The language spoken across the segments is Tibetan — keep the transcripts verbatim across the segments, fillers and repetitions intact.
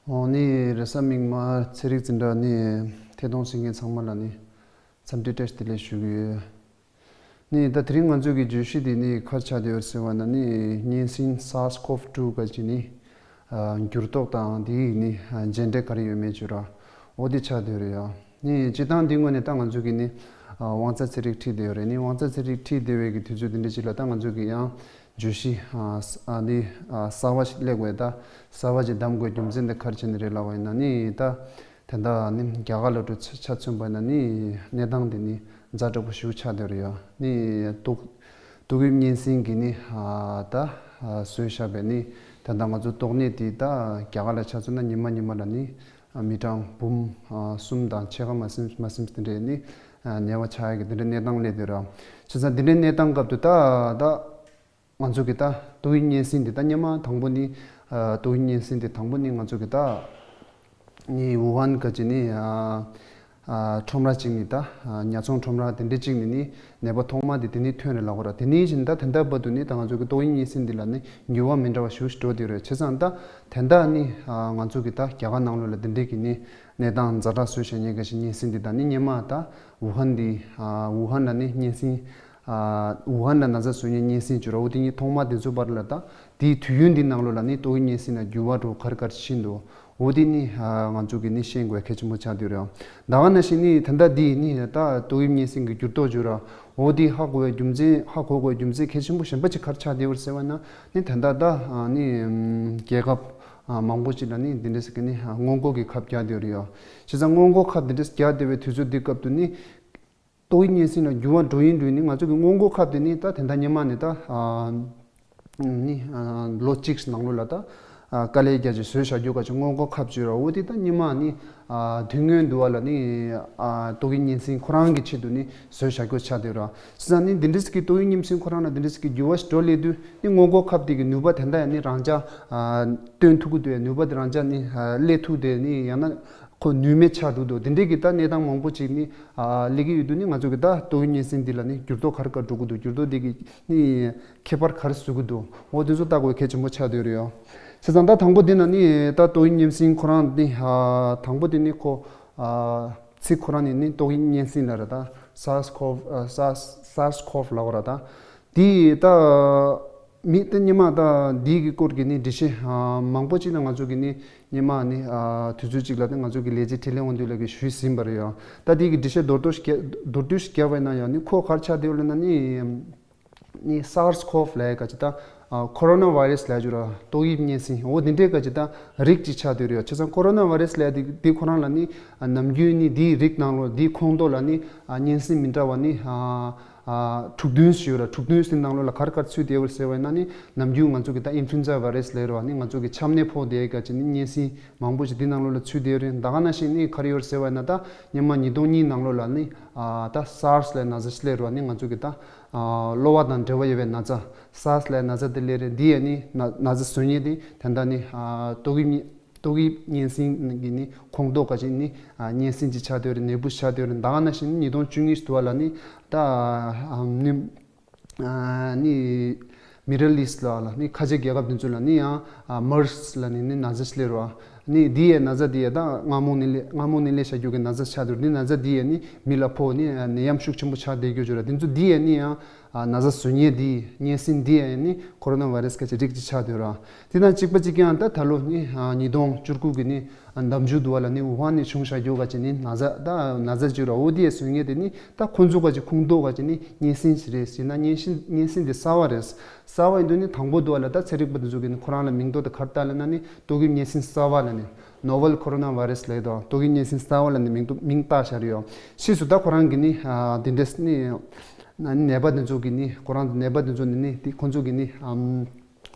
འོ་ནི་རེས་གཟའ་མིག་དམར་ཚན་རིག་འཛིན་གྲྭ་ནི་ཐད་གཏོང་གསན་མཁན་ཚང་མ་ལ་ནི་འཚམས་འདྲི་བཀྲ་ཤིས་བདེ་ལེགས་ཞུ་གི་ཡོད། ནི་ད་དེ་རིང་ང་ཚོ་གི་བརྗོད་གཞི་འདི་ནི་ག་རེ་ཆགས་བསྡད་ཡོད་ཟེར་བ་ན་ནི་གཉན་སྲིན་SARS-CoV two ག་ཅིག་ནི་ཨ་འགྱུར་ལྡོག་དང་དེའི་ནི་ཨ་མཇལ་འཕྲད་ག་རེ་ཡོད་མེད་བརྗོད་ར། འོ་དེ་ཆགས་བསྡད་ཡོད་རེད་ཡ། ནི་སྤྱིར་བཏང་འདི་ངོས་ནས་ད་ང་ཚོ་གི་ནི་ཨ་དབང་རྩ་ཚན་རིག་ཁྲིད་བསྡད་ཡོད་རེད། ནི་དབང་རྩ་ཚན་རིག་ཁྲིད་བསྡད་པའི་གི་དུས་ཚོད་འདི་འདྲ་ཅིག་ལ་ད་ང་ཚོ་གི་ཡང་བརྗོད་གཞི་ཨ་ཨ་འདི་ཨ་གསར་བ་ཞིག་སླེབས་དགོས། ད་གསར་བ་ཅིག་བདམས་དགོས་རྒྱུ་མཚན་འདི་ག་རེ་བྱས་ནས་རེད་ལབ་པ་ཡིན་ན་ནི་ད་དེ་འདྲ་ནི་རྒྱ་གར་ལ་འགྲོ་ཆ་ཆ་མཚོན་པ་ཡིན་ན་ནི་གནས་སྟངས་འདི་ནི་ཛ་དྲག་པོ་ཞེ་པོ་ཆགས་བསྡད་ཡོད་རེད་ཡ། ནི་ཏོག་ཏོག་དབྱིབས་གཉན་སྲིན་གྱི་ནི་ཨ་ད་ཨ་བཟོས་བཞག་པའི་ནི་ད་ལྟ་ང་ཚོ་ཏོག་ནད་དེ་ད་རྒྱ་གར་ལ་ཆ་མཚོན་ན་ཉི་མ་ཉི་མ་ལ་ནི་ཨ་མི་གྲངས་འབུམ་ཨ་གསུམ་དང་ཕྱེད་ཀ་མ་ཟིན་མ་ཟིན་དེ་འདྲའི་ནི་ཨ་ནད་པ་ཆགས་ཡ་གི་དེ་འདྲའི་གནས་སྟངས་སླེབས་བསྡད་ཡོད་རེད། བྱས་ཙང་དེ་འདྲའི་གནས་སྟངས་སྐབས་དུ་ད་ད་ང་ཚོ་གི་ད་ཏོག་དབྱིབས་གཉན་སྲིན་དེ་ད་སྔོན་མ་དང་པོ་ནི་ཨ་ཏོག་དབྱིབས་གཉན་སྲིན་དེ་དང་པོ་ནི་ང་ཚོ་གི་ད་ནི་ཝུ་ཧན་ག་ཅིག་ནི་ཨ་ཨ་ཁྲོམ་ར་ཅིག་ནི་ད་ཨ་ཉ་ཚོང་ཁྲོམ་ར་དེ་འདྲ་ཅིག་ནི་ནི་ནད་པ་ཐོག་མ་དེ་དེ་ནི་ཐོན་རེད་ལབ་དགོས་ར། དེ་ནི་བཞིན་ད་དེ་འདྲ་བར་དུ་ནི་ད་ང་ཚོ་གི་ཏོག་དབྱིབས་གཉན་སྲིན་འདི་ལ་ནི་འགྱུར་བ་མི་འདྲ་བ་ཞེ་པོ་ཞིག་འགྲོ་བསྡད་ཡོད་རེད། བྱས་ཙང་ད་དེ་འདྲ་ནི་ཨ་ང་ཚོ་གི་ད་རྒྱ་གར་ནང་ལོགས་ལ་དེ་འདྲ་གི་ནི་གནས་སྟངས་ཛ་དྲག་བཟོས་བཞག་མཁན་ག་ཅིག་གཉན་སྲིན་འདི་ད་ནི་སྔོན་མ་ད་ཝུ་ཧན་འདི་ཨ་ཝུ་ཧན་ལ་ནི་གཉན་སྲིན་ཨ་ཝུ་ཧན་ལ་ན་ཚ་བཟོ་མཁན་གཉན་སྲིན་བྱུང་ར། འོ་དེ་གཉིས་ཐོག་མ་དེ་ཚོ་བར་ལ་ད་དེའི་དུས་ཡུན་འདི་ནང་ལོགས་ལ་ནི་ཏོག་དབྱིབས་གཉན་སྲིན་ལ་འགྱུར་བ་འགྲོ་ག་རེ་ག་རེ་ཕྱིན་འདུག་འོ་དེ་ནི་ཨ་ང་ཚོ་གི་ནི་ཤེས་དགོས་གལ་ཆེན་པོ་ཆགས་བསྡད་ཡོད་རེད། ད་ག་ནང་བཞིན་ནི་ད་ལྟ་འདི་ནི་ད་ཏོག་དབྱིབས་གཉན་སྲིན་གྱི་འགྱུར་ལྡོག་བྱུང་ར། འོ་དེ་ཧ་གོ་བའི་རྒྱུ་མཚན་ཧ་གོ་དགོས་རྒྱུ་མཚན་གལ་ཆེན་པོ་གཞན་པ་ཅིག་ག་རེ་ཆགས་བསྡད་ཡོད་རེད་ཟེར་བ་ན་ནི་ད་ལྟ་ད་ཨ་ནི་ཨམ་རྒྱལ་ཁབ་ཨ་མང་པོ་ཅིག་ལ་ནི་འདི་འདྲ་ཟེར་གི་ནི་ཨ་སྔོན་འགོག་གི་ཁབ་རྒྱག་བསྡད་ཡོད་རེད་ཡ། བྱས་ཙང་སྔོན་འགོག་ཁབ་འདི་འདྲ་རྒྱག་བསྡད་པའི་དུས་ཚོད་འདི་སྐབས་དུ་ནི་ཏོག་དབྱིབས་གཉན་སྲིན་ལ་འགྱུར་བ་འགྲོ་ཡིན་འགྲོ་ཡིན་ནི་ང་ཚོ་གི་སྔོན་འགོག་ཁབ་དེ་ནི་ད་དེ་འདྲ་སྔོན་མ་ནས་ད་ཨ་ནི་ཨ་ལོ་གཅིག་ནང་ལོགས་ལ་ད་ཨ་དཀའ་ལས་རྒྱག་ཅིག་བཟོས་བཞག་རྒྱུ་ག་ཅིག་སྔོན་འགོག་ཁབ་ཅིག་ཡོད་ར། འོ་དེ་ད་སྔོན་མ་ནི་ཨ་དུས་སྔོན་དུ་བ་ལ་ནི་ཨ་ཏོག་དབྱིབས་གཉན་སྲིན་ཁོ་རང་གི་ཆེད་དུ་ནི་བཟོས་བཞག་རྒྱུ་ཆགས་བསྡད་ཡོད་ར། བྱས་ཙང་ནི་འདི་འདྲ་ཟེར་གི་ཏོག་དབྱིབས་གཉན་སྲིན་ཁོ་རང་ལ་འདི་འདྲ་ཟེར་གི་འགྱུར་བ་ཞིག་འགྲོ་སླེབས་དུས་ནི་སྔོན་འགོག་ཁབ་དེ་གི་ནུས་པ་དེ་འདྲ་ཡང་ནི་རང་ཅག་ཨ་སྟོན་ཐུབ་ཀྱི་འདུག་ཡ། ནུས་པ་དེ་རང་ཅག་ནི་ཨ་སླེབས་ཐུབ་དེ་ནི་ཡང་ན་ཁོ་ནུས་མེད་ཆགས་འདུག་འདུག་དེ་འདྲའི་གི་ད་གནས་སྟངས་མང་པོ་ཅིག་ནི་ཨ་སླེབས་ཀྱི་ཡོད་དུས་ནི་ང་ཚོ་གི་ད་ཏོག་དབྱིབས་གཉན་སྲིན་འདི་ལ་ནི་འགྱུར་ལྡོག་ག་རེ་ག་རེ་འགྲོ་གི་འདུག་འགྱུར་ལྡོག་འདི་གི་ནི་ཁྱད་པར་ག་རེ་བཟོ་གི་འདུག་འོ་དེ་ཚོ་ལྟ་དགོས་གལ་ཆེན་པོ་ཆགས་བསྡད་ཡོད་རེད་ཡ། བྱས་ཙང་ད་དང་པོ་འདི་ན་ནི་ད་ཏོག་དབྱིབས་གཉན་སྲིན་ཁོ་རང་ནི་ཨ་དང་པོ་དེ་ནི་ཁོ་ཨ་ཚིག་ཁོ་རང་ནི་ནི་ཏོག་དབྱིབས་གཉན་སྲིན་ལབ་ར། ད་SARS-CoV ཨ་SARS SARS-CoV ལབ་ར། ད་དེ་ད་མི་ད་སྔོན་མ་ད་འདི་གི་སྐོར་གྱི་ནི་འགྲེལ་བཤད་ཨ་མང་པོ་ཅིག་ན་ང་ཚོ་གི་ནི་སྔོན་མ་ནི་ཨ་དུས་ཚོད་ཅིག་ལ་ད་ང་ཚོ་གི་ལས་བྱེད་འཕྲིན་ལས་དབང་འདུས་ལགས་ཀྱིས་ཞུས་ཟིན་པ་རེད་ཡ། ད་འདི་གི་འགྲེལ་བཤད་མདོར་བསྡུས་ཤིག་རྒྱ་མདོར་བསྡུས་ཤིག་བརྒྱབ་པ་ཡིན་ན་ཡང་ནི་ཁོ་ག་རེ་ཆགས་བསྡད་ཡོད་ལབ་ན་ནི་ནི་SARS-CoV ལབ་ཡ་ག་ཅིག་ད་ཨ་ཁོ་རོ་ན་བྷའི་རེ་སི་ལབ་ཡ་ཅིག་ར། ཏོག་དབྱིབས་གཉན་སྲིན་འོ་འདི་འདྲའི་ག་ཅིག་ད་རིགས་ཅིག་ཆགས་བསྡད་ཡོད་རེད་ཡ། བྱས་ཙང་ཁོ་རོ་ན་བྷའི་རེ་སི་ལབ་ཡ་འདི་འདི་ཁོ་རང་ལ་ནི་ཨ་ནམ་རྒྱུན་ནི་འདིའི་རིགས་ནང་ལོགས་འདིའི་ཁོངས་གཏོགས་ལ་ནི་ཨ་གཉན་སྲིན་མི་འདྲ་བ་ནི་ཨ་ཨ་དྲུག་བདུན་ཞིག་ཡོད་ར། དྲུག་བདུན་ཟེར་ནང་ལོགས་ལ་ག་རེ་ག་རེ་ཚུད་བསྡད་ཡོད་རེད་ཟེར་བ་ཡིན་ན་ནི་ནམ་རྒྱུན་ང་ཚོ་གི་ད་ཨིན་ཕུ་ལུ་ཨེན་ཛ་བྷའི་རེ་སི་ལབ་ཡ་ར་བ་ནི་ང་ཚོ་གི་ཆམ་ནད་ཕོག་བསྡད་ཡ་ག་ཅིག་ནི་གཉན་སྲིན་མང་པོ་ཞིག་འདི་ནང་ལོགས་ལ་ཚུད་བསྡད་ཡོད་རེད། ད་ག་ནང་བཞིན་ནི་ག་རེ་ཡོད་རེད་ཟེར་བ་ཡིན་ན་ད་སྔོན་མ་ཉིས་སྟོང་གཉིས་ནང་ལོགས་ལ་ནི་ཨ་ད་SARS ལབ་ན་ཚ་ཞིག་སླེབས་ར་བ་ནི་ང་ཚོ་གི་ད་ཨ་གློ་བ་དང་འབྲེལ་བ་ཡོད་པའི་ན་ཚ་SARS ལབ་ན་ཚ་དེ་སླེབས་རེད། འདི་ཡ་ནི་ན་ན་ཚ་བཟོ་མཁན་དེ་དེ་འདྲ་ནི་ཨ་ཏོག་དབྱིབས་གཉན་ཏོག་དབྱིབས་གཉན་སྲིན་གྱི་ནི་ཁོངས་གཏོགས་ག་ཅིག་ནི་ཨ་གཉན་སྲིན་ཅིག་ཆགས་བསྡད་ཡོད་རེད། ནད་འབུ་ཆགས་བསྡད་ཡོད་རེད། ད་ག་ནང་བཞིན་ཉིས་སྟོང་བཅུ་གཉིས་སུ་དུ་བ་ལ་ནི་ད་ཨ་ནི་ཨ་ནི་མི་ཌལ་ཨིསཊ་ལ་ལ་ནི་ཁ་ཆེ་རྒྱལ་ཁབ་དེ་ཚོ་ལ་ནི་ཡང་ཨ་མར་སི་ལབ་ནི་ནི་ན་ཚ་ཞིག་སླེབས་རེད་བ། ནི་འདི་ཡའི་ན་ཚ་འདི་ཡ་ད་སྔ་མོ་ནས་སླེབས་སྔ་མོ་ནས་སླེབས་བཞག་རྒྱུ་གི་ན་ཚ་ཆགས་འདུག་འདི་ན་ཚ་འདི་ཡ་ནི་མི་ལ་ཕོག་ནི་ནད་ཡམས་ཤུགས་ཆེན་པོ་ཆགས་བསྡད་རྒྱུ་ཅིག་རེད། དེ་ཚོ་འདི་ཡ་ནི་ཡང་ཨ་ན་ཚ་བཟོ་མཁན་འདི་གཉན་སྲིན་འདི་ཡ་ནི་ཁོ་རོ་ན་བྷའི་རེ་སི་སྐད་ཆ་རིགས་ཅིག་ཆགས་བསྡད་ར། དེ་དང་གཅིག་པ་གཅིག་རྐྱང་ད་ད་ལོ་ནི་ཨ་ཉིས་སྟོང་བཅུ་དགུ་གི་ནི་ཨ་ཟླ་མཇུག་དུ་བ་ལ་ནི་ཝུ་ཧན་ནས་བྱུང་བཞག་རྒྱུ་ག་ཅིག་ནི་ན་ཚ་ད་ན་ཚ་ཅིག་ར། འོ་འདི་ཡ་བཟོ་མཁན་དེ་ནི་ད་ཁོ་ཚོ་ག་ཅིག་ཁོངས་གཏོགས་ག་ཅིག་ནི་གཉན་སྲིན་ཞིག་རེད་ཟེར་ན་གཉན་སྲིན་གཉན་སྲིན་དེ་གསར་བ་རེད། གསར་བ་ཡིན་དུས་ནི་དང་པོ་དུ་བ་ལ་ད་ཚན་རིག་པ་དེ་ཚོ་གི་ནི་ཁོ་རང་ལ་མིང་ཐོ་དེ་ག་རེ་བཏགས་ལབ་ན་ནི་ཏོག་དབྱིབས་གཉན་སྲིན་གསར་བ་ལབ་ནི་Novel Coronavirus ལབ་དང་ཏོག་དབྱིབས་གཉན་སྲིན་གསར་བ་ལབ་ནི་མིང་ཐོ་མིང་བཏགས་བཞག་རེད་ཡོད། ཕྱིས་སུ་ད་ཁོ་རང་གི་ནི་ཨ་དེ་འདྲས་ནི་ན་ནད་པ་དེ་ཚོ་གི་ནི་ཁོ་རང་ནད་པ་དེ་ཚོ་ནི་ནི་དེ་ཁོ་ཚོ་གི་ནི་ཨམ་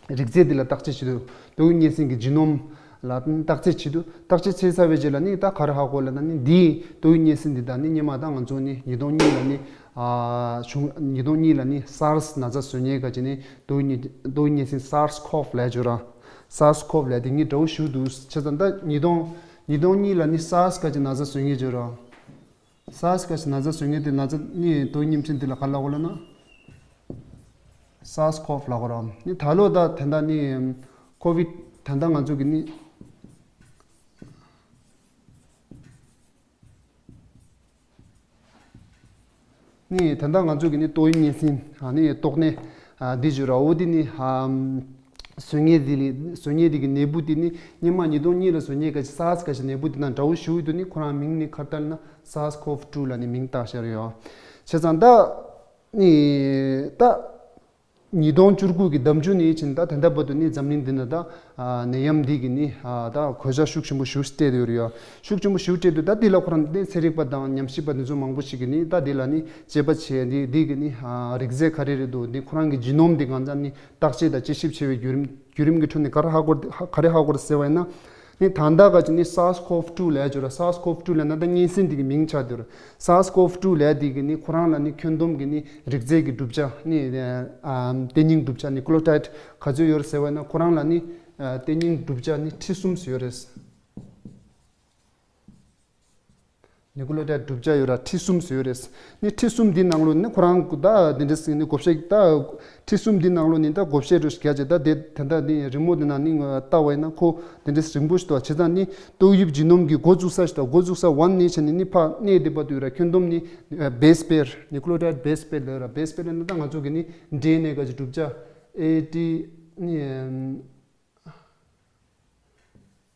རིགས་རྫས་དེ་ལ་བརྟག་དཔྱད་བྱེད་དུས་ཏོག་དབྱིབས་གཉན་སྲིན་གྱི་ཇི་ནོམ་ལ་བརྟག་དཔྱད་བྱེད་དུས་བརྟག་དཔྱད་བྱས་ཚར་བའི་རྗེས་ལ་ནི་ད་ག་རེ་ཧ་གོ་ལབ་ན་ནི་འདིའི་ཏོག་དབྱིབས་གཉན་སྲིན་འདི་དང་ནི་སྔོན་མ་ད་ང་ཚོ་ནི་ཉིས་སྟོང་གཉིས་ལ་ནི་ཨ་བྱུང་ཉིས་སྟོང་གཉིས་ལ་ནི་སཱར་སི་ན་ཚ་བཟོ་མཁན་ག་ཅིག་ནི་ཏོག་དབྱིབས་ཏོག་དབྱིབས་གཉན་སྲིན་SARS-CoV ལབ་ཡ་ཅིག་ཡོད་ར། SARS-CoV ལབ་ཡ་དེ་གཉིས་འདྲ་བོ་ཞེ་པོ་འདུག་བྱས་ཙང་ད་ཉིས་སྟོང་ཉིས་སྟོང་གཉིས་ལ་ནི་སཱར་སི་ག་ཅིག་ན་ཚ་བཟོ་མཁན་ཅིག་ཡོད་ར། སཱར་སི་ག་ཅིག་ན་ཚ་བཟོ་མཁན་དེ་ན་ཚ་ནི་ཏོག་དབྱིབས་གཉན་སྲིན་དེ་ལ་ག་ལབ་དགོས་ལབ་ན། SARS-CoV ལབ་དགོས་ར། ནི་ད་ལོ་ད་དེ་འདྲ་ནི་ཀོ་ཝིཌ་ད་ལྟ་ང་ཚོ་གི་ནི་ ནི་ད་ལྟ་ང་ཚོ་གི་ནི་ཏོག་དབྱིབས་གཉན་སྲིན་ཨ་ནི་ཏོག་ནད་ཨ་འདི་བརྗོད་ར་འོ་འདི་ནི་ཨ་བཟོ་མཁན་འདི་ལས་བཟོ་མཁན་འདི་གི་ནད་འབུ་འདི་ནི་སྔོན་མ་ཉིས་སྟོང་གཉིས་ལ་བཟོ་མཁན་ག་ཅི་SARS་ག་ཅི་ནད་འབུ་འདི་དང་འདྲ་བོ་ཞུ་འདུག་ནི་ཁོ་རང་མིང་ནི་ཁ་ཏར་ན་SARS-CoV two་ལ་ནི་མིང་བཏགས་བཞག་ཡོད། བྱས་ཙང་ད་ནི་ད་ཉིས་སྟོང་བཅུ་དགུ་གི་ཟླ་མཇུག་ནས་ཕྱིན་ད་ད་ལྟ་བར་དུ་ནི་འཛམ་གླིང་འདི་ན་ད་ཨ་ནད་ཡམས་འདི་གི་ནི་ཨ་ད་གོད་ཆག་ཤུགས་ཆེན་པོ་ཞེ་པོ་སྤྲད་དེ་ཡོད་རེད་ཡ། ཤུགས་ཆེན་པོ་ཞེ་པོ་སྤྲད་དུས་ད་འདི་ལ་ཁོ་རང་ནི་ཚན་རིག་པ་དང་ཉམས་ཞིབ་པ་འདི་ཚོ་མང་པོ་ཞིག་གིས་ནི་ད་འདི་ལ་ནི་དཔྱད་པ་བྱས་འདི་འདི་གི་ནི་ཨ་རིགས་རྫས་ག་རེ་རེད་འདུག་འདི་ཁོ་རང་གི་ཇི་ནོམ་འདི་གང་ཙམ་ནི་བརྟག་དཔྱད་དང་དཔྱད་ཞིབ་བྱས་པའི་བརྒྱུད་རིམ་བརྒྱུད་རིམ་གྱི་ཁྲོད་ནས་ག་རེ་ཧ་གོ་ག་རེ་ཧ་གོ་རེད་ཟེར་བ་ཡིན་ན། ནི་ད་ལྟ་ག་ཅི་ནི་SARS-CoV two་ལབ་ཡ་ཅིག་ཡོད་ར། SARS-CoV two་ལབ་ན་ད་གཉན་སྲིན་འདི་གི་མིང་ཆགས་བསྡད་ཡོད་ར། SARS-CoV two་ལབ་ཡ་འདི་གི་ནི་ཁོ་རང་ལ་ནི་ཁྱོན་བསྡོམས་ཀྱི་ནི་རིགས་རྫས་ཀྱི་གྲུབ་ཆ་ནི་ཨ་ཏེ་སྙིང་གྲུབ་ཆ་ནི་ནིའུ་ཀི་ལེའོ་ཊའིཌ་ག་ཚོད་ཡོད་རེད་ཟེར་བ་ཡིན་ན་ཁོ་རང་ལ་ནི་ཨ་ཏེ་སྙིང་གྲུབ་ཆ་ནི་ཁྲི་གསུམ་ཙམ་ཡོད་རེད། ནིའུ་ཀི་ལེའོ་ཊའིཌ་གྲུབ་ཆ་ཡོད་ར་ཁྲི་གསུམ་ཙམ་ཡོད་རེད། ནི་ཁྲི་གསུམ་འདི་ནང་ལོ་ནི་ཁོ་རང་གི་ད་འདི་འདྲ་ཟིན་ནི་བགོ་བཤའ་ད་ཁྲི་གསུམ་འདི་ནང་ལོ་ནི་ད་བགོ་བཤའ་འགྲོ་ཞིག་རྒྱ་ཆེ་ད་དེ་ད་ལྟ་ནི་རི་མོ་འདི་ནང་ནི་ལྟ་བ་ཡིན་ན་ཁོ་འདི་འདྲ་རིང་པོ་ཞིག་འདུག་བྱས་ཙང་ནི་ཏོག་དབྱིབས་ཇི་ནོམ་གྱི་འགོ་བཙུགས་ས་ཞིག་དང་འགོ་བཙུགས་ས་ཝན་ནས་བྱས་ནས་ནི་ཕ་གནས་དེ་བར་དུ་ཡོད་ར་ཁྱོན་བསྡོམས་ནི་བེ་སི་པེར་ནིའུ་ཀི་ལེའོ་ཊའིཌ་བེ་སི་པེར་ལ་ཡོད་ར། བེ་སི་པེར་ལ་ནི་ད་ང་ཚོ་གི་ནི་ཌི་ཨེན་ཨེ་ག་ཅི་གྲུབ་ཆ་ཨེ་ཊི་ནི་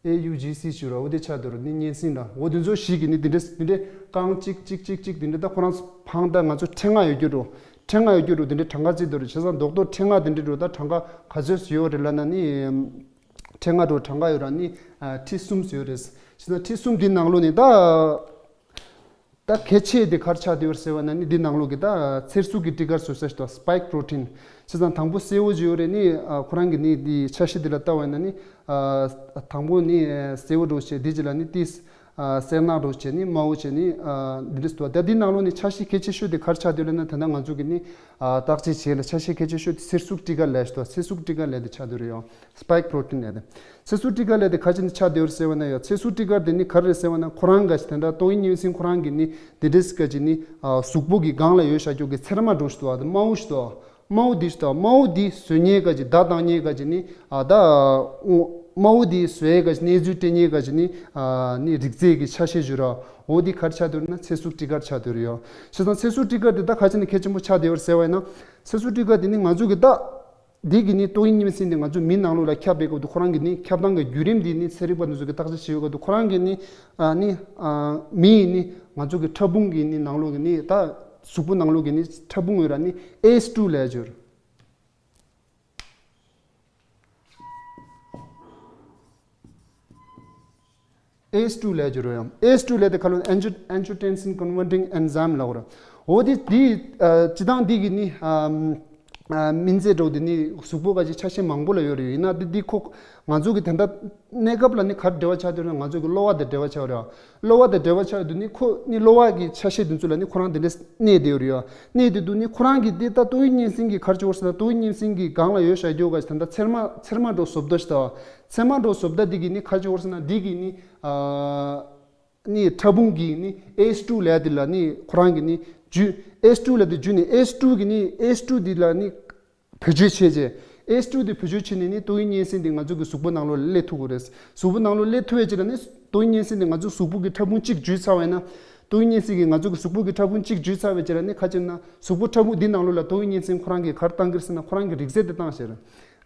ཨེ་ཡུ་ཇི་སི་ཞུ་ར་འོ་དེ་ཆགས་འདུག་ར། ནི་གཉན་སྲིན་ལ་འོ་དེ་ཚོ་ཞིག་གི་ནི་དེ་འདྲ་དེ་འདྲ་རྐང་གཅིག་གཅིག་གཅིག་གཅིག་དེ་འདྲ་ད་ཁོ་རང་འཕང་ད་ང་ཚོ་ཕྲེང་ང་ཡོད་རྒྱུ་འགྲོ་ཕྲེང་ང་ཡོད་རྒྱུ་འགྲོ་དེ་འདྲ་གྲངས་ཀ་བརྩིས་འདུག་ར། བྱས་ཙང་རྡོག་རྡོག་ཕྲེང་ང་དེ་འདྲ་འགྲོ་ད་གྲངས་ཀ་ག་ཚོད་ཡོད་རེད་ལབ་ན་ནི་ཕྲེང་ང་འགྲོ་གྲངས་ཀ་ཡོད་ར་ནི་ཁྲི་གསུམ་ཡོད་རེད། བྱས་ཙང་ཁྲི་གསུམ་དེ་ནང་ལོ་ནི་ད། ད་གལ་ཆེ་དེ་ག་རེ་ཆགས་བསྡད་ཡོད་ཟེར་བ་ན་ནི་འདི་ནང་ལོགས་ཀྱི་ད་ཚེར་གཟུགས་ཀྱི་ཊི་གར་བཟོ་ས་ཞིག་དང་སི་པའིཀ་པྲོ་ཊིན། བྱས་ཙང་དང་པོ་གསལ་བོ་ཅིག་ཡོད་རེད་ནི་ཨ་ཁོ་རང་གི་ནི་འདི་ཆ་ཤས་འདི་ལ་ལྟ་བ་ཡིན་ན་ནི་ཨ་དང་པོ་ནི་གསལ་བོ་འདྲ་བོ་བྱས་འདི་ཅིག་ལ་ནི་ཏིས་ཨ་སེར་ནག་འདྲ་བོ་བྱས་ནི་དམར་བོ་བྱས་ནི་ཨ་འདི་འདྲ་ཞིག་འདུག་ད་འདི་ནང་ལོགས་ནི་ཆ་ཤས་གལ་ཆེ་ཤོས་དེ་ག་རེ་ཆགས་བསྡད་ཡོད་ལབ་ན་ད་ལྟ་ང་ཚོ་གི་ནི་ཨ་བརྟག་དཔྱད་བྱས་ལ་ཆ་ཤས་གལ་ཆེ་ཤོས་དེ་ཚེར་གཟུགས་ཊི་གར་ལབ་ཞིག་འདུག་ཚེར་གཟུགས་ཊི་གར་ལབ་དེ་ཆགས་བསྡད་ཡོད་རེད་ཡོང་། སི་པའིཀ་པྲོ་ཊིན་ལབ་དེ། ཚེར་གཟུགས་ཊི་གར་ལབ་དེ་ག་ཅི་ནས་ཆགས་བསྡད་ཡོད་ཟེར་བ་ན་ཡང་ཚེར་གཟུགས་ཊི་གར་དེ་ནི་ག་རེ་རེད་ཟེར་བ་ན་ཁོ་རང་ག་ཅི་དེ་འདྲ་ཏོག་དབྱིབས་གཉན་སྲིན་ཁོ་རང་གི་ནི་དེ་འདྲས་ག་ཅི་ནི་ཨ་གཟུགས་པོ་གི་སྒང་ལ་ཡོད་བཞག་རྒྱུ་གི་ཚེར་མ་འདྲ་ཞིག་འདུག་ཨ་དེ་དམར་བོ་ཞིག་འདུག་ཨ་དམར་བོ་དེ་ཞིག་འདུག་ཨ་དམར་བོ་དེ་བཟོ་མཁན་ག་ཅི་བརྡ་བཏང་མཁན་ག་ཅི་ནི་ཨ་ད་དམར་བོ་དེ་བཟོ་ཡས་ག་ཅི་གནས་ཚུལ་སྤྲད་མཁན་ག་ཅི་ནི་ཨ་ནི་རིགས་རྫས་ཀྱི་ཆ་ཤས་བརྗོད་ར་འོ་དེ་ག་རེ་ཆགས་བསྡད་ཡོད་ན་ཚེར་གཟུགས་ཊི་གར་ཆགས་བསྡད་ཡོད་རེད་ཡོ། བྱས་ཙང་ཚེར་གཟུགས་ཊི་གར་དེ་ད་ག་ཅི་ནི་གལ་ཆེན་པོ་ཆགས་བསྡད་ཡོད་རེད་ཟེར་བ་ཡིན་ན་ཚེར་གཟུགས་ཊི་གར་དེ་ནི་ང་ཚོ་གི་ད། འདི་གི་ནི་ཏོག་དབྱིབས་གཉན་སྲིན་འདི་ང་ཚོ་མི་ནང་ལོགས་ལ་ཁྱབ་པའི་སྐབས་དུ་ཁོ་རང་གི་ནི་ཁྱབ་སྟངས་ཀྱི་བརྒྱུད་རིམ་འདི་ནི་ཚན་རིག་པ་འདི་ཚོ་གི་བརྟག་དཔྱད་བྱེད་པའི་སྐབས་དུ་ཁོ་རང་གི་ནི་ཨ་ནི་ཨ་མི་ཡི་ནི་ང་ཚོ་གི་ཕྲ་ཕུང་གི་ནི་ནང་ལོགས་ཀྱི་ནི་ད་གཟུགས་པོ་ནང་ལོགས་ཀྱི་ནི་ཕྲ་ཕུང་ཡོད་ར་ནི་ཨེཆ་ཊུ་ལབ་ཡ་ཅིག་ཡོད་ར། ཨེཆ་ཊུ་ལབ་ཀྱི་རོ་ཡང་། ཨེཆ་ཊུ་ལབ་དེ་ཁ་ལོ་Angio- Angiotensin converting enzyme ལབ་རོ། འོ་དེ་དེ་ཨ་སྤྱི་བཏང་འདི་གི་ནི་ཨ་ཨ་སྨན་རྫས་འདྲ་བོ་དེ་ནི་གཟུགས་པོ་ག་ཅིག་ཆ་ཤས་མང་པོ་ལ་ཡོད་རེད། ཡིན་ན་དེ་འདི་ཁོ་ང་ཚོ་གི་དེ་འདྲ་གནས་སྐབས་ལ་ནི་ག་རེ་འབྲེལ་བ་ཆགས་བསྡད་ན་ང་ཚོ་གི་གློ་བ་དེ་འབྲེལ་བ་ཆགས་རེད། གློ་བ་དེ་འབྲེལ་བ་ཆགས་དུས་ནི་ཁོ་ནི་གློ་བ་གི་ཆ་ཤས་དེ་ཚོ་ལ་ནི་ཁོ་རང་དེ་འདྲ་གནས་བསྡད་ཡོད་རེད། གནས་དེ་དུས་ནི་ཁོ་རང་གི་དེ་ད་ཏོག་དབྱིབས་གཉན་སྲིན་གི་ག་རེ་བྱུང་བ་ཟེར་ན་ཏོག་དབྱིབས་གཉན་སྲིན་གི་སྒང་ལ་ཡོད་བཞག་རྒྱུ་ག་ཅིག་དེ་འདྲ་ཚེར་མ་ཚེར་མ་འདྲ་བོ་བཟོ་ལྟ་ཞིག་དང་། ཚེར་མ་འདྲ་བོ་བཟོ་ལྟ་འདི་གི་ནི་ག་རེ་བྱུང་བ་ཟེར་ན་འདི་གི་ནི་ཨ་ནི་ཕྲ་ཕུང་གི་ནི་ཨེཆ་ཊུ་ལབ་ཡ་དེ་ལ་ནི་ཁོ་རང་གི་ནི་འཇུ་ཨེཆ་ཊུ་ལབ་དེ་འཇུ་ནི་ཨེཆ་ཊུ་གི་ནི་ཨེཆ་ཊུ་དེ་ལ་ནི་བེད་སྤྱོད་བྱས་རྗེས་ཨེཆ་ཊུ་དེ་བེད་སྤྱོད་བྱས་ནས་ནི་ཏོག་དབྱིབས་གཉན་སྲིན་དེ་ང་ཚོ་གི་གཟུགས་པོ་ནང་ལོགས་ལ་སླེབས་ཐུབ་ཀྱི་རེད། གཟུགས་པོ་ནང་ལོགས་སླེབས་ཐུབ་པའི་རྗེས་ལ་ནི་ཏོག་དབྱིབས་གཉན་སྲིན་དེ་ང་ཚོ་གཟུགས་པོ་གི་ཕྲ་ཕུང་གཅིག་འཇུས་ཚར་བ་ཡིན་ན། ཏོག་དབྱིབས་གཉན་སྲིན་གྱིས་ང་ཚོ་གི་གཟུགས་པོ་གི་ཕྲ་ཕུང་གཅིག་འཇུས་ཚར་བའི་རྗེས་ལ་ནི་ཁ་ཕྱིར་ན་གཟུགས་པོ་ཕྲ་ཕུང་འདི་ནང་ལོགས་ལ་ཏོག་དབྱིབས་གཉན་སྲིན་ཁོ་རང་གིས་ག་རེ་བཏང་གི་རེད་ཟེར་ན་ཁོ་རང་གིས་རིགས་རྫས་དེ་བཏང་ཟེར།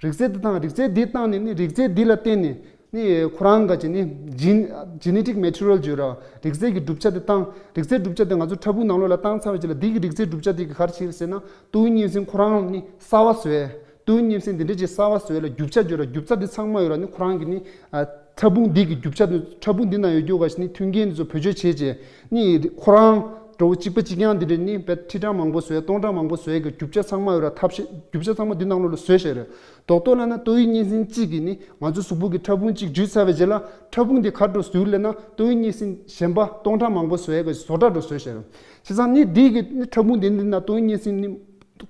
རིགས་རྫས་དེ་བཏང་རིགས་རྫས་འདི་བཏང་ནས་ནི་རིགས་རྫས་འདི་ལ་བརྟེན་ནས་ནི་ཁོ་རང་ག་ཅིག་ནི་ཇིན་ཇི་ནེ་ཊིག་མེ་ཊི་རི་ཡལ་བརྗོད་ར་རིགས་རྫས་ཀྱི་གྲུབ་ཆ་དེ་བཏང་རིགས་རྫས་གྲུབ་ཆ་དེ་ང་ཚོ་ཕྲ་ཕུང་ནང་ལོགས་ལ་བཏང་ཚར་བའི་རྗེས་ལ་འདི་གི་རིགས་རྫས་གྲུབ་ཆ་དེ་གིས་ག་རེ་བྱེད་ཟེར་ན་ཏོག་དབྱིབས་གཉན་སྲིན་ཁོ་རང་ནི་གསར་བ་བཟོས། ཏོག་དབྱིབས་གཉན་སྲིན་འདི་འདྲ་ཅིག་གསར་བ་བཟོས་ལ་རྒྱུ་ཆ་བརྗོད་ར་རྒྱུ་རྩ་འདི་ཚང་མ་ཡོད་ར་ནི་ཁོ་རང་གི་ནི་ཨ་ཕྲ་ཕུང་འདི་གི་རྒྱུ་ཆ་འདི་ཕྲ་ཕུང་འདི་ན་ཡོད་རྒྱུ་ག་ཞིག་ནི་མཐུན་རྐྱེན་འདི་ཚོ་བེད་སྤྱོད་བྱས་རྗེས་ནི་ཁོ་རང་འགྲོ་བོ་གཅིག་པ་གཅིག་རྐྱང་འདི་འདྲ་ནི་བེད་ཁྲི་ཕྲག་མང་པོ་བཟོས་སྟོང་ཕྲག་མང་པོ་བཟོས་གི་རྒྱུ་ཆ་ཚང་མ་ཡོད་ར་ཐབས་ཤེས་རྒྱུ་ཆ་ཚང་མ་འདི་ནང་ལོགས་ལ་བཟོས་བཞག་རེད། རྡོག་རྡོག་ལབ་ན་ཏོག་དབྱིབས་གཉན་སྲིན་གཅིག་གིས་ནི་ང་ཚོ་གཟུགས་པོ་གི་ཕྲ་ཕུང་གཅིག་འཇུས་ཚར་བའི་རྗེས་ལ་ཕྲ་ཕུང་འདི་ག་འགྲོ་ཟུར་ལབ་ན་ཏོག་དབྱིབས་གཉན་སྲིན་གཞན་པ་སྟོང་ཕྲག་མང་པོ་བཟོས་གི་བཟོ་གྲྭ་འགྲོ་བཟོས་བཞག་རེད། བྱས་ཙང་ནི་འདི་གི་ནི་ཕྲ་ཕུང་འདི་འདི་ན་ཏོག་དབྱིབས་གཉན་སྲིན་ནི།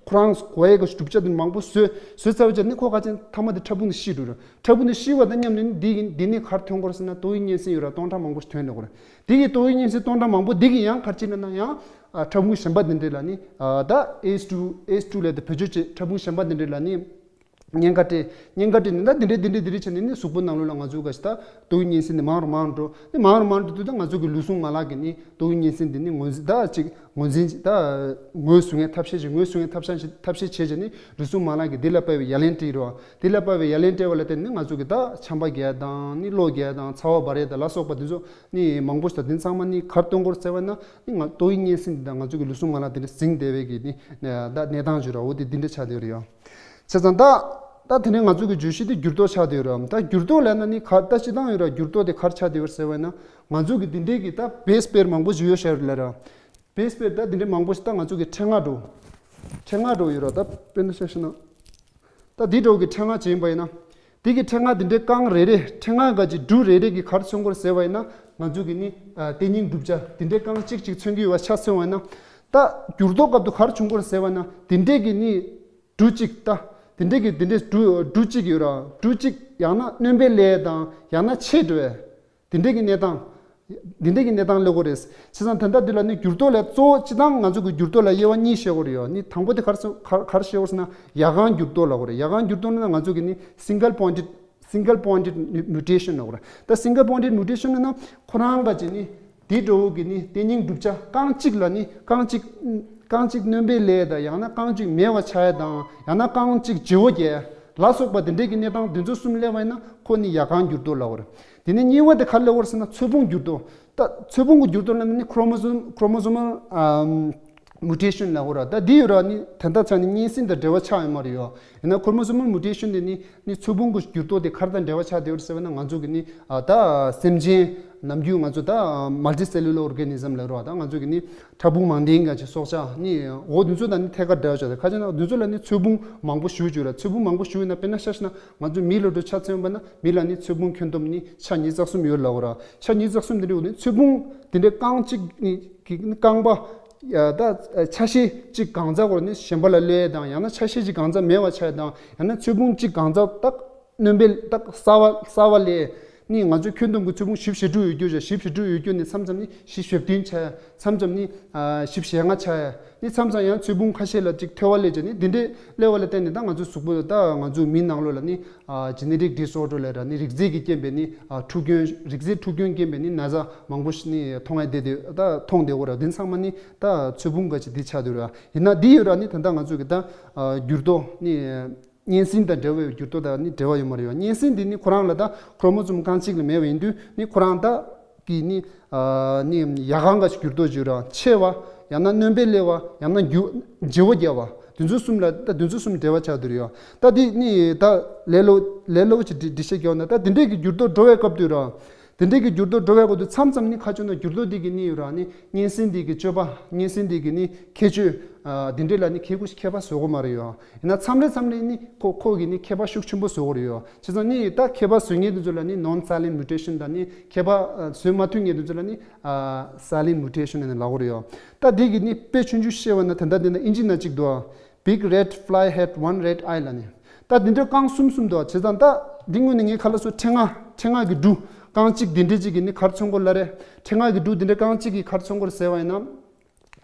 ཁོ་རང་གོ་ཡས་ཀྱི་གྲུབ་ཆ་དེ་མང་པོ་བཟོས་བཟོས་ཚར་བའི་རྗེས་ནི་ཁོ་ཁ་ཅན་ཐ་མ་དེ་ཕྲ་ཕུང་དེ་ཤི་འགྲོ་རེད། ཕྲ་ཕུང་དེ་ཤི་བ་དང་མཉམ་དུ་ནི་འདི་ཡིན་འདི་ནི་གར་ཐོན་གོ་རེད་ཟེར་ན་ཏོག་དབྱིབས་གཉན་སྲིན་ཡོད་ར་སྟོང་ཕྲག་མང་པོ་ཞིག་ཐོན་འགྲོ་གོ་རེད། འདི་གི་ཏོག་དབྱིབས་གཉན་སྲིན་སྟོང་ཕྲག་མང་པོ་འདི་གི་ཡང་གར་ཅི་ལབ་ན་ཡང་ཨ་ཕྲ་ཕུང་གཞན་པ་འདི་འདྲ་ལ་ནི་ཨ་ད་ཨེཆ་ཊུ་ཨེཆ་ཊུ་ལབ་དེ་བེད་སྤྱོད་བྱེད་ཕྲ་ཕུང་གཞན་པ་འདི་འདྲ་ལ་ནི། གཉན་ཁ་སྤྲད། གཉན་ཁ་སྤྲད་ནས་ད་འདི་འདྲས་འདི་འདྲས་འདི་འདྲས་བྱས་ནས་ནི་གཟུགས་པོ་ནང་ལོགས་ལ་ང་ཚོ་ག་ཞིག་ད་ཏོག་དབྱིབས་གཉན་སྲིན་འདི་མང་རུ་མང་རུ་འགྲོ། ནི་མང་རུ་མང་རུ་འགྲོ་དུས་ད་ང་ཚོ་གི་ལུས་ཟུངས་མ་ལག་གི་ནི་ཏོག་དབྱིབས་གཉན་སྲིན་འདི་ནི་ངོས་འཛིན་ད་ཅིག་ངོས་འཛིན་ད་ངོས་བཟུང་ཡས་ཐབས་ཤེས་ཅིག་ངོས་བཟུང་ཡས་ཐབས་ཤེས་ཐབས་ཤེས་བྱས་བྱས་ནི་ལུས་ཟུངས་མ་ལག་གི་འདི་ལ་དཔག་པའི་ཡ་ལན་སྤྲད་རོགས། འདི་ལ་དཔག་པའི་ཡ་ལན་སྤྲད་པ་ལ་བརྟེན་ནས་ང་ཚོ་གི་ད་ཆམ་པ་རྒྱག་དང་ནི་གློ་རྒྱག་དང་ཚ་བ་འབར་ཡས་དང་ལ་སོགས་པ་འདི་ཚོ་ནི་མང་པོ་ཞིག་ད་འདི་ཚང་མ་ནི་གར་གཏོང་དགོས་ཟེར་བ་ན་ནི་ང་ཏོག་དབྱིབས་གཉན་སྲིན་འདི་དང་ང་ཚོ་གི་ལུས་ཟུངས་མ་ལག་འདི་འདྲ་ཟིང་བསྡད་པའི་གི་ནི་ད་གནས་སྟངས་ཅིག་ར། འོ་དེ་འདི་འདྲ་ཆགས་བསྡད་ཡོད་རེད་ཡ། བྱས་ཙང་ད་ད་དེ་ནས་ང་ཚོ་གི་བརྗོད་གཞི་དེ་འགྱུར་ལྡོག་ཆགས་བསྡད་ཡོད་ར། ད་འགྱུར་ལྡོག་ལབ་ན་ནི་གར་ད་སྤྱི་བཏང་ཡོད་ར། འགྱུར་ལྡོག་དེ་གར་ཆགས་བསྡད་ཡོད་ཟེར་བ་ན་ང་ཚོ་གི་འདི་འདྲའི་གི་ད་བེ་སི་པེར་མང་པོ་ཞིག་ཡོད་ཤག་རེད་ལ་ར། བེ་སི་པེར་ད་འདི་འདྲའི་མང་པོ་ཞིག་ད་ང་ཚོ་གི་ཕྲེང་བ་འགྲོ། ཕྲེང་བ་འགྲོ་ཡོད་ར། ད་དཔེར་ན་ཆ་བཞག་ན། ད་འདི་འགྲོ་གི་ཕྲེང་བ་ཅིག་ཡིན་པ་ཡིན་ན། འདི་གི་ཕྲེང་བ་འདི་འདྲའི་རྐང་རེ་རེ་ཕྲེང་བ་ག་ཅིག་འབྲུ་རེ་རེ་གི་གར་མཚོན་སྐོར་ཟེར་བ་ཡིན་ན་ང་ཚོ་གི་ནི་ཨ་ལྟེ་སྙིང་གྲུབ་ཆ་འདི་འདྲའི་རྐང་གཅིག་གཅིག་མཚོན་གྱི་ཡོད་པ་ཆ་མཚོན་བ་ཡིན་ན། ད་འགྱུར་ལྡོག་སྐབས་དུ་གར་བྱུང་སྐོར་ཟེར་བ་ཡིན་ན་འདི་འདྲའི་གི་ནི་འབྲུ་གཅིག་ད། འདི་འདྲའི་གི་འདི་འདྲའི་འབྲུ་འབྲུ་གཅིག་ཡོད་ར། འབྲུ་གཅིག་ཡང་ན་སྣོན་པའི་ཀླད་དང་ཡང་ན་ཆད་འགྲོ་བས། འདི་འདྲའི་གི་གནས་སྟངས། འདི་འདྲའི་གི་གནས་སྟངས་སླེབས་ཀྱི་རེད། བྱས་ཙང་དེ་འདྲ་འདི་ལ་ནི་འགྱུར་ལྡོག་ལས་གཙོ་བོ་སྤྱི་བཏང་ང་ཚོ་གི་འགྱུར་ལྡོག་ལ་དབྱེ་བ་གཉིས་ཕྱེ་དགོས་རེད་ཡོད། ནི་དང་པོ་དེ་ག་རེ་ཟེར་ག་རེ་ག་རེ་ཕྱེ་དགོས་ཟེར་ན་ཡ་གང་འགྱུར་ལྡོག་ལབ་དགོས་རེད། ཡ་གང་འགྱུར་ལྡོག་ལབ་ན་ང་ཚོ་གི་ནི་single pointed single pointed mu- mutation ལབ་དགོས་རེད། ད་single pointed mutation ལབ་ན་ཁོ་རང་ག་ཅིག་ནི་དེ་འདྲ་བོ་གི་ནི་ལྟེ་སྙིང་གྲུབ་ཆ་རྐང་གཅིག་ལ་ནི་རྐང་གཅིག་རྐང་གཅིག་སྣོན་པའི་ཀླད་དང་ཡང་ན་རྐང་གཅིག་མེད་པ་ཆགས་ཡ་དང་ཡང་ན་རྐང་གཅིག་བརྗེ་བོ་རྒྱག་ལ་སོགས་པ་དེ་འདྲའི་གི་གནས་སྟངས་དེ་ཚོ་གསུམ་སླེབས་པ་ཡིན་ན་ཁོ་ནི་ཡ་གང་འགྱུར་ལྡོག་ལབ་དགོས་རེད། དེ་ནས་གཉིས་པ་དེ་ག་རེ་ལབ་དགོས་རེད་ཟེར་ན་ཚོས་ཕུང་འགྱུར་ལྡོག་ད་ཚོས་ཕུང་གི་འགྱུར་ལྡོག་ལབ་ན་ནི་chromosomal chromosomal mutation ལབ་དགོས་ར། ད་འདི་ཡོད་ར་ནི་ད་ལྟ་ཆ་ནི་གཉན་སྲིན་དང་འབྲེལ་བ་ཆགས་ཡོད་མ་རེད་ཡོད། ཡིན་ན་chromosomal mutation དེ་ནི་ནི་ཚོས་ཕུང་གི་འགྱུར་ལྡོག་དེ་ག་རེ་དང་འབྲེལ་བ་ཆགས་བསྡད་ཡོད་ཟེར་བ་ན་ང་ཚོ་གི་ནི་ཨ་ད་སེམས་ཅན་ནམ་རྒྱུན་ང་ཚོ་ད་multicellular organism ལབ་ར། ད་ང་ཚོ་གི་ནི་ཕྲ་ཕུང་མང་ལྡན་ག་ཅིག་སྲོག་ཆགས་ནི་འོ་དེ་ཚོ་དང་ནི་ཐད་ཀར་འབྲེལ་བ་ཆགས་ཏེ་ཁ་ཅིག་ན་དེ་ཚོ་ལ་ནི་ཚོས་ཕུང་མང་པོ་ཞེ་པོ་ཅིག་ཡོད་ར། ཚོས་ཕུང་མང་པོ་ཞེ་པོ་ཡོད་ན་དཔེར་ན་ཆ་བཞག་ན་ང་ཚོ་མི་ལ་འགྲོ་ཆ་མཚོན་པ་ན་མི་ལ་ནི་ཚོས་ཕུང་ཁྱོན་བསྡོམས་ནི་ཆ་ཉིས་རྩ་གསུམ་ཡོད་ལབ་ར། ཆ་ཉིས་རྩ་གསུམ་དེ་འདྲ་ཡོད་ནི་ཚོས་ཕུང་དེ་འདྲའི་རྐང་གཅིག་ནི་གི་ནི་རྐང་པ་ཡ་ད་ཆ་ཤས་གཅིག་གང་ཚ་གོ་ནི་གཞན་པ་ལ་སླེབས་དང་ཡང་ན་ཆ་ཤས་གཅིག་གང་ཚ་མེད་པ་ཆགས་དང་ཡང་ན་ཚོས་ཕུང་གཅིག་གང་ཚ་ཏག་སྣོན་པའི་ཏག་གསར་བ་གསར་བ་ལས་ནི་ང་ཚོའི་ཁྱོན་བསྡོམས་ཀྱི་ཚོས་ཕུང་བཞི་བཅུ་ཞེ་དྲུག་ཡོད་རྒྱུ་ཞེ་བཞི་བཅུ་ཞེ་དྲུག་ཡོད་རྒྱུ་ནི་མཚམས་མཚམས་ནི་བཞི་བཅུ་ཞེ་བདུན་ཆགས་ཡ་མཚམས་མཚམས་ནི་ཨ་བཞི་བཅུ་ཞེ་ལྔ་ཆགས་ཡ་ནི་མཚམས་མཚམས་ཡང་ཚོས་ཕུང་ཁ་ཤས་ལ་ཅིག་ཐལ་བ་སླེབས་བྱས་ནི་འདི་འདྲའི་སླེབས་པ་ལ་བརྟེན་ནས་ད་ང་ཚོའི་གཟུགས་པོ་ད་ང་ཚོའི་མི་ནང་ལོགས་ལ་ནི་ཨ་genetic disorder ལབ་ར་ནི་རིགས་རྫས་ཀྱི་རྐྱེན་པས་ནི་ཨ་འཁྲུག་སྐྱོན་རིགས་རྫས་འཁྲུག་སྐྱོན་རྐྱེན་པས་ནི་ན་ཚ་མང་པོ་ཞིག་ནི་མཐོང་ཡ་དེ་དེ་ད་མཐོང་བསྡད་ཡོད་ར། འདི་ཚང་མ་ནི་ད་ཚོས་ཕུང་ག་ཅིག་འདི་ཆགས་བསྡད་ཡོད་ར། ཡིན་ན་འདི་ཡོད་ར་ནི་ད་ལྟ་ང་ཚོ་གི་ད་ཨ་འགྱུར་ལྡོག་ནི། གཉན་སྲིན་དང་འབྲེལ་བའི་འགྱུར་ལྡོག་དང་ནི་འབྲེལ་བ་ཡོད་མ་རེད་ཡོད། གཉན་སྲིན་འདི་ནི་ཁོ་རང་ལ་ད་chromosome རྐང་གཅིག་ལས་མེད་པ་ཡིན་དུས་ནི་ཁོ་རང་ད་གི་ནི་ཨ་ནི་ཡ་གང་ག་ཅིག་འགྱུར་ལྡོག་བྱེད་ར་ཆད་པ་ཡང་ན་སྣོན་པ་སླེབས་པ་ཡང་ན་འགྱུར་བརྗེ་བོ་རྒྱག་པ་དེ་ཚོ་གསུམ་ལ་ད་དེ་ཚོ་གསུམ་འབྲེལ་བ་ཆགས་བསྡད་ཡོད། ད་འདི་ནི་ད་ལས་སླ་ལས་སླ་པོ་ཅིག་འགྲེལ་བཤད་རྒྱག་ན་ད་དེ་འདྲས་ཀྱི་འགྱུར་ལྡོག་འགྲོ་བའི་སྐབས་དུས་ར། དེ་འདྲའི་གི་འགྱུར་ལྡོག་འགྲོ་བའི་སྐོར་དུ་མཚམས་མཚམས་ནི་ཁ་ཕྱོགས་ན་འགྱུར་ལྡོག་འདི་གི་ནི་ཡོད་ར་ནི་གཉན་སྲིན་འདི་གི་སྤྱོད་པ་གཉན་སྲིན་འདི་གི་ནི་ཁྱད་ཆོས་ཨ་འདི་འདྲའི་ལ་ནི་ཁྱད་ཁུ་ཁྱད་པར་བཟོ་གི་མ་རེད་ཡོད། ཡིན་ན་མཚམས་རེ་མཚམས་རེ་ནི་ཁོ་ཁོ་གི་ནི་ཁྱད་པར་ཤུགས་ཆེན་པོ་བཟོ་གི་རེད་ཡོད། བྱས་ཙང་ནི་ད་ཁྱད་པར་བཟོ་མཁན་དེ་ཚོ་ལ་ནི་non-silent mutation དང་ནི་ཁྱད་པར་ཨ་བཟོ་མ་ཐུབ་མཁན་དེ་ཚོ་ལ་ནི་ཨ་silent mutation ནི་ལབ་གི་རེད་ཡོད། ད་འདི་གི་ནི་དཔེ་ཆུང་ཆུང་བཤད་པ་ན་ད་ལྟ་འདི་ན་ཨིན་ཇི་ན་གཅིག་འདུག་ཨ། Big red fly had one red eye ལ་ནི། ད་འདི་འདྲའི་རྐང་གསུམ་གསུམ་འདུག་བྱས་ཙང་ད་འདི་དངོས་ནས་ངས་ཁ་ལ་སོ་ཕྲེང་ང་ཕྲེང་ང་གི་འབྲུ་རྐང་གཅིག་འདི་འདྲའི་གཅིག་གི་ནི་གར་ཚོན་སྐོར་ལ་རེད། ཕྲེང་ང་གི་འབྲུ་འདི་འདྲའི་རྐང་གཅིག་གི་གར་ཚོན་སྐོར་ཟེར་བ་ཡིན་ན།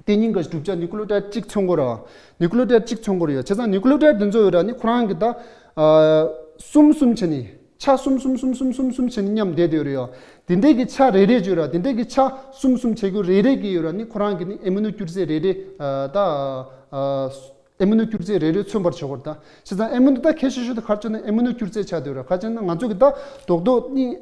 ལྟེ་སྙིང་གི་གྲུབ་ཆ་ནིའུ་ཀི་ལོ་ཊའིཌ་གཅིག་ཚོན་སྐོར་ར། ནིའུ་ཀི་ལོ་ཊའིཌ་གཅིག་ཚོན་སྐོར་ཡོད། བྱས་ཙང་ནིའུ་ཀི་ལོ་ཊའིཌ་འདི་ཚོ་ཡོད་ར་ནི་ཁོ་རང་གི་ད། གསུམ་གསུམ་བྱས་ནི། ཆ་གསུམ་གསུམ་བྱས་ནི་མཉམ་བསྡད་དེ་ཡོད་རེད་ཡོ། དེ་འདྲའི་གི་ཆ་རེ་རེ་ཅིག་ཡོད་ར། དེ་འདྲའི་གི་ཆ་གསུམ་གསུམ་བྱེད་རྒྱུ་རེ་རེ་གི་ཡོད་ར་ནི་ཁོ་རང་གི་ནི་ཨེ་མི་ནོ་སྐྱུར་རྫས་རེ་རེ་ད། ཨེ་མི་ནོ་སྐྱུར་རྫས་རེ་རེ་མཚོན་པར་བྱེད་དགོས་རེད་ད། བྱས་ཙང་ཨེ་མི་ནོ་ད་ཁྱད་ཆེ་ཤོས་དེ་ག་རེ་ཆགས་ན་ཨེ་མི་ནོ་སྐྱུར་རྫས་ཆགས་བསྡད་ཡོད་ར། ག་རེ་ཆགས་ན་ང་ཚོ་གི་ད་རྡོག་རྡོག་གཉིས་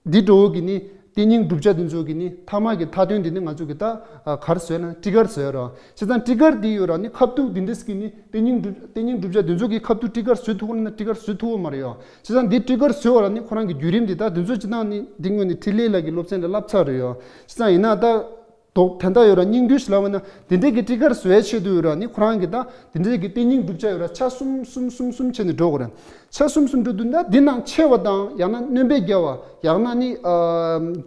འདི་འདྲ་བོ་གི་ནི་ལྟེ་སྙིང་གྲུབ་ཆ་འདི་ཚོ་གི་ནི་ཐ་མ་གི་མཐའ་དོན་འདི་ནི་ང་ཚོ་གི་ད་ག་རེ་བཟོས་ན་ཊི་གར་བཟོས་ར། བྱས་ཙང་ཊི་གར་འདི་ཡོད་ར་ནི་ཁ་ཐུག་འདི་འདྲས་གི་ནི་ལྟེ་སྙིང་གྲུབ་ལྟེ་སྙིང་གྲུབ་ཆ་འདི་ཚོ་གི་ཁ་ཐུག་ཊི་གར་བཟོས་ཐུབ་ཀྱི་ན་ཊི་གར་བཟོས་ཐུབ་ཀྱི་མ་རེད་ཡོ། བྱས་ཙང་འདི་ཊི་གར་བཟོས་པ་ར་ནི་ཁོ་རང་གི་བརྒྱུད་རིམ་འདི་ད་འདི་ཚོ་སྤྱིར་བཏང་ནི་འདི་དངོས་ནི་ཕྲིན་ལས་ལགས་ཀྱི་སློབ་ཚན་ལ་བསླབ་ཚར་རེད་ཡོ། བྱས་ཙང་ཡིན་ན་ད། དོག་དེ་འདྲ་ཡོད་ར་སྙིང་བསྡུས་ཤིག་ལབ་པ་ན་དེ་འདྲའི་གི་ཊི་གར་བཟོ་ཡའི་ཆེད་དུ་ཡོད་ར་ནི་ཁོ་རང་གི་ད་དེ་འདྲའི་གི་ལྟེ་སྙིང་གྲུབ་ཆ་ཡོད་ར་ཆ་གསུམ་གསུམ་གསུམ་གསུམ་བྱས་ནས་འགྲོ་དགོས་ར། ཆ་གསུམ་གསུམ་འགྲོ་དུས་ན་འདི་ནང་ཆད་པ་དང་ཡང་ན་སྣོན་པ་བརྒྱབ་པ་ཡང་ན་ནི་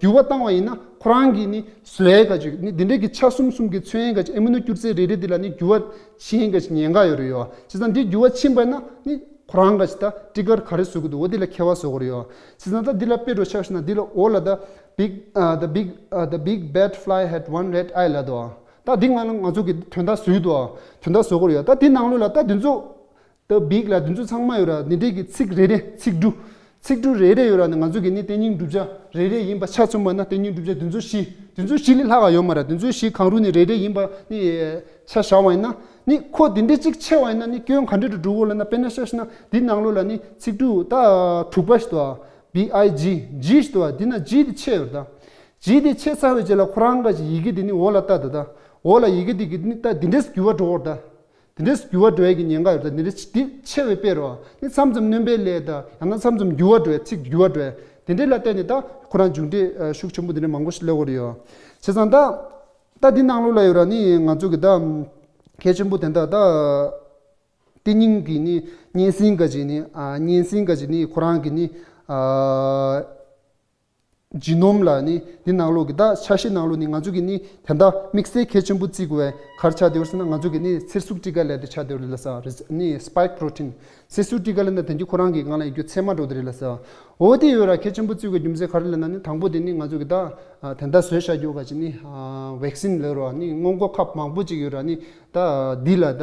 འགྱུར་བ་བཏང་བ་ཡིན་ན་ཁོ་རང་གི་ནི་བཟོ་ཡའི་ག་ཅིག་ནི་དེ་འདྲའི་གི་ཆ་གསུམ་གསུམ་གི་མཚོན་ཡའི་ག་ཅིག་ཨེ་མི་ནོ་སྐྱུར་རྫས་རེ་རེ་འདི་ལ་ནི་འགྱུར་བ་ཕྱིན་ཡའི་ག་ཅིག་ཉེན་ཁ་ཡོད་རེད་ཡོ། བྱས་ཙང་འདི་འགྱུར་བ་ཕྱིན་པ་ན་ནི། ཁོ་རང་ག་ཅིག་ད་ཊི་གར་ག་རེ་བཟོ་གི་འདུག་འོ་དེ་ལ་ཁྱད་པར་བཟོ་གི་རེད་ཡོ། བྱས་ཙང་ད་འདི་ལ་དཔེ་འགྲོ་ཆ་བཞག་ན་འདི་ལ་འོ་ལ་ད་big uh, the big uh, the big bad fly had one red eye ལ་དོ། ད་འདི་ང་ལ་ང་ཚོ་གི་དོན་དག་བཟོས་འདུག་དོན་དག་བཟོ་གི་རེད་ཡོ། ད་འདི་ནང་ལོགས་ལ་ད་འདི་ཚོ་ the big ལ་འདི་ཚོ་ཚང་མ་ཡོད་ར། འདི་འདྲའི་གི་ཚིག་རེ་རེ་ཚིག་འབྲུ། ཚིག་འབྲུ་རེ་རེ་ཡོད་ར་ནི་ང་ཚོ་གི་ནི་རྟེན་རྙིང་བསྒྲུབ་བྱ་རེ་རེ་ཡིན་པ་ཆ་མཚོན་པ་ན་རྟེན་རྙིང་བསྒྲུབ་བྱ་འདི་ཚོ་བཞི། འདི་ཚོ་བཞི་ལས་ལྷག་ག་ཡོད་མ་ར། འདི་ཚོ་བཞི་གང་རུང་ནི་རེ་རེ་ཡིན་པ་ནི་ཆ་བཞག་པ་ཡིན་ན་ནི་ཁོ་འདི་འདྲའི་གཅིག་ཆེ་བ་ཡིན་ན་ནི་སྐྱོན་ག་འདྲ་འདྲ་འགྲོ་གོ་ལབ་ན། དཔེར་ན་ཆ་བཞག་ན་འདི་ནང་ལོགས་ལ་ནི་ཚིག་འབྲུ་ད་དྲུག་པ་ཞིག་འདུག B I G G ཞིག་འདུག་འདི་ན་G དེ་ཆེ་ཡོད་ད། G དེ་ཆེ་ཚར་བའི་རྗེས་ལ་ཁོ་རང་ག་ཅིག་ཡི་གེ་འདི་ནི་འོག་ལ་ལྟ་ད་ད། འོག་ལ་ཡི་གེ་འདི་གི་ནི་ད་འདི་འདྲས་འགྱུར་བ་འགྲོ་གོ་ད། དེ་འདྲས་འགྱུར་བ་འགྲོ་ཡས་ཀྱི་ཉེན་ཁ་ཡོད་ད། དེ་འདྲས་དེ་ཆེ་བའི་དཔེ་རོ། ནི་མཚམས་མཚམས་སྣོན་པའི་ལས་ད་ཡང་ན་མཚམས་མཚམས་འགྱུར་བ་འགྲོ་ཡས་ཚིག་འགྱུར་བ་འགྲོ་ཡས་དེ་འདྲས་ལ་བརྟེན་ནས་ད་ཁོ་རང་མཇུག་འབྲས་ཤུགས་ཆེན་པོ་དེ་འདྲས་མང་པོ་ཞིག་སླེབས་ཡོད་རེད་ཡོ། བྱས་ཙང་ད་ད་འདི་ནང་ལོགས་ལ་ཡོད་ར་ནི་ང་ཚོ་གི་ད་གལ་ཆེན་པོ་དེ་འདྲ་ད་རྟེན་རྙིང་གི་ནི་གཉན་སྲིན་ག་ཅིག་ནི་གཉན་སྲིན་ག་ཅིག་ནི་ཁོ་རང་གི་ནི། ཇི་ནོམ་ལ་ནི་འདི་ནང་ལོགས་ཀྱི་ད་ཆ་ཤས་ནང་ལོགས་ནི་ང་ཚོ་གི་ནི་དེ་འདྲ་དམིགས་བསལ་གལ་ཆེན་པོ་བརྩི་དགོས་པའི་ག་རེ་ཆགས་བསྡད་ཡོད་ཟེར་ན། ང་ཚོ་གི་ནི་ཚེར་གཟུགས་སྤྲི་དཀར་ལབ་དེ་ཆགས་བསྡད་ཡོད་རེད་ལ་ས་ནི་spike protein། ཚེར་གཟུགས་སྤྲི་དཀར་ལབ་ན་དེ་གི་ཁོ་རང་གི་སྒང་ལ་ཡོད་རྒྱུ་ཚེར་མ་འགྲོ་དེ་རེད་ལ་ས། འོ་དེ་ཡོད་ར་གལ་ཆེན་པོ་བརྩི་དགོས་རྒྱུ་མཚན་ག་རེ་ལབ་ན་ནི་དང་པོ་དེ་ནི་ང་ཚོ་གི་ད་དེ་འདྲ་བཟོས་བཞག་རྒྱུ་ག་ཅིག་ནི་vaccine་ལབ་རོ་ནི་སྔོན་འགོག་ཁབ་མང་པོ་ཅིག་ཡོད་ར་ནི། ད་འདི་ལ་ད་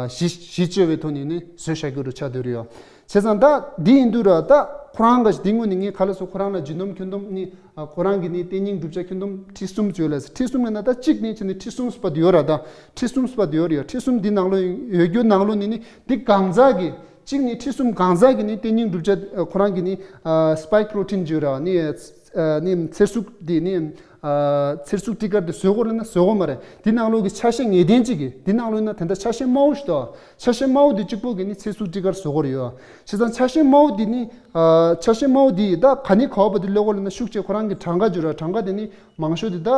གཞི་གཞི་བཅོལ་བའི་ཐོག་ནས་ནི་བཟོས་བཞག་རྒྱུ་རུ་ཆགས་བསྡད་ཡོད་རེད་ཡོ། བྱས་ཙང་ད་འདི་ཡིན་དུས་ར་ད་ཁོ་རང་ག་ཅིག་འདི་སྔོན་ནས་ངས་ག་ལ་སོ་ཁོ་རང་ལ་ཇི་ནོམ་ཁྱོན་བསྡོམས་ནི་ཁོ་རང་གི་ནི་རྟེན་རྙིང་བསྒྲུབ་བྱ་ཁྱོན་བསྡོམས་ཁྲི་གསུམ་བཅོལ་ལ། ཁྲི་གསུམ་ལ་ན་ད་གཅིག་ནས་བྱས་ནས་ཁྲི་གསུམ་པ་དེ་ཡོད་ར། ད་ཁྲི་གསུམ་པ་དེ་ཡོད་རེད་ཡོ། ཁྲི་གསུམ་འདི་ནང་ལོ་ཡོད་རྒྱུ་ནང་ལོ་ནི་ནི་འདི་གང་ཟག་གི་གཅིག་ནི་ཁྲི་གསུམ་གང་ཟག་གི་ནི་རྟེན་རྙིང་བསྒྲུབ་བྱ་ཁོ་རང་གི་ནི་spike protein་བཅོལ་ར་ནི་ནི་ཚེར་གཟུགས་འདི་ནི། ཚེར་གཟུགས་སྤྲི་དཀར་དེ་བཟོ་དགོས་རེད་ན་བཟོ་དགོས་མ་རེད། འདི་ནང་ལོགས་ཀྱི་ཆ་ཤས་ངེས་གཏན་གཅིག་གི་འདི་ནང་ལོགས་ན་དེ་འདྲ་ཆ་ཤས་དམའ་བོ་ཞིག་འདུག་ཆ་ཤས་དམའ་བོ་དེ་གཅིག་པོ་གི་ནི་ཚེར་གཟུགས་སྤྲི་དཀར་བཟོ་དགོས་རེད་ཡོ། བྱས་ཙང་ཆ་ཤས་དམའ་བོ་དེ་ནི་ཆ་ཤས་དམའ་བོ་དེ་ད་ག་ནས་ག་བ་བ་དེ་ལོ་གོ་ལ་ན་ཤུགས་ཆེ་ཁོ་རང་གི་གྲངས་ཀ་བརྗོད་ར། གྲངས་ཀ་དེ་ནི་མང་ཤོས་དེ་ད་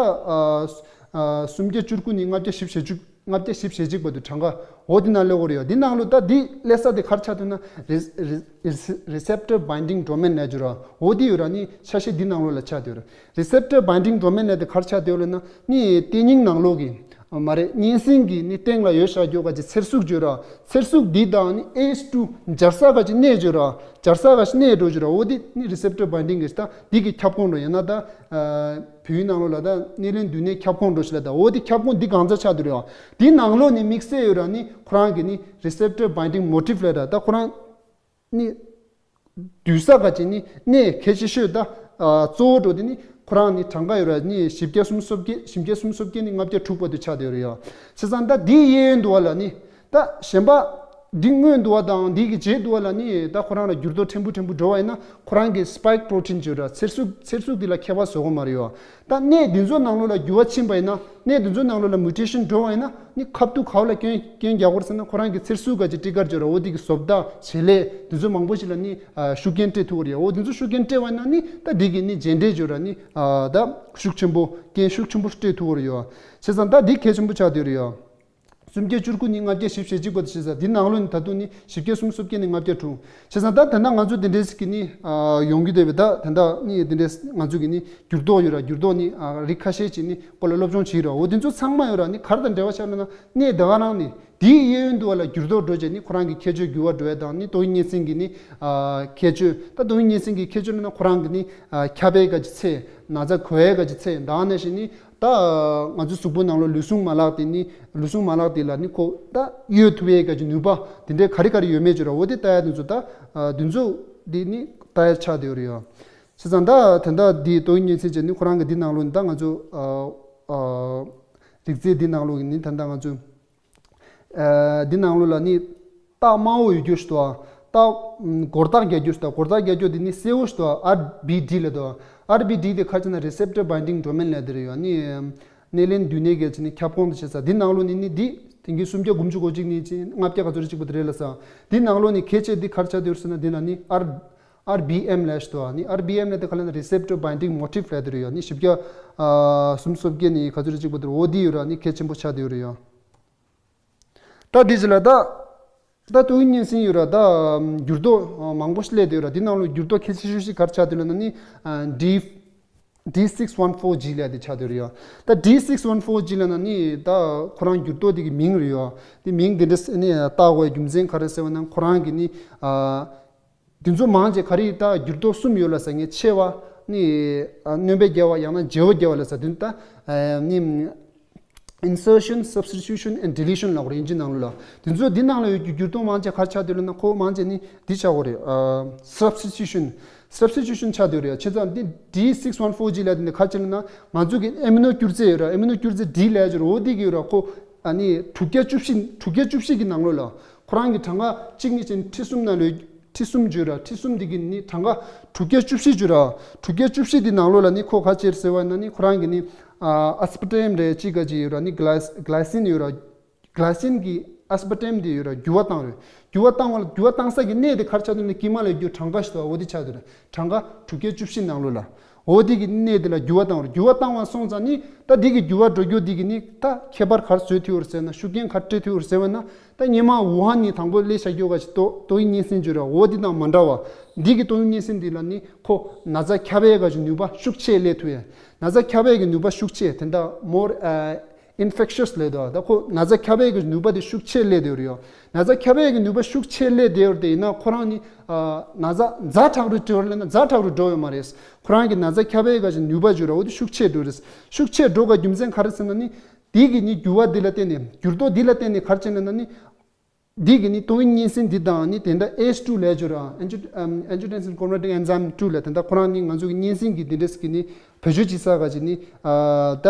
སུམ་བརྒྱ་བཅུ་དགུ་ནས་ལྔ་བརྒྱ་བཞི་བཅུ་ཞེ་གཅིག་ལྔ་བརྒྱ་བཞི་བཅུ་ཞེ་གཅིག་བར་དུ་གྲངས་ཀ་འོ་དེ་ན་ལོ་གོ་རེད་ཡོ། དེ་ནང་ལོ་ད་དེ་ཀླད་ས་དེ་ག་རེ་ཆགས་འདུག་ན་རི་རི་རི་receptor binding domain་ལབ་ཀྱི་ར། འོ་དེ་ཡོད་ར་ནི་ཆ་ཤས་དེ་ནང་ལོ་ལ་ཆགས་བསྡད་ཡོད་ར། receptor binding domain་ལབ་དེ་ག་རེ་ཆགས་བསྡད་ཡོད་ལབ་ན་ནི་རྟེན་རྙིང་ནང་ལོ་གི་མ་རེད། གཉན་སྲིན་གི་ནི་སྟེང་ལ་ཡོད་བཞག་རྒྱུ་ག་ཅིག་ཚེར་གཟུགས་བརྗོད་ར། ཚེར་གཟུགས་འདི་དང་ནི་ཨེཆ་ཊུ་འབྱར་ས་ག་ཅིག་གནས་བརྗོད་ར། འབྱར་ས་ག་ཅིག་གནས་འགྲོ་བརྗོད་ར། འོ་དེ་ནི་receptor binding་གི་ད་འདི་གི་ཁྱབ་ཁོངས་ར་ཡང་ན་ད། བོད་ཡིག་ནང་ལོགས་ལ་ད་སྣེ་ལེན་མདུན་ནས་ཁྱབ་ཁོངས་འགྲོ་ཞིག་ལ་ད་འོ་དེ་ཁྱབ་ཁོངས་འདི་གང་ཚ་ཆགས་འདུག་རེད་བ། དེའི་ནང་ལོགས་ནས་དམིགས་བསལ་ཡོད་ར་ནི་ཁོ་རང་གི་ནི་receptor binding motif་ལ་ར་ད་ཁོ་རང་ནི་འདུས་ས་ག་ཅིག་ནི་གནས་གལ་ཆེ་ཤོས་ད་གཙོ་བོ་འགྲོ་དེ་ནི་ཁོ་རང་ནི་གྲངས་ཀ་ཡོད་ར་ནི་བཞི་བརྒྱ་སུམ་ཅུ་སོ་བརྒྱད་བཞི་བརྒྱ་སུམ་ཅུ་སོ་བརྒྱད་ནི་ལྔ་བརྒྱ་དྲུག་བར་དུ་ཆགས་བསྡད་ཡོད་རེད་ཡ། བྱས་ཙང་ད་དེའི་གཡས་གཡོན་དུ་བ་ལ་ནི། ད་གཞན་པ་འདི་སྔོན་དུ་བ་དང་འདི་གི་རྗེས་དུ་བ་ལ་ནི་ད་ཁོ་རང་ལ་འགྱུར་ལྡོག་ཕྲན་བུ་ཕྲན་བུ་འགྲོ་བ་ཡིན་ན་ཁོ་རང་གི་spike protein་བརྗོད་ར་ཚེར་གཟུགས་ཚེར་གཟུགས་འདི་ལ་ཁྱད་པར་བཟོ་གི་མ་རེད་ཡོ། ད་གནས་འདི་ཚོ་ནང་ལོགས་ལ་འགྱུར་བ་ཕྱིན་པ་ཡིན་ན་གནས་འདི་ཚོ་ནང་ལོགས་ལ་mutation་འགྲོ་བ་ཡིན་ན་ནི་ཁ་ཐུག་ག་བ་ལ་སྐྱོན་སྐྱོན་རྒྱག་དགོས་རེད་ཟེར་ན་ཁོ་རང་གི་ཚེར་གཟུགས་ག་ཅིག་སྤྲི་དཀར་བརྗོད་ར་འོ་འདི་གི་བཟོ་ལྟ་བྱེད་ལས་འདི་ཚོ་མང་པོ་ཞིག་ལ་ནི་ཤུགས་རྐྱེན་སྤྲད་ཐུབ་ཀྱི་རེད་ཡ། འོ་འདི་ཚོ་ཤུགས་རྐྱེན་སྤྲད་པ་ཡིན་ན་ནི་ད་འདི་གི་ནི་རྗེས་འབྲས་བརྗོད་ར་ནི་ད་ཤུགས་ཆེན་པོ་རྐྱེན་ཤུགས་ཆེན་པོ་སྤྲད་ཐུབ་ཀྱི་རེད་ཡ། བྱས་ཙང་ད་འདི་གལ་ཆེན་པོ་ཆགས་བསྡད་ཡོད་རེད་ཡ། སུམ་བརྒྱ་བཅུ་དགུ་ནས་ལྔ་བརྒྱ་བཞི་བཅུ་ཞེ་གཅིག་བར་དུ་བྱས་ཙང་འདི་ནང་ལོགས་ནས་ད་དུང་ནི་བཞི་བརྒྱ་སུམ་ཅུ་སོ་བརྒྱད་ནས་ལྔ་བརྒྱ་དྲུག་བྱས་ཙང་ད་ད་ལྟ་ང་ཚོ་འདི་འདྲའི་ཞིག་གི་ནི་ཡོང་གི་འདུག་པས། ད་ད་ལྟ་ནི་འདི་འདྲའི་ང་ཚོ་གི་ནི་འགྱུར་ལྡོག་ཡོད་ར། འགྱུར་ལྡོག་ནི་རིགས་ཁ་ཤས་ཅིག་ནི་སྐོར་ལ་སློབ་སྦྱོང་བྱེད་ར། འོ་འདི་ཚོ་ཚང་མ་ཡོད་ར་ནི་ག་རེ་དང་འབྲེལ་བ་ཆགས་ན་ན་གནས་ད་ག་རང་ནི་དེའི་གཡས་གཡོན་དུ་བ་ལ་འགྱུར་ལྡོག་འགྲོ་བྱས་ནི་ཁོ་རང་གི་ཁྱད་ཆོས་འགྱུར་བ་འགྲོ་ཡ་དང་ནི་ཏོག་དབྱིབས་གཉན་སྲིན་གི་ནི་ཁྱད་ཆོས། ད་ཏོག་དབྱིབས་གཉན་སྲིན་གི་ཁྱད་ཆོས་ལ་ན་ཁོ་རང་གི་ནི་ཁྱབ་པའི་ག་ཅིག་ཚད་ན་ཚ་འགོས་ཡ་ག་ཅིག་ཚད་ད་ནང་བཞིན་ནི། ད་ང་ཚོའི་གཟུགས་པོའི་ནང་ལ་ལུས་ཟུངས་མ་ལག་དེ་ནི་ལུས་ཟུངས་མ་ལག་དེ་ལ་ནི་ཁོ་ད་གཡོལ་ཐུབ་ཡས་ག་ཅིག་ནུས་པ་དེ་འདྲའི་ག་རེ་ག་རེ་ཡོད་མེད་ཅིག་ར། འོ་དེ་ལྟ་ཡ་དེ་ཚོ་ད་དེ་ཚོ་དེ་ནི་ལྟ་ཡ་ཆགས་བསྡད་ཡོད་རེད་ཡ། བྱས་ཙང་ད་དེ་འདྲ་འདི་ཏོག་དབྱིབས་གཉན་སྲིན་བྱས་ནི་ཁོ་རང་གི་འདི་ནང་ལོགས་ནི་ད་ང་ཚོ་རིགས་རྫས་འདི་ནང་ལོགས་ཀྱི་ནི་ད་ལྟ་ང་ཚོ། འདི་ནང་ལོགས་ལ་ནི་རྟགས་དམར་པོ་ཡོད་རྒྱུ་ཞིག་འདུག་རྟགས་སྒོར་རྟགས་རྒྱག་རྒྱུ་ཞིག་འདུག་སྒོར་རྟགས་རྒྱག་རྒྱུ་འདི་ནི་སེར་པོ་ཞིག་འདུག R B D་ལབ་འདུག R B D་དེ་ག་རེ་ཟེར་ན་receptor binding domain་ལབ་དེ་རེད་ཡ། ནི་སྣེ་ལེན་མདུན་ནས་གལ་ཆེ་ནི་ཁྱབ་ཁོངས་དུ་བྱེད་ས་འདི་ནང་ལོགས་ནི་ནི་འདི་དེང་གི་སུམ་བརྒྱ་དགུ་བཅུ་གོ་གཅིག་ནི་ཅི་ལྔ་བརྒྱ་ག་ཚོད་རེ་གཅིག་པོ་དེ་རེད་ལ་ས། འདི་ནང་ལོགས་ནི་གལ་ཆེ་འདི་ག་རེ་ཆགས་བསྡད་ཡོད་ཟེར་ན་འདི་ན་ནི་R R B M་ལབ་ཞིག་འདུག་ནི་R B M་ལབ་དེ་ག་ལབ་ན་receptor binding motif་ལབ་དེ་རེད་ཡ། ནི་བཞི་བརྒྱ་སུམ་ཅུ་སོ་བརྒྱད་ནི་ག་ཚོད་རེ་གཅིག་པོ་དེ་རེད། འོ་འདི་ཡོད་ར་ནི་གལ་ཆེན་པོ་ཆགས་བསྡད་ཡོད་རེད་ཡ། ད་འདི་ཅི་ལ་ད། ད་ཏོག་དབྱིབས་གཉན་སྲིན་ཡོད་ར་ད། འགྱུར་ལྡོག་མང་པོ་ཞིག་སླེབས་བསྡད་ཡོད་ར། འདི་ནང་ལོགས་འགྱུར་ལྡོག་གལ་ཆེ་ཤོས་ཤིག་ག་རེ་ཆགས་བསྡད་ལབ་ན་ནི། D D six one four G་ལབ་དེ་ཆགས་བསྡད་ཡོད་རེད་ཡ། ད་D six one four G་ལབ་ན་ནི་ད་ཁོ་རང་འགྱུར་ལྡོག་དེ་གི་མིང་རེད་ཡ། དེ་མིང་དེ་འདྲ་ནི་བཏགས་དགོས་རྒྱུ་མཚན་ག་རེ་ཟེར་བ་ན་ཁོ་རང་གི་ནི། འདི་ཚོ་མང་ཆེ་ག་རེ་ད་འགྱུར་ལྡོག་གསུམ་ཡོད་ལ་ཟེར་ངེས་ཆེ་བ་ནི་སྣོན་པ་རྒྱག་པ་ཡང་ན་བརྗེ་པོ་རྒྱག་པ་ལ་ཟེར་དུས་ད་ནི་ insertion, substitution and deletion ལབ་དགོས་རེད། དབྱིན་ཇི་ནང་ལོགས་ལ། དེ་ཚོ་འདི་ནང་ལ་ཡོད་རྒྱུ་འགྱུར་ལྡོག་མང་ཆེ་ག་རེ་ཆགས་བསྡད་ལབ་ན། ཁོ་མང་ཆེ་ནི་འདི་ཆགས་ཀྱི་རེད། ཨ། substitution, substitution ཆགས་བསྡད་རེད། བྱས་ཙང་འདི་D six one four G ལབ་དེ་འདི་ག་རེ་བྱས་ལབ་ན། ང་ཚོ་གི་ཨེ་མི་ནོ་སྐྱུར་རྫས་ཡོད་ར། ཨེ་མི་ནོ་སྐྱུར་རྫས་D ལབ་ཀྱི་རེད། འོ་འདི་གི་ཡོད་ར། ཁོ་ཨ་ནི་དྲུག་བརྒྱ་བཅུ་བཞི། དྲུག་བརྒྱ་བཅུ་བཞི་གི་ནང་ལོགས་ལ། ཁོ་རང་གི་གྲངས་ཀ་གཅིག་གཉིས་བྱས་ནས་ཁྲི་གསུམ་ནང་ལོགས། ཁྲི་གསུམ་བརྗོད་ར། ཁྲི་གསུམ་འདི་གི་ནི་གྲངས་ཀ་དྲུག་བརྒྱ་བཅུ་བཞི་བརྗོད་ར། དྲུག་བརྒྱ་བཅུ་བཞི་འདི་ནང་ལོགས་ལ་ནི་ཁོ་ག་རེ་བྱས་ཟེར་བ་ན་ནི། ཁོ་རང་གི་ནི་ཨ་སི་པར་ཊེམ་རེད། གཅིག་ག་ཅིག་ཡོད་ར། ནི་གླའི་གླའི་སིན་ཡོད་ར། གླའི་སིན་གྱི་ཨ་སི་པར་ཊེམ་འདི་ཡོད་ར། འགྱུར་བ་བཏང་རེད། འགྱུར་བ་བཏང་བ་ལ། འགྱུར་བ་བཏང་ས་གི་གནས་དེ་ག་རེ་ཆགས་འདུག་ན། དཀྱིལ་མ་ལ་ཡོད་རྒྱུ་གྲངས་ཀ་ཞིག་འདུག་འོ་དེ་ཆགས་འདུག་ར། གྲངས་ཀ་དྲུག་བརྒྱ་བཅུ་བཞི་ནང་ལོགས་ལ། འོ་དེ་གི་གནས་དེ་ལ་འགྱུར་བ་བཏང་བ་རེད། འགྱུར་བ་བཏང་བ་སོང་ཙང་ནི། ད་དེ་གི་འགྱུར་བ་འགྲོ་རྒྱུ་དེ་གི་ནི་ད་ཁྱད་པར་ག་རེ་བཟོས་ཐུབ་ཡོད་རེད་ཟེར་ན། ཤུགས་རྐྱེན་ག་རེ་སྤྲད་ཐུབ་ཡོད་རེད་ཟེར་བ་ན། ད་སྔོན་མ་ཝུ་ཧན་ནས་དང་པོ་སླེབས་བཞག་རྒྱུ་ག་ཅིག་ཏོག་ཏོག་དབྱིབས་གཉན་སྲིན་བརྗོད་ར། འོ་དེ་དང་མ་འདྲ་བ། འདི་གི་ཏོག་དབྱིབས་གཉན་སྲིན་འདི་ལ་ནི་ཁོ་ན་ཚ་ཁྱབ་པའི་ག་ཅིག་ནུས་པ་ཤུགས་ཆེ་སླེབས་ཐུབ་ཡ། ན་ཚ་ཁྱབ་པའི་གི་ནུས་པ་ཤུགས་ཆེ། དེ་འདྲ་more infectious ལབ་འདུག་ད་ཁོ་ན་ཚ་ཁྱབ་པའི་གི་ནུས་པ་དེ་ཤུགས་ཆེ་སླེབས་བསྡད་ཡོད་རེད་ཡོ། ན་ཚ་ཁྱབ་པའི་གི་ནུས་པ་ཤུགས་ཆེ་སླེབས་བསྡད་ཡོད་རེད་དེ། ཡིན་ན་ཁོ་རང་ནི་ཨ་ན་ཚ་ཛ་དྲག་རུ་འགྲོ་ལབ་ན་ཛ་དྲག་རུ་འགྲོ་ཡོད་མ་རེད། ཁོ་རང་གི་ན་ཚ་ཁྱབ་པའི་ག་ཅིག་ནུས་པ་བརྗོད་ར། འོ་དེ་ཤུགས་ཆེ་འགྲོ་རེད། ཤུགས་ཆེ་འགྲོ་ག་རྒྱུ་མཚན་ག་རེ་ཟེར་ན་ནི། འདི་གི་ནི་འགྱུར་བ་འདི་ལ་བརྟེན་ནས། འགྱུར་ལྡོག་འདི་ལ་བརྟེན་ནས་ག་རེ་བྱས་ན་ན་ནི། འདི་གི་ནི་ཏོག་དབྱིབས་གཉན་སྲིན་འདི་དང་ནི་དེ་འདྲ་ཨེས་ཊུ་ལབ་ཡ་ཅིག་ཡོད་ར། Angio- ཨམ། Angiotensin cholinergic enzyme two ལབ། དེ་འདྲ་ཁོ་རང་ནི་ང་ཚོ་གི་གཉན་སྲིན་གྱི་འདི་འདྲ་ཟེར་གི་ནི་བེད་སྤྱོད་བྱེད་ས་ག་ཅིག་ནི་ཨ་ད་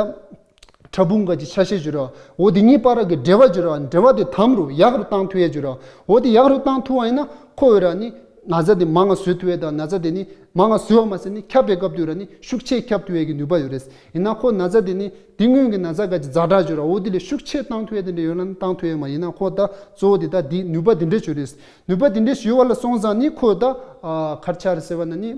ཕྲ་ཕུང་ག་ཅིག་ཆ་ཤས་ཅིག་ཡོད་ར། འོ་དེ་གཉིས་བར་གྱི་འབྲེལ་བ་ཅིག་ཡོད་ར། འབྲེལ་བ་དེ་དམ་རུ་ཡག་རུ་བཏང་ཐུབ་ཡ་ཅིག་ཡོད་ར། འོ་དེ་ཡག་རུ་བཏང་ཐུབ་པ་ཡིན་ན་ཁོ་ཡོད་ར་ནི་ན་ཚ་དེ་མང་ང་བཟོ་ཐུབ་ཡ་དང་། ན་ཚ་དེ་ནི་མང་ང་བཟོ་བ་མ་ཟད་ནི་ཁྱབ་པའི་སྐབས་དུ་ཡོད་ར་ནི་ཤུགས་ཆེ་ཁྱབ་ཐུབ་ཡ་གི་ནུས་པ་ཡོད་རེད། ཡིན་ན་ཁོ་ན་ཚ་དེ་ནི་དེ་སྔོན་གྱི་ན་ཚ་ག་ཅིག་ཛ་དྲག་ཅིག་ཡོད་ར། འོ་དེ་ལས་ཤུགས་ཆེ་བཏང་ཐུབ་ཡ་དེ་འདྲ་ཡོད་ན་བཏང་ཐུབ་ཡ་མ། ཡིན་ན་ཁོ་ད་གཙོ་བོ་དེ་ད་དེ་ནུས་པ་དེ་འདྲ་ཅིག་ཡོད་རེད། ནུས་པ་དེ་འདྲ་ཞིག་ཡོད་པ་ལ་སོང་ཙང་ནི་ཁོ་ད་ཨ་ག་རེ་ཆགས་རེད་ཟེར་བ་ན་ནི་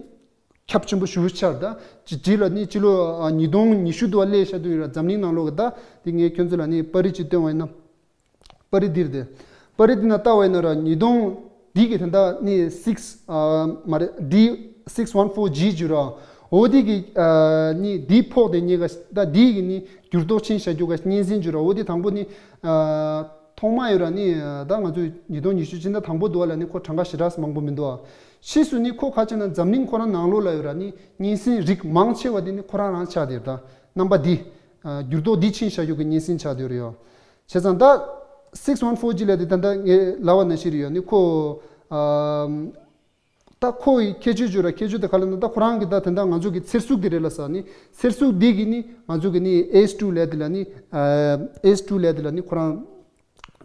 ཁྱབ་ཆེན་པོ་ཞེ་པོ་ཆགས་རེད། ད་ཅི་ཅི་ལ་ནི་ཕྱི་ལོ་ཨ་ཉིས་སྟོང་ཉི་ཤུ་དུ་བ་སླེབས་བཞག་དུས་ཡོད་ར། འཛམ་གླིང་ནང་ལོགས་ཀྱི་ད་དེ་ངས་ཁྱོད་ཚོ་ལ་ནི་པར་རིས་ཅིག་སྟོན་པ་ཡིན་ན། པར་རིས་འདིར་དེ། པར་རིས་འདི་ན་ལྟ་བ་ཡིན་ན་ར། ཉིས་སྟོང་འདི་གི་ད་ལྟ་ནི་six ཨ་མ་རེད། D six one four G ཅིག་ཡོད་ར། འོ་འདི་གི་ཨ་ནི་འདི་ཕོག་དེ་གཉིས་ཀ་ད་འདི་གི་ནི་འགྱུར་ལྡོག་ཕྱིན་བཞག་རྒྱུ་ག་གཉན་སྲིན་ཅིག་ཡོད་ར། འོ་འདི་དང་པོ་ནི་ཨ་ཐོག་མ་ཡོད་ར་ནི་ད་ང་ཚོས་ཉིས་སྟོང་ཉི་ཤུ་ཕྱི་ཟླ་དང་པོ་དུ་བ་ལ་ནི་ཁོ་གྲངས་ཀ་ཞེ་དྲག་མང་པོ་མི་འདུག་ཨ། ཕྱིས་སུ་ནི་ཁོ་ག་ཅིག་ན་འཛམ་གླིང་ཁོ་རང་ནང་ལོགས་ལ་ཡོད་ར་ནི་གཉན་སྲིན་རིགས་མང་ཆེ་བ་དེ་ནི་ཁོ་རང་རང་ཆགས་དེ་ཡོད་ར། ད་རྣམ་པ་འདི་ཨ་འགྱུར་ལྡོག་འདི་ཕྱིན་བཞག་རྒྱུ་གི་གཉན་སྲིན་ཆགས་དེ་ཡོད་ར་ཡོ། བྱས་ཙང་ད་six one four G ལབ་དེ་ད་ལྟ་ངས་ལབ་པ་ནང་བཞིན་རེད་ཡོ། ནི་ཁོ་ཨམ་ད་ཁོ་ཡི་ཁྱད་ཆོས་ཅིག་ཡོད་ར། ཁྱད་ཆོས་དེ་ག་ལབ་ན་ད་ཁོ་རང་གི་ད་དེ་འདྲ་ང་ཚོ་གི་ཚེར་གཟུགས་དེ་རེད་ལ་ས། ནི་ཚེར་གཟུགས་འདི་གི་ནི་ང་ཚོ་གི་ནི་ཨེས་ཊུ་ལབ་དེ་ལ་ནི་ཨ་ཨེས་ཊུ་ལབ་དེ་ལ་ནི་ཁོ་རང་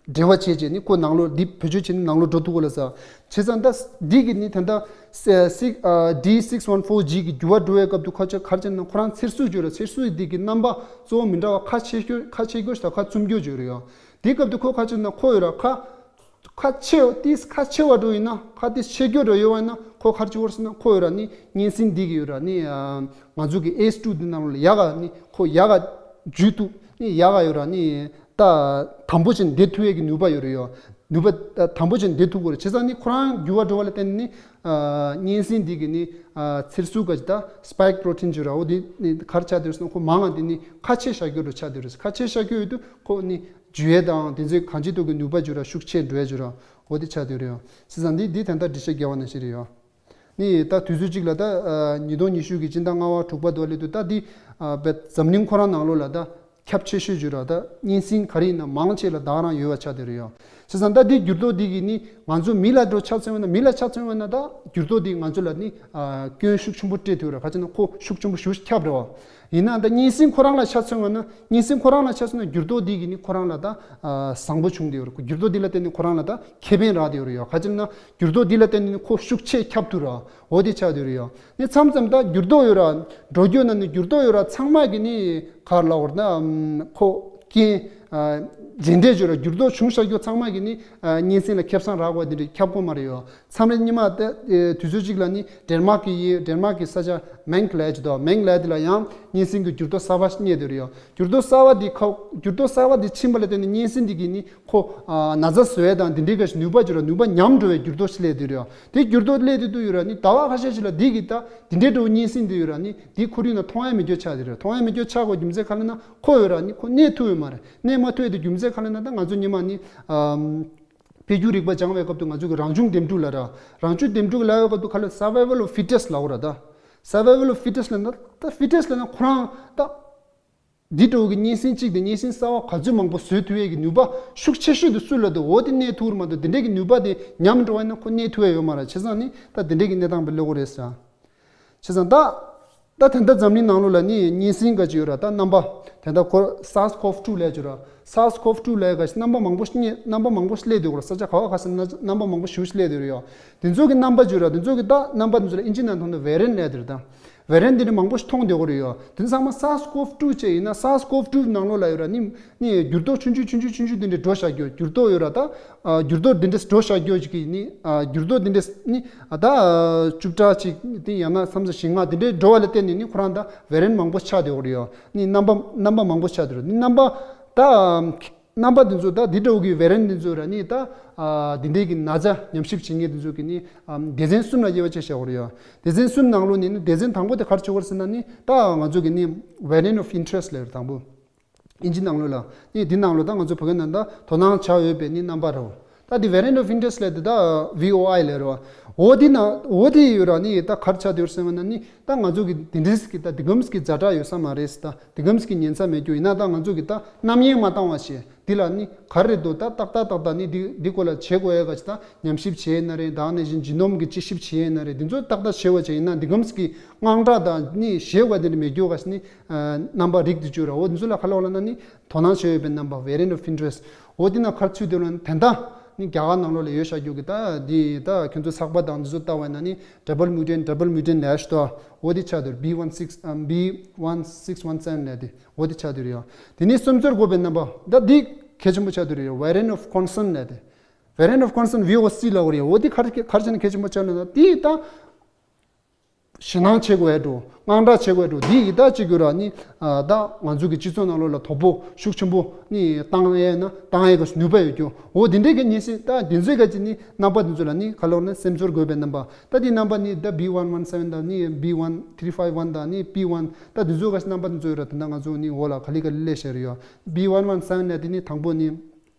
འབྲེལ་བ་བྱས་བྱས་ནི་ཁོ་ནང་ལོགས་འདི་བེད་སྤྱོད་བྱས་ནི་ནང་ལོགས་འགྲོ་ཐུབ་གོ་ལ་ས། བྱས་ཙང་ད་འདི་གི་ནི་ད་ལྟ་six ཨ་D six one four G གི་འགྱུར་བ་འགྲོ་བའི་སྐབས་དུ་ཁ་ཆེ་ག་རེ་བྱས་ན་ཁོ་རང་ཚེར་གཟུགས་ཅིག་ཡོད་ར། ཚེར་གཟུགས་འདི་གི་རྣམ་པ་གཙོ་བོ་མི་འདྲ་བ་ཁ་ཕྱེ་རྒྱུ་ཁ་ཕྱེ་རྒྱུ་ཞིག་དང་ཁ་བཙུམ་རྒྱུ་ཅིག་ཡོད་ར་ཡོ། དེའི་སྐབས་དུ་ཁོ་ག་རེ་བྱས་ན་ཁོ་ཡོད་ར་ཁ་ཁ་ཆེ་བ་ཏིས་ཁ་ཆེ་བ་འགྲོ་ཡིན་ན། ཁ་ཏིས་ཆེ་རྒྱུ་འགྲོ་ཡོད་བ་ཡིན་ན་ཁོ་ག་རེ་བྱེད་དགོས་ཟེར་ན། ཁོ་ཡོད་ར་ནི་གཉན་སྲིན་འདི་གི་ཡོད་ར་ནི་ཨ་ང་ཚོ་གི་ཨེས་ཊུ་འདི་ནང་ལ་ཡག་ག་ནི་ཁོ་ཡག་ག་འཇུས་ཐུབ་ནི་ཡག་ག་ཡོད་ར་ནི་ད་དམ་པོ་བྱས་ནས་བསྡད་ཐུབ་ཡས་ཀྱི་ནུས་པ་ཡོད་ར་ཡོ། ནུས་པ་ད་དམ་པོ་བྱས་ནས་བསྡད་ཐུབ་དགོས་ར། བྱས་ཙང་ནི་ཁོ་རང་འགྱུར་བ་འགྲོ་བ་ལ་བརྟེན་ནས་ནི་ཨ་གཉན་སྲིན་འདི་གི་ནི་ཨ་ཚེར་གཟུགས་ག་ཅིག་ད་སི་པའིཀ་པྲོ་ཊིན་ཅིག་ཡོད་ར། འོ་འདི་ནི་ག་རེ་ཆགས་བསྡད་ཡོད་ཟེར་ན་ཁོ་མང་ང་འདི་ནི་ཁ་ཕྱེ་བཞག་རྒྱུ་འགྲོ་ཆགས་བསྡད་ཡོད་ར། ཁ་ཕྱེ་བཞག་རྒྱུ་ཡོད་དུས་ཁོ་ནི་འཇུ་ཡས་དང་དེ་ཚོའི་གང་ཅི་ཐུབ་ཀྱི་ནུས་པ་ཅིག་ཡོད་ར། ཤུགས་ཆེ་འགྲོ་ཡས་ཅིག་ཡོད་ར། འོ་དེ་ཆགས་བསྡད་ཡོད་ར་ཡོ། བྱས་ཙང་འདི་འདི་ད་ལྟ་འགྲེལ་བཤད་རྒྱག་པ་ནང་བཞིན་རེད་ཡོ། ནི་ད་དུས་ཚོད་གཅིག་ལ་ད་ཨ་ཉིས་སྟོང་ཉི་ཤུ་གི་སྤྱི་ཟླ་ལྔ་པ་དྲུག་པ་དུ་བ་སླེབས་དུས་ད་འདི་ཨ་བས་འཛམ་གླིང་ཁོ་རང་ནང་ལོགས་ལ་ད་ཁྱབ་ཆེ་ཤོས་ཅིག་ཡོད་ར། ད་གཉན་སྲིན་ག་རེ་ཡིན་ན་མང་ཆེ་ལ་ད་ག་རང་ཡོད་པ་ཆགས་བསྡད་ཡོད་ར་ཡོ། བྱས་ཙང་ད་འདི་འགྱུར་ལྡོག་འདི་གིས་ནི་ང་ཚོ་མི་ལ་འགྲོ་ཆ་མཚོན་པ་ན། མི་ལ་ཆ་མཚོན་པ་ན་ད་འགྱུར་ལྡོག་འདིས་ང་ཚོ་ལ་ནི་ཨ་སྐྱོན་ཤུགས་ཆེན་པོ་སྤྲད་ཐུབ་ར། ག་ཅི་ན་ཁོ་ཤུགས་ཆེན་པོ་ཞེ་པོ་ཁྱབ་རེད་བ། ཡིན་ན་ད་གཉན་སྲིན་ཁོ་རང་ལ་ཆ་མཚོན་པ་ན། གཉན་སྲིན་ཁོ་རང་ལ་ཆ་མཚོན་ན་འགྱུར་ལྡོག་འདི་གིས་ནི་ཁོ་རང་ལ་ད་ཨ་བཟང་པོ་བྱུང་བསྡད་ཡོད་རེད། འགྱུར་ལྡོག་འདི་ལ་བརྟེན་ནས་ཁོ་རང་ལ་ད་ཁེ་ཕན་རག་བསྡད་ཡོད་རེད་ཡོ། ག་ཅི་ན་འགྱུར་ལྡོག་འདི་ལ་བརྟེན་ནས་ནི་ཁོ་ཤུགས་ཆེ་ཁྱབ་ཐུབ་ར། འོ་དེ་ཆགས་བསྡད་ཡོད་རེད་ཡོ། ནི་མཚམས་མཚམས་ད་འགྱུར་ལྡོག་ཡོད་ར། འགྲོ་རྒྱུ་ན་ནི་འགྱུར་ལྡོག་ཡོད་ར་ཚང་མ་གིས་ནི་ག་རེ་ལབ་དགོས་རེད་ན། ཨམ་ཁོ་རྐྱེན་ཨ་རྗེས་འབྲས་ཅིག་ཡོད་ར། འགྱུར་ལྡོག་བྱུང་བཞག་རྒྱུ་ཚང་མ་གིས་ནི་ཨ་གཉན་སྲིན་ལ་ཁེ་བཟང་རག་པ་དེ་འདྲ་ཁྱབ་ཀྱི་ཡོད་མ་རེད་ཡོ། མཚམས་རེ་སྔོན་མ་ད་ཨེ་དུས་ཚོད་གཅིག་ལ་ནི་ཌེན་མཱག་གི་ཡི་ཌེན་མཱག་གི་ས་ཆ་མེང་ལབ་ཅིག་འདུག་མེང་ལབ་དེ་ལ་ཡང་གཉན་སྲིན་གྱི་འགྱུར་ལྡོག་གསར་པ་རྙེད་བསྡད་ཡོད་རེད་ཡོ། འགྱུར་ལྡོག་གསར་པ་འདི་ཁ་འགྱུར་ལྡོག་གསར་པ་འདི་ཕྱིན་པ་ལ་བརྟེན་ནས་གཉན་སྲིན་འདི་གིས་ནི་ཁོ་ཨ་ན་ཚ་བཟོ་ཡས་དང་འདི་འདྲའི་ག་ཞིག་ནུས་པ་ཅིག་ཡོད་ར། ནུས་པ་ཉམས་འགྲོ་བའི་འགྱུར་ལྡོག་ཞིག་སླེབས་བསྡད་ཡོད་རེད་ཡོ། དེ་འགྱུར་ལྡོག་སླེབས་བསྡད་དུས་ཡོད་ར་ནི་ཟླ་བ་ཁ་ཤས་ཤིག་ལ་འདི་གིས་ད་འདི་འདྲའི་འགྲོ་གཉན་སྲིན་འདི་ཡོད་ར་ནི་འདི་ཁོར་ཡུག་ནང་མཐོང་ཡས་མེད་རྒྱུ་ཆགས་བསྡད་ཡོད་རེད། མཐོང་ཡས་མེད་རྒྱུ་ཆགས་དགོས་རྒྱུ་མཚན་ག་རེ་ན་ཁོ་ཡོད་ར་ནི་ཁོ་གནས་ཐུབ་ཡོད་མ་རེད། གནས་མ་ཐུབ་ཡས་དེ་རྒྱུ་མཚན་ག་རེ་ན་ད་ང་ཚོ་སྔོན་མ་ནི་ཨམ་འཕེལ་འགྱུར་རིག་པ་སྦྱང་བའི་སྐབས་དུ་ང་ཚོ་གི་རང་བྱུང་འདེམས་སྒྲུག་ལབ་ར། རང་བྱུང་འདེམས་སྒྲུག་ལབ་ཡས་སྐབས་དུ་ག་ལ་survival of fittest ལབ་དགོས་ར། ད་survival of fittest ལབ་ན་ད་ཕི་ཊེ་སི་ཊི་ལབ་ན་ཁོ་རང་ད་ འདི་འདྲ་བོ་གི་གཉན་སྲིན་གཅིག་དེ་གཉན་སྲིན་གསར་བ་ག་ཚོད་མང་པོ་བཟོ་ཐུབ་ཡས་ཀྱི་ནུས་པ་ཤུགས་ཆེ་ཤོས་དེ་སུ་ལ་འདུག་འོ་དེ་གནས་ཐུབ་རེད་མ་གཏོགས་དེ་འདྲས་ཀྱི་ནུས་པ་དེ་ཉམས་འགྲོ་བ་ཡིན་ན་ཁོ་གནས་ཐུབ་ཡས་ཡོད་མ་རེད། བྱས་ཙང་ནི་ད་དེ་འདྲས་ཀྱི་གནས་སྟངས་པ་སླེབས་ཀྱི་རེད་ཟེར། བྱས་ཙང་ད། ད་ད་ལྟ་འཛམ་གླིང་ནང་ལོགས་ལ་ནི་གཉན་སྲིན་ག་ཅིག་ཡོད་ར། ད་རྣམ་པ་ད་ལྟ་ཁོ་SARS-CoV two ལབ་ཀྱི་ཡོད་ར། SARS-CoV two ལབ་ཡ་ག་ཅིག་རྣམ་པ་མང་པོ་ཞིག་རྣམ་པ་མང་པོ་ཞིག་སླེབས་བསྡད་ཡོད་ར། ས་ཆ་ག་བ་ག་ས་ན་རྣམ་པ་མང་པོ་ཞིག་སླེབས་བསྡད་ཡོད་ར་ཡོ། དེ་ཚོ་གི་རྣམ་པ་ཅིག་ཡོད་ར། དེ་ཚོ་གི་ད་རྣམ་པ་དེ་ཚོ་ལ་ཨིན་ཇི་ནང་ཐོག་ནས་variant ལབ་ཡ་དེ་རེད། ད་variant དེ་འདྲ་མང་པོ་ཞིག་མཐོང་བསྡད་ཡོད་ར་ཡོ། དེ་ཚང་མ་SARS-CoV two ཅིག་ཡིན་ན་SARS-CoV two ནང་ལོགས་ལ་ཡོད་ར་ནི། ནི་འགྱུར་ལྡོག་ཆུང་ཆུང་ཆུང་ཆུང་ཆུང་ཆུང་དེ་འདྲ་འགྲོ་བཞག་རྒྱུ། འགྱུར་ལྡོག་ཡོད་ར་ད། ཨ་འགྱུར་ལྡོག་དེ་འདྲ་འགྲོ་བཞག་རྒྱུ་ཅིག་གི་ནི། ཨ་འགྱུར་ལྡོག་དེ་འདྲ་ནི། ཨ་ད་བཅུ་ཕྲག་གཅིག་དེ་ཡང་ན་མཚམས་བཞི་ལྔ་དེ་འདྲའི་འགྲོ་བ་ལ་བརྟེན་ནས་ནི་ཁོ་རང་ད་variant མང་པོ་ཆགས་བསྡད་ཡོད་རེད་ཡོ། ནི་རྣམ་པ་རྣམ་པ་མང་པོ་ཆགས་བསྡད་ཡོད་རེད། ནི་རྣམ་པ་ད། རྣམ་པ་དེ་ཚོ་ད་འདི་འདྲ་བོ་གི་variant དེ་ཚོ་ར་ནི་ད། ཨ་འདི་འདྲའི་གི་ན་ཚ་ཉམས་ཞིབ་བྱེད་མཁན་དེ་ཚོ་གི་ནི། ཨ་སྡེ་ཚན་གསུམ་ལ་དབྱེ་བ་ཕྱེ་བཞག་ཡོད་རེད་ཡོ། སྡེ་ཚན་གསུམ་ནང་ལོགས་ནས་ནི་སྡེ་ཚན་དང་པོ་དེ་ག་རེ་ཆགས་ཀྱི་ཡོད་རེད་ཟེར་ན་ནི་ད་ང་ཚོ་གི་ནི་variant of interest ལབ་ཡོད་རེད་དང་པོ། ཨིན་ཇི་ནང་ལོགས་ལ། ནི་འདི་ནང་ལོགས་ད་ང་ཚོ་བོད་སྐད་ནང་ད་དོ་སྣང་བྱ་འོས་པའི་ནི་རྣམ་པ་རེད། ད་འདི་variant of interest ལབ་དེ་ད་V O I ལབ་རེད་བ། འོ་འདི་ན་འོ་དེ་ཡོད་ར་ནི་ད་ག་རེ་ཆགས་བསྡད་ཡོད་རེད་ཟེར་བ་ན་ནི་ད་ང་ཚོ་གི་འདི་འདྲས་ཀྱི་ད་འདི་གམ་གྱི་ཛ་དྲག་ཡོད་ས་མ་རེད། ད་འདི་གམ་གྱི་ཉེན་ཚ་མེད་རྒྱུ་ཡིན་ན་ད་ང་ཚོ་གི་ད་རྣམ་གཡེང་མ་བཏང་བ་བྱས། འདི་ལ་ནི་ག་རེ་འདུག་ད་ཏག་ཏག་ཏག་ཏག་ནི་འདི་འདི་སྐོར་ལ་བྱེད་དགོས་ཡ་ག་ཅིག་ད་ཉམས་ཞིབ་བྱས་ན་རེད། ད་ནང་བཞིན་genome གི་དཔྱད་ཞིབ་བྱས་ན་རེད། འདི་ཚོ་ཏག་ཏག་བྱས་པ་བྱས་ཡིན་ན་འདི་གམ་གྱི་དངངས་སྐྲག་དང་ནི་ཞེད་པ་དེ་འདྲ་མེད་རྒྱུ་ག་ཅིག་ནི། རྣམ་པ་རིགས་དེ་ཚོ་ར། འོ་དེ་ཚོ་ལ་ག་རེ་ལབ་ན་ནི་དོ་སྣང་བྱེད་འོས་པའི་རྣམ་པ་variant of interest། འོ་དེ་ན་ག་རེ་ཚུད་དེ་ལ་ནི་དེ་འདྲ་ནི་རྒྱ་གར་ནང་ལོགས་ལ་ཡོད་བཞག་རྒྱུ་གི་ད་འདི་ད་ཁྱོད་ཚོ་ཚགས་པར་དང་འདི་ཚོ་ལྟ་བ་ཡིན་ན་ནི་double mutant double mutant ལབ་ཡ་ཞིག་འདུག་འོ་དེ་ཆགས་བསྡད་ཡོད་རེད། B one six ཨམ་B one six one seven ལབ་དེ་འོ་དེ་ཆགས་བསྡད་ཡོད་རེད་ཡ། དེ་ནས་སེམས་ཚོར་དགོས་པའི་རྣམ་པ་ད་འདི་གལ་ཆེན་པོ་ཆགས་བསྡད་ཡོད་རེད་ཡ། Variant of concern ལབ་དེ། Variant of concern V O C ལབ་ཡོད་རེད་ཡ། འོ་དེ་ག་རེ་ག་རེ་བྱས་ན་གལ་ཆེན་པོ་ཆགས་ན་ད་དེ་ད། ཞེད་སྣང་བྱེད་དགོས་འགྲོ། དངངས་སྐྲག་བྱེད་དགོས་འགྲོ། འདི་ཡི་ད་གཅིག་གྱུར་ར་ནི། ཨ་ད་ང་ཚོ་གི་སྤྱི་ཚོགས་ནང་ལོགས་ལ་དོ་ཕོག་ཤུགས་ཆེན་པོ་ནི་བཏང་ཡས་ན་བཏང་ཡས་ག་ནུས་པ་ཡོད་རྒྱུ། འོ་འདི་འདྲའི་གི་ཉེན་སྲིད་ད་འདི་ཚོའི་ག་ཅིག་ནི་རྣམ་པ་འདི་ཚོ་ལ་ནི་ག་ལོར་ན་སེམས་ཚོར་དགོས་པའི་རྣམ་པ། ད་འདི་རྣམ་པ་ནི་ད་B one one seven དང་ནི་B one three five one དང་ནི P one ད་འདི་ཚོ་ག་ཅིག་རྣམ་པ་འདི་ཚོ་ཡོད་ར། ད་ད་ང་ཚོ་ནི་འོ་ལ་ག་ལི་ག་ལི་ལས་བཤད་རེད་ཡོད། B one one seven ལ་དེ་ནི་དང་པོ་ནི།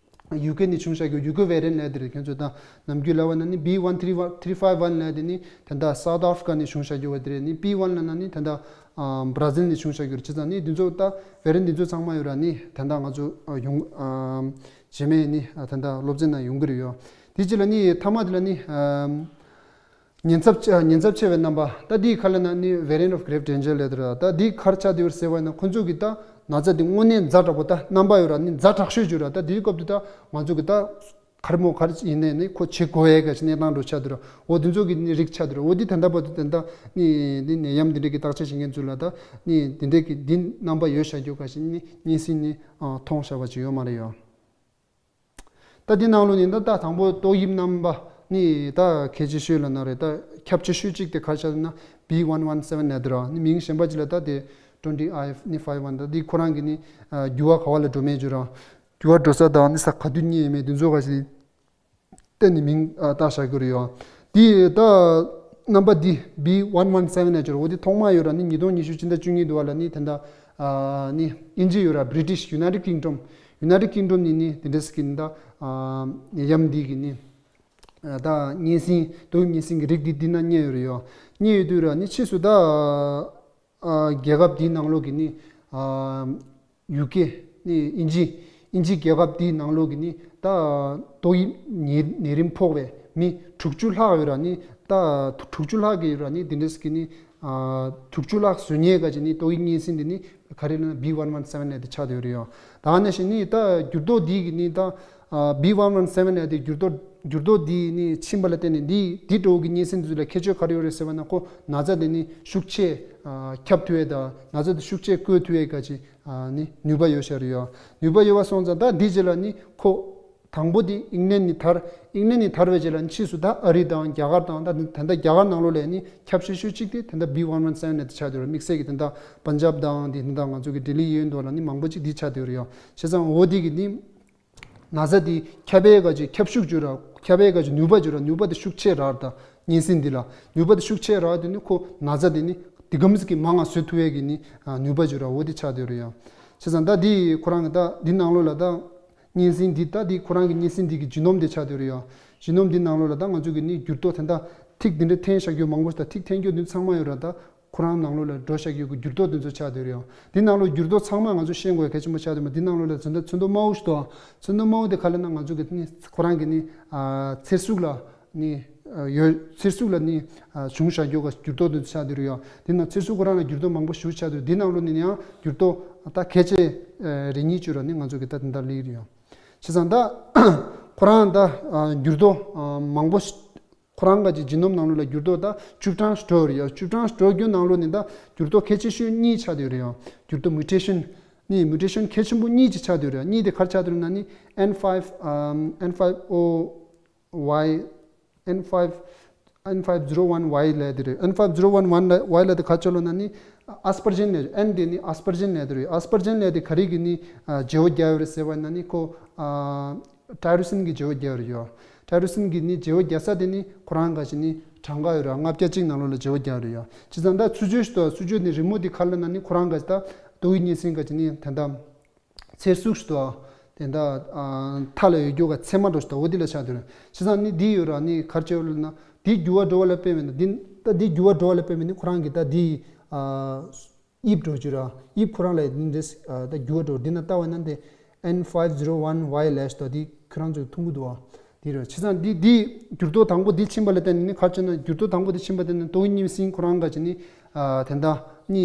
ཡུ་ཀེ་ནས་བྱུང་བཞག་རྒྱུ་ཡུ་ཀེ་ཝེ་རི་ཡན་ཊི་ལབ་དེ་རེད། ཁྱོད་ཚོས་ད་ནམ་རྒྱུན་ལབ་པ་ན་ནི་B one three one three five one ལབ་དེ་ནི་ད་ལྟ་སའུ་ཐི་ཨ་ཕི་རི་ཀ་ནས་བྱུང་བཞག་རྒྱུ་བ་དེ་རེད། ནི་P one ལབ་ན་ནི་ད་ལྟ་ཨ་བྷ་ར་ཟིལ་ནས་བྱུང་བཞག་རྒྱུ་རེད། བྱས་ཙང་ནི་འདི་ཚོ་ད་ཝེ་རི་ཡན་ཊི་འདི་ཚོ་ཚང་མ་ཡོད་ར། ནི་ད་ལྟ་ང་ཚོ་ཨ་ཡོང་ཨ་རྗེས་མའི་ནི་ཨ་ད་ལྟ་སློབ་ཚན་ནང་ཡོང་གི་རེད་ཡོད། དེ་རྗེས་ལ་ནི་མཐའ་མ་དེ་ལ་ནི་ཨ། ཉེན་ཚབས་ཆེ་ཉེན་ཚབས་ཆེ་བའི་རྣམ་པ། ད་འདིའི་ཁ་ལ་ན་ནི་variant of grave danger ལབ་དེ་ར། ད་འདི་ག་རེ་ཆགས་བསྡད་ཡོད་ཟེར་བ་ཡིན་ན་ཁོ་ཚོ་གི་ད་ན་ཚ་འདི་དངོས་གནས་ཛ་དྲག་པོ་ད་རྣམ་པ་ཡོད་ར། ནི་ཛ་དྲག་ཤོས་ཅིག་ཡོད་ར། ད་འདིའི་སྐབས་དུ་ད་ང་ཚོ་གི་ད་ག་རེ་མོ་ག་རེ་ཡིན་ནའི་ནི་ཁོ་བྱེད་དགོས་ཡས་ག་ཅིག་གནས་སྟངས་འདྲ་ཆགས་བསྡད་ར། འོ་འདི་ཚོ་གི་ནི་རིགས་ཆགས་བསྡད་ར། འོ་འདི་ད་ལྟ་བར་དུ་ད་ལྟ་ནི་ནི་ནད་ཡམས་འདི་འདྲ་གི་བརྟག་དཔྱད་བྱེད་མཁན་ཚོ་ལ་ད་ནི་འདི་འདྲ་གི་འདི་རྣམ་པ་ཡོད་བཞག་རྒྱུ་ག་ཅིག་ནི་གཉན་སྲིན་ནི་མཐོང་བཞག་པ་ཅིག་ཡོད་མ་རེད་ཡོད། ད་འདི་ནང་ལོགས་ནས་ད་ད་དང་པོ་ཏོག་དབྱིབས་རྣམ་པ་ནི་ད་གལ་ཆེ་ཤོས་ལབ་ན་རེད། ད་ཁྱབ་ཆེ་ཤོས་གཅིག་དེ་ག་རེ་ཆགས་ན་B one one seven ལབ་དེ་ར། ནི་མིང་གཞན་པ་ཅིག་ལ་ད་དེ་twenty I ནི five one ད་འདི་ཁོ་རང་གི་ནི་ཨ་འགྱུར་བ་ག་བ་ལ་འགྲོ་མེད་ཅིག་ར། འགྱུར་བ་འགྲོ་ས་དང་ནི་ས་ག་དུས་རྙེད་ཡོད་མེད་འདི་ཚོ་ག་ཞིག་བརྟེན་ནས་མིང་ཨ་བཏགས་བཞག་རྒྱུ་རེད་ཡོད། འདི་ད་རྣམ་པ་འདི་B one one seven ལབ་ཅིག་ར། འོ་འདི་ཐོག་མ་ཡོད་ར། ནི་ཉིས་སྟོང་ཉི་ཤུ་ཕྱི་ཟླ་བཅུ་གཉིས་དུ་བ་ལ་ནི་དེ་འདྲ་ཨ་ནི་དབྱིན་ཇི་ཡོད་ར། British United Kingdom United Kingdom ནས་ནི་དེ་འདྲ་ཟེར་གི་ནི་ད་ཨ་ནད་ཡམས་འདི་གི་ནི་ཨ་ད་གཉན་སྲིན་ཏོག་དབྱིབས་གཉན་སྲིན་གི་རིགས་འདི་འདི་ན་རྙེད་ཡོད་རེད་ཡོད། རྙེད་ཡོད་དུས་ར་ནི་ཕྱིས་སུ་ད་ཨ་རྒྱལ་ཁབ་འདིའི་ནང་ལོགས་ཀྱི་ནི་ཨ་ཡུ་ཀེ་ནི་དབྱིན་ཇི་དབྱིན་ཇི་རྒྱལ་ཁབ་འདིའི་ནང་ལོགས་ཀྱི་ནི་ད་ཏོག་དབྱིབས་ནད་ནད་རིམས་ཕོག་པའི་མི་དྲུག་ཅུ་ལྷག་ཡོད་ར། ནི་ད་དྲུག་ཅུ་ལྷག་གི་ཡོད་ར། ནི་འདི་འདྲ་ཟེར་གི་ནི་ཨ་དྲུག་ཅུ་ལྷག་བཟོ་མཁན་ག་ཅིག་ནི་ཏོག་དབྱིབས་གཉན་སྲིན་འདི་ནི་ག་རེ་ལབ་ན་B one one seven ལབ་དེ་ཆགས་བསྡད་ཡོད་རེད་ཡོད། ད་ནང་བཞིན་ནི་ད་འགྱུར་ལྡོག་འདི་གི་ནི་ད་ཨ་B one one seven ལབ་དེ་འགྱུར་ལྡོག་འགྱུར་ལྡོག་འདི་ནི་ཕྱིན་པ་ལ་བརྟེན་ནས་འདི་འདི་འདྲ་བོ་གི་གཉན་སྲིན་འདི་ཚོ་ལ་ཁྱད་ཆོས་ག་རེ་ཡོད་རེད་ཟེར་བ་ན་ཁོ་ན་ཚ་དེ་ནི་ཤུགས་ཆེ་ཨ་ཁྱབ་ཐུབ་ཡས་དང་ན་ཚ་དེ་ཤུགས་ཆེ་བཀོད་ཐུབ་ཡས་ག་ཅིག་ཨ་ནི་ནུས་པ་ཡོད་ཤག་རེད་ཡོད། ནུས་པ་ཡོད་པ་སོང་ཙང་ད་འདི་རྗེས་ལ་ནི་ཁོ་དང་པོ་དེ་ཨིང་ལན་ནས་དར། ཨིང་ལན་ནས་དར་བའི་རྗེས་ལ་ནི་ཕྱིས་སུ་ད་ཨ་རི་དང་རྒྱ་གར་དང་ད་ད་ལྟ་རྒྱ་གར་ནང་ལོགས་ལ་ནི་ཁྱབ་ཤས་ཤོས་གཅིག་དེ་ད་ལྟ་B one one seven ནས་དེ་ཆགས་བསྡད་ཡོད་རེད། དམིགས་བསལ་གྱི་ད་ལྟ་པན་ཇབ་དང་དེ་ད་ལྟ་ང་ཚོ་གི་ལྡི་ལི་གཡས་གཡོན་དུ་ལ་ནི་མང་པོ་གཅིག་དེ་ཆགས་བསྡད་ཡོད་རེད་ཡོད། བྱས་ཙང་འོ་དེ་གི་ནི་ན་ཚ་དེ་ཁྱབ་པའི་ག་ཅིག་ཁྱབ་ཤུགས་ཅིག་ར། ཁྱབ་པའི་ག་ཅིག་ནུས་པ་ཅིག་ར། ནུས་པ་དེ་ཤུགས་ཆེ་ར། ད་གཉན་སྲིན་འདི་ལ་ནུས་པ་དེ་ཤུགས་ཆེ་ར། དེ་ནི་ཁོ་ན་ཚ་དེ་ནི་དེ་གམ་ཟིག་གི་མང་ང་བཟོ་ཐུབ་ཡས་ཀྱི་ནི་ཨ་ནུས་པ་ཅིག་ར། འོ་དེ་ཆགས་བསྡད་ཡོད་རེད་ཡ། བྱས་ཙང་ད་དེ་ཁོ་རང་གི་ད་འདི་ནང་ལོགས་ལ་ད་གཉན་སྲིན་འདི་ད་དེ་ཁོ་རང་གི་གཉན་སྲིན་འདི་གི་ཇི་ནོམ་དེ་ཆགས་བསྡད་ཡོད་རེད་ཡ། ཇི་ནོམ་འདི་ནང་ལོགས་ལ་ད་ང་ཚོ་གི་ནི་འགྱུར་ལྡོག་དེ་ད་ཐིག་འདི་འདྲ་འཐེན་བཞག་རྒྱུ་མང་པོ་ཞིག་ད་ཐིག་འཐེན་རྒྱུ་འདི་ཚང་མ་ཡོད་ར། ད་ ཁོ་རང་ནང་ལོགས་ལ་འགྲོ་བཞག་ཡོད་ཀྱི་འགྱུར་ལྡོག་དེ་ཚོ་ཆགས་བསྡད་ཡོད་རེད་ཡང་། འདི་ནང་ལོགས་འགྱུར་ལྡོག་ཚང་མ་ང་ཚོ་ཤེས་དགོས་གལ་ཆེན་པོ་ཆགས་བསྡད་མ། འདི་ནང་ལོགས་ལ་ཚོན་མདོག་ཚོན་མདོག་དམར་པོ་ཞིག་འདུག་ཚོན་མདོག་དམར་པོ་དེ་ག་ལ་ན་ང་ཚོ་གི་ནི་ཁོ་རང་གི་ནི་ཨ་ཚེར་གཟུགས་ལ་ནི་ཨ་ཡོད། ཚེར་གཟུགས་ལ་ནི་ཨ་བྱུང་བཞག་ཡོད་ཀྱི་འགྱུར་ལྡོག་དེ་ཚོ་ཆགས་བསྡད་ཡོད་རེད་ཡང་། འདི་ནང་ཚེར་གཟུགས་ཁོ་རང་ལ་འགྱུར་ལྡོག་མང་པོ་ཞིག་ཆགས་བསྡད་ཡོད། འདི་ནང་ལོགས་ནི་ཡང་འགྱུར་ལྡོག་ད་གལ་ཆེ་ཨ་རེ་གཉིས་ཅིག་ར་ནི་ང་ཚོ་གི་ད་དེ་འདྲ་ལི་རེད་ཡང་། བྱས་ཙང་ད་ཁོ་རང་ད་ཨ་འགྱུར་ལྡོག་ཨ་མང་པོ་ཞིག་ཁོ་རང་ག་ཅིག་ཇི་ནོམ་ནང་ལོགས་ལ་འགྱུར་ལྡོག་ད་བཅུ་གྲངས་འགྲོ་རེད་ཡ། བཅུ་གྲངས་འགྲོ་རྒྱུ་ནང་ལོགས་ནི་ད་འགྱུར་ལྡོག་གལ་ཆེ་ཤོས་གཉིས་ཆགས་བསྡད་ཡོད་རེད་ཡ། འགྱུར་ལྡོག་མུ་ཊེ་ཤན་ནི་མུ་ཊེ་ཤན་གལ་ཆེན་པོ་གཉིས་ཅིག་ཆགས་བསྡད་ཡོད་རེད་ཡ། གཉིས་དེ་ག་རེ་ཆགས་བསྡད་ཡོད་ན་ནི་ཨེན་ཕའིབ་ཨམ་ཨེན་ཕའིབ་ཨོ་ཝའི་ཨེན་ཕའིབ་ཨེན་ཕའིབ་ཛི་རོ་ཝན་ཝའི་ལབ་དེ་རེད། ཨེན་ཕའིབ་ཛི་རོ་ཝན་ཝའི་ལབ་དེ་ག་ཆགས་ལོ་ན་ནི་ཨས་པར་ཇིན་ལབ། ཨེན་དེ་ནི་ཨས་པར་ཇིན་ལབ་དེ་རེད། ཨས་པར་ཇིན་ལབ་དེ་ག་རེ་གི་ནི་ཨ་བརྗེ་པོ་རྒྱག་ཡོད་རེད་ཟེར་བ་ན་ནི་ཁོ་ཨ་ཊའི་རོ་སིན་གྱི་བརྗེ་པོ་རྒྱག་ཡོད་རེད་ཡ། ཊའི་རོ་སིན་གྱི་ནི་བརྗེ་པོ་རྒྱག་ས་དེ་ནི་ཁོ་རང་ག་ཅིག་ནི་གྲངས་ཀ་ཡོད་རེད། ལྔ་བརྒྱ་གཅིག་ནང་ལོགས་ལ་བརྗེ་པོ་རྒྱག་ཡོད་རེད་ཡ། བྱས་ཙང་ད་ཚུར་བརྗོད་ཞིག་ཏུ་ཚུར་བརྗོད་ནི་རི་མོ་དེ་ག་ལ་ན་ནི་ཁོ་རང་ག་ཅིག་ད་ཏོག་དབྱིབས་གཉན་སྲིན་ག་ཅིག་ནི་དེ་འདྲ་ཚེར་གཟུགས་ཞིག་ཏུ་དེ་འདྲ་ཨ་མཐའ་ལ་ཡོད་རྒྱུ་ག་ཚེར་མ་འདྲ་ཞིག་ཏུ་འོ་དེ་ལ་ཆགས་བསྡད་རེད། བྱས་ཙང་ནི་འདི་ཡོད་ར་ནི་ག་རེ་བྱས་ཡོད་ལབ་ན་འདི་འགྱུར་བ་འགྲོ་བ་ལ་དཔེ་མེད་ན་འདི་ད་འདི་འགྱུར་བ་འགྲོ་བ་ལ་དཔེ་མེད་ནི་ཁོ་རང་གི་ད་འདི་ཨ། དབྱིབས་འགྲོ་རྒྱུ་ར། དབྱིབས་ཁོ་རང་ལ་ཡང་འདི་འདྲས་ཨ་ད་འགྱུར་བ་འགྲོ། འདི་ན་ལྟ་བ་ན་འདི་ཨེན་ཕའིབ་ཛི་རོ་ཝན་ཝའི་ལབ་ཞིག་འདུག་འདི་ཁྱོད་རང་ཚོས་མཐོང་གི་འདུག་ཨ། འདི་རེད། བྱས་ཙང་འདི་འདི་འགྱུར་ལྡོག་དང་པོ་འདི་ཕྱིན་པ་ལ་བརྟེན་ནས་ནི་ག་རེ་བྱས་ན་འགྱུར་ལྡོག་དང་པོ་འདི་ཕྱིན་པ་བརྟེན་ནས་ཏོག་དབྱིབས་གཉན་སྲིན་ཁོ་རང་ག་ཅིག་ནི་ཨ་དེ་འདྲ་ནི་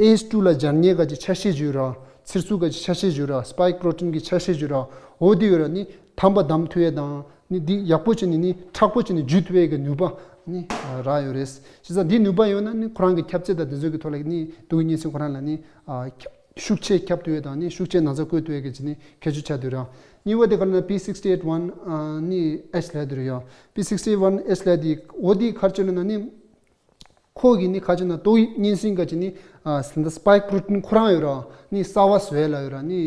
ཨེ་ཨེཆ་ཊུ་ལ་སྦྱར་མཁན་ག་ཅིག་ཆ་ཤས་ཅིག་ཡོད་ར། ཚེར་གཟུགས་ག་ཅིག་ཆ་ཤས་ཅིག་ཡོད་ར། སི་པའིཀ་པྲོ་ཊིན་གྱི་ཆ་ཤས་ཅིག་ཡོད་ར། འོ་འདི་ཡོད་ར་ནི་དམ་པ་བསྡམས་ཐུབ་ཡས་དང་། ནི་འདི་ཡག་པོ་བྱས་ནས་ནི་མཁྲེགས་པོ་བྱས་ནས་འཇུ་ཐུབ་ཡས་ཀྱི་ནུས་པ་ནི་ཨ་རག་ཡོད་རེད། བྱས་ཙང་འདི་ནུས་པ་ཡོད་ན་ནི་ཁོ་རང་གི་ཁྱབ་ཚད་དང་དེ་ཚོ་གི་ཐོག་ལ་ནི་ཏོག་དབྱིབས་གཉན་སྲིན་ཁོ་རང་ལ་ནི་ཨ་ཁྱབ་ཤུགས་ཆེ་ཁྱབ་ཐུབ་ཡས་དང་ནི་ཤུགས་ཆེ་ན་ཚ་བཀོད་ཐུབ་ཡས་ཀྱི་བྱས་ནི་ཁྱད་ཆོས་ཆགས་བསྡད་རེད། གཉིས་པ་དེ་ག་ལ་ན་པི་སིག་སི་ཊི་ཨེཊ་ཝན་ཨ་ནི་ཨེཆ་ལབ་བསྡད་རེད་ཡ། པི་སིག་སི་ཊི་ཨེཊ་ཝན་ཨེཆ་ལབ་དེ་འོ་དེ་ག་རེ་བྱས་ལབ་ན་ནི། ཁོ་གི་ནི་ག་ཅིག་ན་ཏོག་དབྱིབས་གཉན་སྲིན་ག་ཅིག་ནི་ཨ་སི་པའིཀ་པྲོ་ཊིན་ཁོ་རང་ཡོད་ར། ནི་གསར་བ་བཟོ་ཡས་ལ་ཡོད་ར། ནི་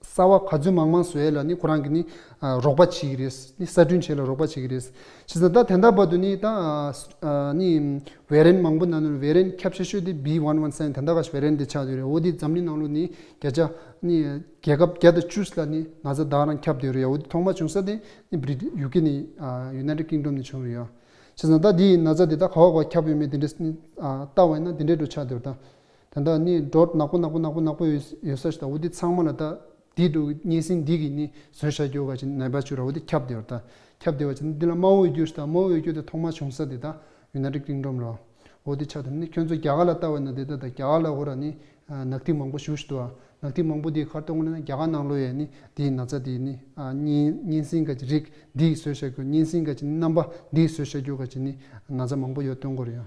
གསར་བ་ག་ཚོད་མང་མང་བཟོ་ཡས་ལ་ནི་ཁོ་རང་གི་ནི་ཨ་རོགས་པ་བྱེད་ཀྱི་རེད། ནི་གསར་སྐྲུན་བྱེད་ལ་རོགས་པ་བྱེད་ཀྱི་རེད། བྱས་ཙང་ད་དེ་འདྲ་བར་དུ་ནི་ད་ཨ་ནི་ཝེ་རི་ཡན་ཊི་མང་པོ་ནང་ནས་ཝེ་རི་ཡན་ཊི་ཁྱབ་ཆེ་ཤོས་དེ་བི་ཝན་ཝན་སེ་ཝན་དེ་འདྲ་ག་ཞིག་ཝེ་རི་ཡན་ཊི་དེ་ཆགས་ཡོད་རེད། འོ་དེ་འཛམ་གླིང་ནང་ལོགས་ནི་བརྒྱ་ཆ་ནི་རྒྱལ་ཁབ་བརྒྱ་དང་བཅུ་ལ་ནི་ན་ཚ་ད་ག་རང་ཁྱབ་བསྡད་ཡོད་རེད། འོ་དེ་ཐོག་མ་བྱུང་ས་དེ་ནི་བི་རི་ཊི་ཡུ་ཀེ་ནི་ཨ་ཡུ་ནའི་ཊེཌ་ཀིང་ཌམ་ནས་བྱུང་རེད་ཡ། བྱས་ཙང་ད་འདིའི་ན་ཚ་འདི་ད་ག་བ་ག་བ་ཁྱབ་ཡོད་མེད་དེ་འདྲ་ནི་ཨ་ལྟ་བ་ཡིན་ན་དེ་འདྲའི་འགྲོ་ཆགས་བསྡད་ཡོད་རེད་ད། ད་ལྟ་ནི་ཌོག་ནག་པོ་ནག་པོ་ནག་པོ་ནག་པོ་ཡོད་ཡོད་ས་ཞིག་ད། འོ་དེ་ཚང་མ་ལ་ད་འདི་འགྲོ་གི་གཉན་སྲིན་འདི་གི་ནི་བཟོས་བཞག་རྒྱུ་ག་ཅིག་ནད་པ་བཅུ་ར་འོ་དེ་ཁྱབ་བསྡད་ཡོད་རེད་ད། ཁྱབ་བསྡད་པ་ཅིག་ནི་འདི་ལ་དམར་པོ་ཡོད་རྒྱུ་ཞིག་ད། དམར་པོ་ཡོད་རྒྱུ་དེ་ཐོག་མ་བྱུང་ས་དེ་ད་ཡུ་ནའི་ཊེཌ་ཀིང་ཌམ་རེད། འོ་དེ་ཆགས་ད། ནི་ཁྱོད་ཚོ་རྒྱ་གར་ལ་ལྟ་བ་ཡིན་ན་དེ་ད་ད་རྒྱ་གར་ལ་འོ་ར་ནི་ནག་ཐིག་མང་པོ་ཞེ་པོ་ཞིག་འདུག་ཨ། ནག་ཐིག་མང་པོ་དེ་ག་རེ་སྟོན་གྱི་ན་རྒྱ་གར་ནང་ལོགས་ཡ་ནི་དེའི་ན་ཚ་དེ་ནི་ཨ་གཉན་གཉན་སྲིན་ག་ཅིག་རིགས་འདིས་བཟོས་བཞག་རྒྱུ། གཉན་སྲིན་ག་ཅིག་ནི་རྣམ་པ་འདིས་བཟོས་བཞག་རྒྱུ་ག་ཅིག་ནི་ན་ཚ་མང་པོ་ཡོད་སྟོན་གྱི་ཡོད་རེད་ཡ།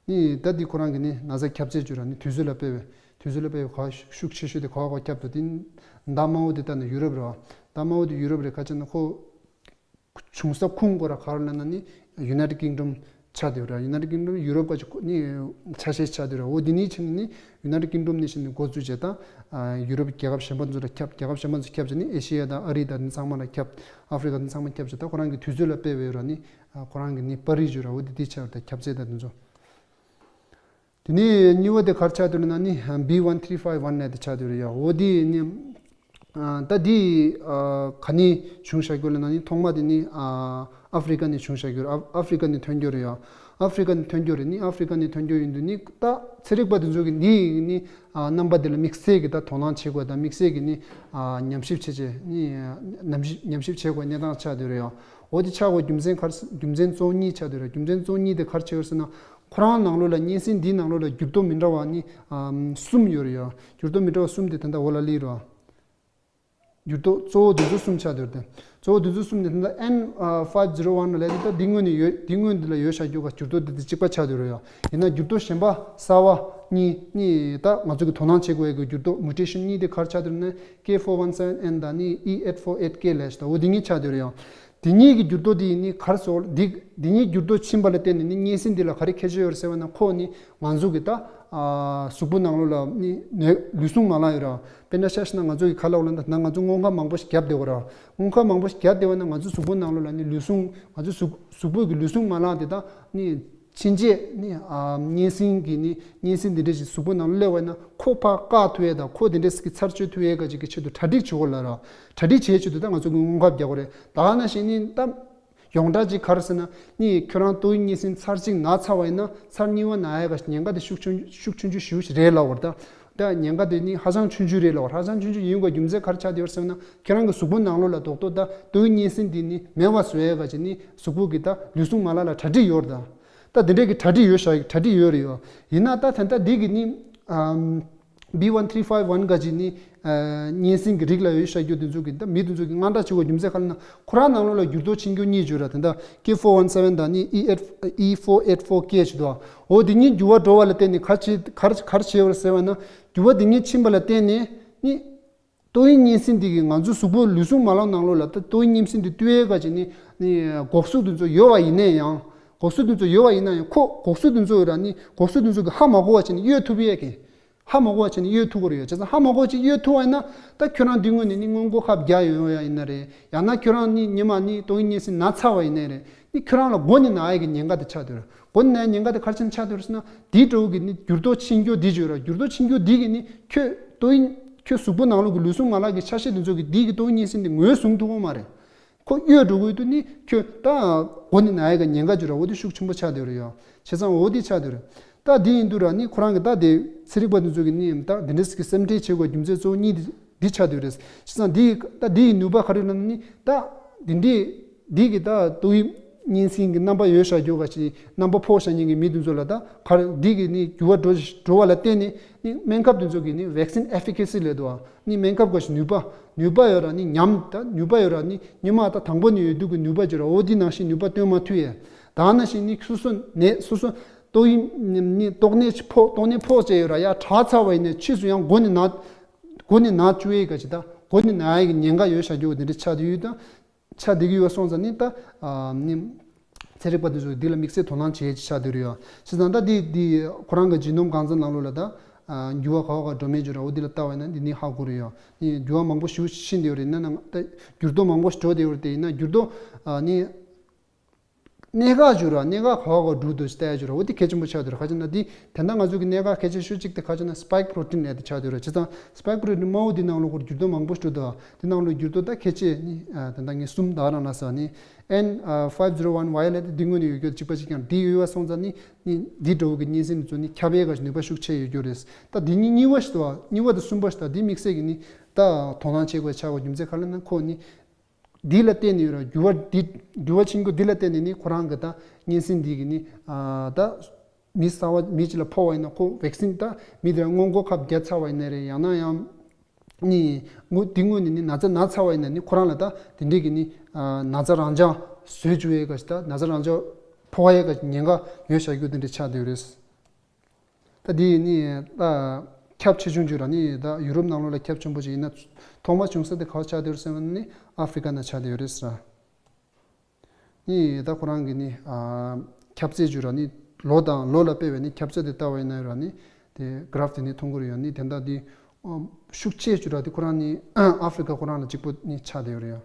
ནི་ད་འདི་ཁོ་རང་གི་ནི་ན་ཚ་ཁྱབ་ཚད་བརྗོད་ར་ནི་དུས་ཚོད་ལ་དཔག་པའི་དུས་ཚོད་ལ་དཔག་པའི་ག་ཤུགས་ཆེ་ཤོས་དེ་ག་བ་ག་བ་ཁྱབ་འདུག་དེ་མདའ་དམར་པོ་དེ་ལྟ་ན་ཡུ་རོབ་རེད་བ། མདའ་དམར་པོ་དེ་ཡུ་རོབ་རེད། ག་ཅི་ན་ཁོ་བྱུང་ས་ཁུངས་སྐོར་ར་ག་རེ་ལབ་ན་ནི་ཡུ་ནའི་ཊེཌ་ཀིང་ཌམ་ཆགས་བསྡད་ཡོད་རེད། ཡུ་ནའི་ཊེཌ་ཀིང་ཌམ་ཡུ་རོབ་ག་ཅིག་ནི་ཆ་ཤས་ཆགས་བསྡད་ཡོད་རེད། འོ་དེ་ནས་ཕྱིན་ནི་ཡུ་ནའི་ཊེཌ་ཀིང་ཌམ་ནས་ཕྱིན་ནི་འགོ་བཙུགས་བྱས་ད་ཡུ་རོབ་རྒྱལ་ཁབ་གཞན་པ་ཚོ་ལ་ཁྱབ། རྒྱལ་ཁབ་གཞན་པ་ཚོ་ཁྱབ་བྱས་ནི་ཨེ་ཤི་ཡ་དང་ཨ་རི་དང་དེ་ཚང་མ་ལ་ཁྱབ། ཨ་ཧྥི་རི་ཀ་དེ་ཚང་མ་ཁྱབ་བྱས་ད་ཁོ་རང་གི་དུས་ཚོད་ལ་དཔག་པའི་ཡོད་ར་ནི། ཨ་ཁོ་རང་གི་ནི་པར་རིས་བརྗོད་ར་འོ་དེ་དེ་ཆགས་ཡོད་རེད། ཁྱབ་ཚད་དང་དེ་ཚོ། དེ་ནས་གཉིས་པ་དེ་ག་རེ་ཆགས་བསྡད་ཡོད་ན་ནི་བི་ཝན་ཐི་རི་ཕའིབ་ཝན་ལབ་དེ་ཆགས་བསྡད་ཡོད་རེད་ཡ། འོ་དེ་ནི་ཨ་ད་དེ་ཨ་ག་ནས་བྱུང་བཞག་རྒྱུ་ལབ་ན་ནི་ཐོག་མ་དེ་ནི་ཨ་ཨ་ཧྥི་རི་ཀ་ནས་བྱུང་བཞག་རྒྱུ་རེད། ཨ་ཨ་ཧྥི་རི་ཀ་ནས་ཐོན་རྒྱུ་རེད་ཡ། ཨ་ཧྥི་རི་ཀ་ནས་ཐོན་རྒྱུ་རེད། ནི་ཨ་ཧྥི་རི་ཀ་ནས་ཐོན་རྒྱུ་ཡིན་དུས་ནི་ད་ཚན་རིག་པ་དེ་ཚོ་གི་འདི་ནི་ཨ་རྣམ་པ་དེ་ལ་དམིགས་བསལ་གྱི་ད་དོ་སྣང་བྱེད་དགོས་དང་དམིགས་བསལ་གྱི་ནི་ཨ་ཉམས་ཞིབ་བྱེད་བྱེད་ནི་ཉམས་ཞིབ་ཉམས་ཞིབ་བྱེད་དགོས་གནས་སྟངས་ཆགས་བསྡད་ཡོད་རེད་ཡ། འོ་དེ་ཆགས་དགོས་རྒྱུ་མཚན་ག་རེ་རྒྱུ་མཚན་གཙོ་བོ་གཉིས་ཆགས་བསྡད་ཡོད་རེད། རྒྱུ་མཚན་གཙོ་བོ་གཉིས་དེ་ག་རེ་ཆགས་ཡོད་ཟེར་ན། ཁོ་རང་ནང་ལོགས་ལ་གཉན་སྲིན་འདིའི་ནང་ལོགས་ལ་འགྱུར་ལྡོག་མི་འདྲ་བ་ནི་ཨམ་གསུམ་ཡོད་རེད་ཡ། འགྱུར་ལྡོག་མི་འདྲ་བ་གསུམ་དེ་ད་ལྟ་འོག་ལ་སླེབས་རེད། འགྱུར་ལྡོག་གཙོ་བོ་འདི་ཚོ་གསུམ་ཆགས་བསྡད་ཡོད་རེད། གཙོ་བོ་འདི་ཚོ་གསུམ་དེ་ད་ལྟ་ཨེན་ཕའིབ་ཛི་རོ་ཝན་ལབ་དེ་ད་འདི་སྔོན་ནས་ཡོད། འདི་སྔོན་འདི་ལ་ཡོད་བཞག་རྒྱུ་ག་འགྱུར་ལྡོག་འདི་དེ་གཅིག་པ་ཆགས་བསྡད་ཡོད་རེད་ཡ། ཡིན་ན་འགྱུར་ལྡོག་གཞན་པ་གསར་བ་གཉིས་གཉིས་ད་ང་ཚོ་གི་དོ་སྣང་བྱེད་དགོས་ཡ་གི་འགྱུར་ལྡོག་མུ་ཊེ་ཤན་གཉིས་དེ་ག་རེ་ཆགས་བསྡད་ཡོད་ན་ཀེ་ཕོར་ཝན་སེ་ཝན་ཨེན་དང་ནི་ཨི་ཨེཊ་ཕོར་ཨེཊ་ཀེ་ལབ་ཞིག་ད་འོ་འདི་གཉིས་ཆགས་བསྡད་ཡོད་རེད་ཡ། དེ་གཉིས་ཀྱི་འགྱུར་ལྡོག་དེ་ཡིན་ནི་ག་རེ་ཟེར། འདི་དེ་གཉིས་འགྱུར་ལྡོག་ཕྱིན་པ་ལ་བརྟེན་ནས་ནི་གཉན་སྲིན་འདི་ལ་ག་རེ་ཁྱད་ཆོས་ཡོད་རེད་ཟེར་བ་ན་ཁོ་ནི་ང་ཚོ་གི་ད་ཨ་གཟུགས་པོ་ནང་ལོགས་ལ་ནི་ནད་ལུས་ཟུངས་མ་ལངས་ཡོད་ར། དཔེར་ན་ཆ་བཞག་ན་ང་ཚོ་གི་ཁ་ལག་ལ་ད་ང་ཚོ་སྔོ་ཁ་མང་པོ་ཞིག་བརྒྱབ་བསྡད་ཡོད་ར། སྔོ་ཁ་མང་པོ་ཞིག་བརྒྱབ་བསྡད་པ་ན་ང་ཚོ་གཟུགས་པོ་ནང་ལོགས་ལ་ནི་ལུས་ཟུངས་ང་ཚོ་གཟུགས་གཟུགས་པོ་གི་ལུས་ཟུངས་མ་ལངས་དེ་ད་ནི་ཕྱིན་ཆད་ནི་ཨ་གཉན་སྲིན་གྱི་ནི་གཉན་སྲིན་འདི་འདྲ་ཞིག་གཟུགས་པོ་ནང་སླེབས་པ་ན་ཁོ་ཕར་བཀག་ཐུབ་ཡས་དང་ཁོ་དེ་འདྲ་ཞིག་གི་ཚར་གཅོད་ཐུབ་ཡས་ག་ཅིག་གི་ཆེད་དུ་གྲ་སྒྲིག་བྱེད་དགོས་ལ་ར། གྲ་སྒྲིག་བྱེད་ཆེད་དུ་ད་ང་ཚོ་གི་སྔོ་ཁ་རྒྱག་དགོས་རེད། ད་ག་ནང་བཞིན་ནི་ད་ ཡོངས་གྲགས་ཅིག་ག་རེ་ཟེར་ན་ནི་ཁྱོད་རང་ཏོག་དབྱིབས་གཉན་སྲིན་ཚར་གཅིག་ན་ཚར་བ་ཡིན་ན་ཚར་གཉིས་པ་ན་ཡ་ག་ཉེན་ཁ་དེ་ཤུགས་ཆུང་ཤུགས་ཆུང་ཆུང་ཞེ་པོ་ཞིག་རེད་ལབ་པ་རེད་ད། ད་ཉེན་ཁ་དེ་ནི་ཧ་ཅང་ཆུང་ཆུང་རེད་ལབ་པ། ཧ་ཅང་ཆུང་ཆུང་ཡིན་དགོས་རྒྱུ་མཚན་ག་རེ་ཆགས་བསྡད་ཡོད་ཟེར་ན་ཁྱོད་རང་གི་གཟུགས་པོ་ནང་ལོགས་ལ་རྡོག་རྡོག་ད་ཏོག་དབྱིབས་གཉན་སྲིན་དེ་ནི་མེད་པ་བཟོ་ཡ་ག་ཅིག་ནི་གཟུགས་པོ་གི་ད་ལུས་ཟུངས་མ་ལག་ལ་གྲ་སྒྲིག་ཡོད་རེད་ད། ད་དེ་འདྲས་ཀྱི་གྲ་སྒྲིག་ཡོད་ཤག་གྲ་སྒྲིག་ཡོད་རེད་ཡོད། ཡིན་ན་ད་ད་ལྟ་འདི་གི་ནི་ཨམ། B one three five one ག་ཅིག་ནི་ཨ་གཉན་སྲིན་གྱི་རིགས་ལ་ཡོད་ཤག་རྒྱུ་དེ་ཚོ་གི་ད་མི་དེ་ཚོ་གི་དངངས་སྐྲག་བྱེད་དགོས་རྒྱུ་མཚན་ག་རེ་ན་ཁོ་རང་ནང་ལོགས་ལ་འགྱུར་ལྡོག་ཆེན་རྒྱུ་གཉིས་ཡོད་ར། དེ་འདྲ་K four one seven དང་ནི E eight E four eight four K ཅིག་འདུག་འོ་དེ་གཉིས་འགྱུར་བ་འགྲོ་བ་ལ་བརྟེན་ནས་ག་ཅི་ག་རེ་ག་རེ་བྱས་ཡོད་རེད་ཟེར་བ་ན་འགྱུར་བ་དེ་གཉིས་ཕྱིན་པ་ལ་བརྟེན་ནས་ནི། ཏོག་དབྱིབས་གཉན་སྲིན་འདི་གིས་ང་ཚོའི་གཟུགས་པོ་ལུས་ཟུངས་མ་ལག་ནང་ལོགས་ལ་ད་ཏོག་དབྱིབས་གཉན་སྲིན་འདི་བཏུལ་ཡས་ག་ཅིག་ནི་ནི་འགོག་གཟུགས་འདི་ཚོ་ཡོད་པ་ཡིན་ན་ཡང་འགོག་གཟུགས་འདི་ཚོ་ཡོད་པ་ཡིན་ན་ཡང་ཁོ་འགོག་གཟུགས་འདི་ཚོ་ཡོད་ར་ནི་འགོག་གཟུགས་འདི་ཚོ་གིས་ཧ་མ་གོ་བ་བྱས་ནས་གཡོལ་ཐུབ་ཡས་ཀྱི། ཧ་མ་གོ་བ་བྱས་ནས་གཡོལ་ཐུབ་ཀྱི་རེད་ཡོད། བྱས་ཙང་ཧ་མ་གོ་བ་ཅིག་གཡོལ་ཐུབ་པ་ཡིན་ན་ད་ཁྱོད་རང་འདི་སྔོན་ནས་ནི་སྔོན་འགོག་ཁབ་རྒྱག་ཡོད་ཡ་ཡིན་ན་རེད། ཡང་ན་ཁྱོད་རང་ནི་ཉི་མ་ནི་ཏོག་དབྱིབས་གཉན་སྲིན་ན་ཚར་བ་ཡིན་ན་རེད། ནི་ཁྱོད་རང་ལ་མགོ་ནས་ན་ཡས་ཀྱི་ཉེན་ཁ་དེ་ཆགས་སྡོད་རེད། མགོ་ནས་ན་ཡས་ཉེན་ཁ་དེ་ག་རེ་བྱས་ནས་ཆགས་སྡོད་རེད་ཟེར་ན་དེའི་འགྲོ་གི་ནི་འགྱུར་ལྡོག་ཆེན་རྒྱུ་འདི་བརྗོད་ར། འགྱུར་ལྡོག་ཆེན་རྒྱུ་འདི་གི་ནི་ཁྱོད་ཏོག་དབྱིབས་ཁྱོད་གཟུགས་པོ་ནང་ལོགས་ཀྱི་ལུས་ཟུངས་མ་ལག་གི་ཆ་ཤས་དེ་ཚོ་གི་འདི་གི་ཏོག་དབྱིབས་གཉན་སྲིན་དེ་ངོས་བཟུང་ཐུབ་ཀྱི་མ་རེད། ཁོ་གཡོལ་འགྲོ་གི་འདུག་ནི་ཁྱོད་ད་མགོ་ནས་ན་ཡས་ཀྱི་ཉེན་ཁ་བརྗོད་ར། འོ་དེ་ཤུགས་ཆེན་པོ་ཆགས་སྡོད་རེད་ཡ། བྱས་ཙང་འོ་དེ་ཆགས་སྡོད་རེད། ད་འདི་ཡིན་དུས་ར་ནི་ཁོ་རང་གི་ད་དེ་ཚན་རིག་པ་དེ་ཚོ་གི་ནི་ད་དེ་འདྲ་ཞིག་གི་སེམས་ཁྲལ་བྱེད་དགོས་རྒྱུ་མཚན་གཙོ་བོ་གཉིས་དེ། འདི་ཆགས་སྡོད་རེད། བྱས་ཙང་འདི་ད་འདི་ཡི་ནུས་པ་ག་རེ་ལབ་ན་ནི་ད་འདི་འདྲའི་འདི་གི་ད་ཏོག་དབྱིབས་གཉན་སྲིན་གྱི་རྣམ་པ་ཡོད་བཞག་རྒྱུ་ག་ཅིག་རྣམ་པ་ཕོག་བཞག་མཁན་གྱི་མི་དེ་ཚོ་ལ་ད་ག་རེ་འདི་གི་ནི་འགྱུར་བ་འགྲོ་འགྲོ་བ་ལ་བརྟེན་ནས་ནི་སྨན་ཁབ་དེ་ཚོ་གི་ནི་vaccine efficacy ལབ་འདུག་བ། ནི་སྨན་ཁབ་ག་ཅིག་ནུས་པ་ནུས་པ་ཡོད་ར་ནི་ཉམས་ད་ནུས་པ་ཡོད་ར་ནི་ཉི་མ་ད་དང་པོ་ནས་ཡོད་དུས་ཀྱི་ནུས་པ་བརྗོད་ར། འོ་འདི་ནང་བཞིན་ནུས་པ་སྟོན་མ་ཐུབ་ཡས། ད་ནང་བཞིན་ནི་སོ་སོ་ནད་སོ་སོ་ཏོག་དབྱིབས་ནི་ཏོག་ནད་ཕོག་ཏོག་ནད་ཕོག་བྱས་ཡོད་ར། ཡ་དྲག་ཚར་བ་ཡིན་ནའི་ཕྱིས་སུ་ཡང་མགོ་ནས་ན་མགོ་ནས་ན་བཅུག་ཡས་ག་ཅིག་ད་མགོ་ནས་ན་ཡས་ཀྱི་ཉེན་ཁ་ཡོད་བཞག་རྒྱུ་འདི་འདྲ་ཆགས་བསྡད་ཡོད་ད། ཆ་འདི་གི་ཡོད་སོང་ཙང་ནི་ད་ནི་ཚན་རིག་པ་དེ་ཚོས་འདི་ལ་དམིགས་བསལ་དོ་སྣང་བྱེད་ཡས་ཅིག་ཆགས་བསྡད་རེད་ཡ། བྱས་ཙང་ད་འདི་འདི་ཁོ་རང་གི་ཇི་ནོམ་གང་ཟག་ནང་ལོགས་ལ་ད་འགྱུར་བ་ག་བ་ག་འགྲོ་མེད་ཅིག་ར། འོ་འདི་ལ་ལྟ་བ་ཡིན་ན་འདི་ནི་ཧ་གོ་རེད་ཡ། ནི་འགྱུར་བ་མང་པོ་ཞིག་ཕྱིན་བསྡད་ཡོད་རེད། ཡིན་ན་ད་འགྱུར་ལྡོག་མང་པོ་ཞིག་འགྲོ་བསྡད་ཡོད་རེད། དེ་ཡིན་ན་འགྱུར་ལྡོག་ནི། གནད་འགག་བརྗོད་ར་གནད་འགག་ག་བ་ག་འགྲོ་འདུག་ལྟ་ཡ་བརྗོད་ར། འོ་དེ་གལ་ཆེན་པོ་ཆགས་འདུག་ར། ག་ཅི་ན་དེ་ད་ལྟ་ང་ཚོ་གི་གནད་འགག་གལ་ཆེ་ཤོས་གཅིག་དེ་ག་ཅི་ན་spike protein ལབ་དེ་ཆགས་འདུག་ར། བྱས་ཙང་spike protein དམར་པོ་དེ་ནང་ལོགས་ཀྱི་འགྱུར་ལྡོག་མང་པོ་ཞིག་འགྲོ་འདུག་དེ་ནང་ལོགས་འགྱུར་ལྡོག་ད་གལ་ཆེ་ནི་ད་ལྟ་ངས་གསུམ་ད་རང་ལ་ཟ་ནི་N five zero one Y ལབ་དེ་འདི་སྔོན་ནས་ཡོད་རྒྱུ་གཅིག་པ་གཅིག་རྐྱང་འདི་ཡོད་པ་སོང་ཙང་ནི་ནི་འདི་འདྲ་བོ་གི་གཉན་སྲིན་དེ་ཚོ་ནི་ཁྱབ་ཡས་ག་ཅིག་ནུས་པ་ཤུགས་ཆེ་ཡོད་རྒྱུ་རེད། ད་འདི་གཉིས་གཉིས་པ་ཞིག་འདུག་བ། གཉིས་པ་དང་གསུམ་པ་ཞིག་ད་འདི་དམིགས་བསལ་གྱི་ནི་ད་དོ་སྣང་བྱེད་དགོས་ཆགས་དགོས་རྒྱུ་མཚན་ག་རེ་ལབ་ན་ཁོ་ནི། འདི་ལ་བརྟེན་ནས་ཡོད་ར། འགྱུར་བ་འདི་འགྱུར་བ་ཆེན་པོ་འདི་ལ་བརྟེན་ནས་ནི་ཁོ་རང་གི་ད་གཉན་སྲིན་འདི་གི་ནི་ཨ་ད་མི་གསར་བ་མི་གཅིག་ལ་ཕོག་པ་ཡིན་ན་ཁོ་vaccine ད་མི་དེ་ལ་སྔོན་འགོག་ཁབ་བརྒྱབ་ཚར་བ་ཡིན་ན་རེད། ཡང་ན་ཡང་ནི་ངོ་འདི་སྔོན་ནས་ནི་ན་ཚ་ན་ཚར་བ་ཡིན་ན་ནི་ཁོ་རང་ལ་ད་དེ་འདྲས་ཀྱི་ནི་ཨ་ན་ཚ་རང་འཇགས་བཟོས་བཅུག་ཡས་ག་ཞིག་ད་ན་ཚ་རང་འཇགས་ཕོག་ཡས་ག་ཉེན་ཁ་ཡོད་བཞག་རྒྱུ་དེ་འདྲས་ཆགས་བསྡད་ཡོད་རེད། ད་འདི་ནི་ད་ཁྱབ་ཆེ་ཆུང་བརྗོད་ར་ནི་ད་ཡུ་རོབ་ནང་ལོགས་ལ་ཁྱབ་ཆེན་པོ་ཞིག་ཡིན་ན་ཐོག་མ་བྱུང་ས་དེ་ག་བ་ཆགས་བསྡད་ཡོད་ཟེར་བ་ནི་ཨ་ཧྥི་ཀ་ནང་ཆགས་བསྡད་ཡོད་རེད་ཟེར། ནི་ད་ཁོ་རང་གི་ནི་ཨ་ཁྱབ་ཚད་བརྗོད་ར་ནི་ལོ་དང་ལོ་ལ་དཔག་པའི་ནི་ཁྱབ་ཚད་དེ་ལྟ་བ་ཡིན་ན་ཡོད་ར་ནི་དེ་graph དེ་ནི་མཐོང་གི་རེད་ཡ། ནི་དེ་འདྲ་དེ་ཤུགས་ཆེ་བརྗོད་ར་དེ་ཁོ་རང་ནི་ཨ་ཧྥི་ཀ་ཁོ་རང་ལ་གཅིག་པོ་ནི་ཆགས་བསྡད་ཡོད་རེད་ཡ།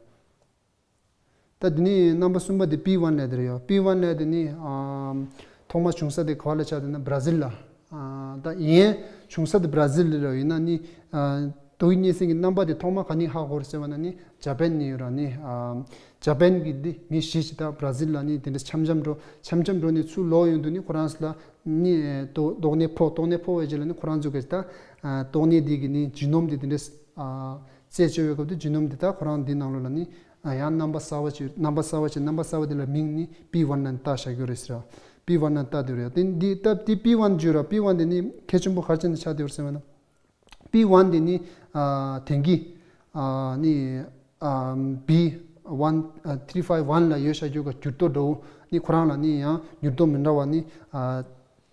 ད་འདི་ནི་རྣམ་པ་གསུམ་པ་དེ་P one ལབ་དེ་རེད་ཡ། P one ལབ་དེ་ནི་ཨ་ཐོག་མ་བྱུང་ས་དེ་ག་བ་ལ་ཆགས་བསྡད་ན་བྷ་ར་ཟིལ་ལ། ཨ་ད་ཡན་བྱུང་ས་དེ་བྷ་ར་ཟིལ་ལ་ཡིན་ན་ནི་ཨ་ཏོག་དབྱིབས་གཉན་སྲིན་གྱི་རྣམ་པ་དེ་ཐོག་མ་ག་ནས་ཧ་གོ་རེད་ཟེར་བ་ན་ནི་ཇ་པན་ནས་ཡོད་ར་ནི་ཨ་ཇ་པན་གྱི་འདི་མི་བཞི་ཞིག་ད་བྷ་ར་ཟིལ་ལ་ནི་དེ་འདྲ་འཆམ་འཆམ་འགྲོ་འཆམ་འཆམ་འགྲོ་ནས་ཚུར་ལོག་ཡོང་དུས་ནི་ཁོ་རང་ཚོ་ལ་ནི་ཏོག་ཏོག་ནད་ཕོག་ཏོག་ནད་ཕོག་པའི་རྗེས་ལ་ནི་ཁོ་རང་ཚོ་གི་ད་ཨ་ཏོག་ནད་འདི་གི་ནི་ཇི་ནོམ་དེ་དེ་འདྲ་ཨ་རྩད་གཅོད་པའི་སྐབས་དུ་ཇི་ནོམ་དེ་ད་ཁོ་རང་འདི་ནང་ལོགས་ལ་ནི་ཨ་ཡང་རྣམ་པ་གསར་པ་ཅིག་རྣམ་པ་གསར་པ་ཅིག་རྣམ་པ་གསར་པ་དེ་ལ་མིང་ནི་P one ལ་བཏགས་བཞག་གི་རེད་ཟེར། P one ལ་བཏགས་དེ་རེད། དེ་འདི་སྟབས་དེ་P one བརྗོད་ར། P one དེ་ནི་གལ་ཆེན་པོ་ག་རེ་བྱས་ནས་ཆགས་བསྡད་ཡོད་ཟེར་བ་ན། P one དེ་ནི་ཨ་དེང་གི་ཨ་ནི་ཨ་B one ཨ་three five one ལ་ཡོད་བཞག་རྒྱུ་ག་འགྱུར་ལྡོག་འདྲ་བོ་ནི་ཁོ་རང་ལ་ནི་ཡང་འགྱུར་ལྡོག་མི་འདྲ་བ་ནི་ཨ་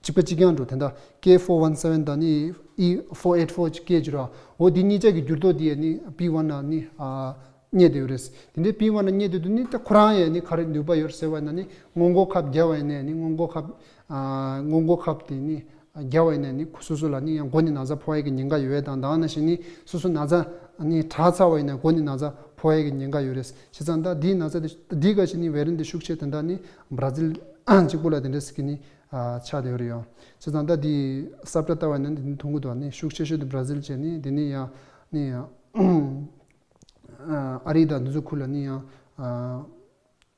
གཅིག་པ་གཅིག་རྐྱང་འགྲོ། དེ་འདྲ་K four one seven དང་ནི་E four eight four ཅིག་སྐད་ཅིག་ར། འོ་འདི་གཉིས་ཆ་གི་འགྱུར་ལྡོག་འདི་ཡ་ནི་P one ལ་ནི་ཨ་རྙེད་བསྡད་ཡོད་རེད། དེ་འདྲའི་P one ལ་རྙེད་བསྡད་དུས་ནི་ད་ཁོ་རང་ཡ་ནི་ག་རེ་ནུས་པ་ཡོད་ཟེར་བ་ན་ནི་སྔོན་འགོག་ཁབ་བརྒྱབ་པ་ཡིན་ནའི་ནི་སྔོན་འགོག་ཁབ་ཨ་སྔོན་འགོག་ཁབ་དེ་ནི་བརྒྱབ་པ་ཡིན་ནའི་ནི་སོ་སོ་ལ་ནི་ཡང་མགོ་ནས་ན་ཚ་ཕོག་ཡ་གི་ཉེན་ཁ་ཡོད་པ་དང་། ད་ག་ནང་བཞིན་ནི་སོ་སོ་ན་ཚ་ནི་དྲག་ཚར་བ་ཡིན་ན་མགོ་ནས་ན་ཚ་ཕོག་ཡ་གི་ཉེན་ཁ་ཡོད་རེད། བྱས་ཙང་ད་འདིའི་ན་ཚ་དེ་འདི་ག་ཞིག་ནི་བེ་རན་དེ་ཤུགས་ཆེ་དེ་འདྲ་ནི་བྷ་ར་ཟིལ་གཅིག་པུ་ལ་དེ་འདྲ་ཟེར་གི་ནི་ཨ་ཆགས་བསྡད་ཡོད་རེད་ཡ། བྱས་ཙང་ད་འདི་ས་བཀྲ་ལྟ་བ་ཡིན་ན་འདི་ནི་མཐོང་གི་འདུག་ནི་ཤུགས་ཆེ་ཤོས་དེ་བྷ་ར་ཟིལ་བྱས་ནི་དེ་ནི་ཡ་ནི་ཡ། ཨ་རི་དང་འདི་ཚོ་ཁུལ་ལ་ནི་ཡང་ཨ་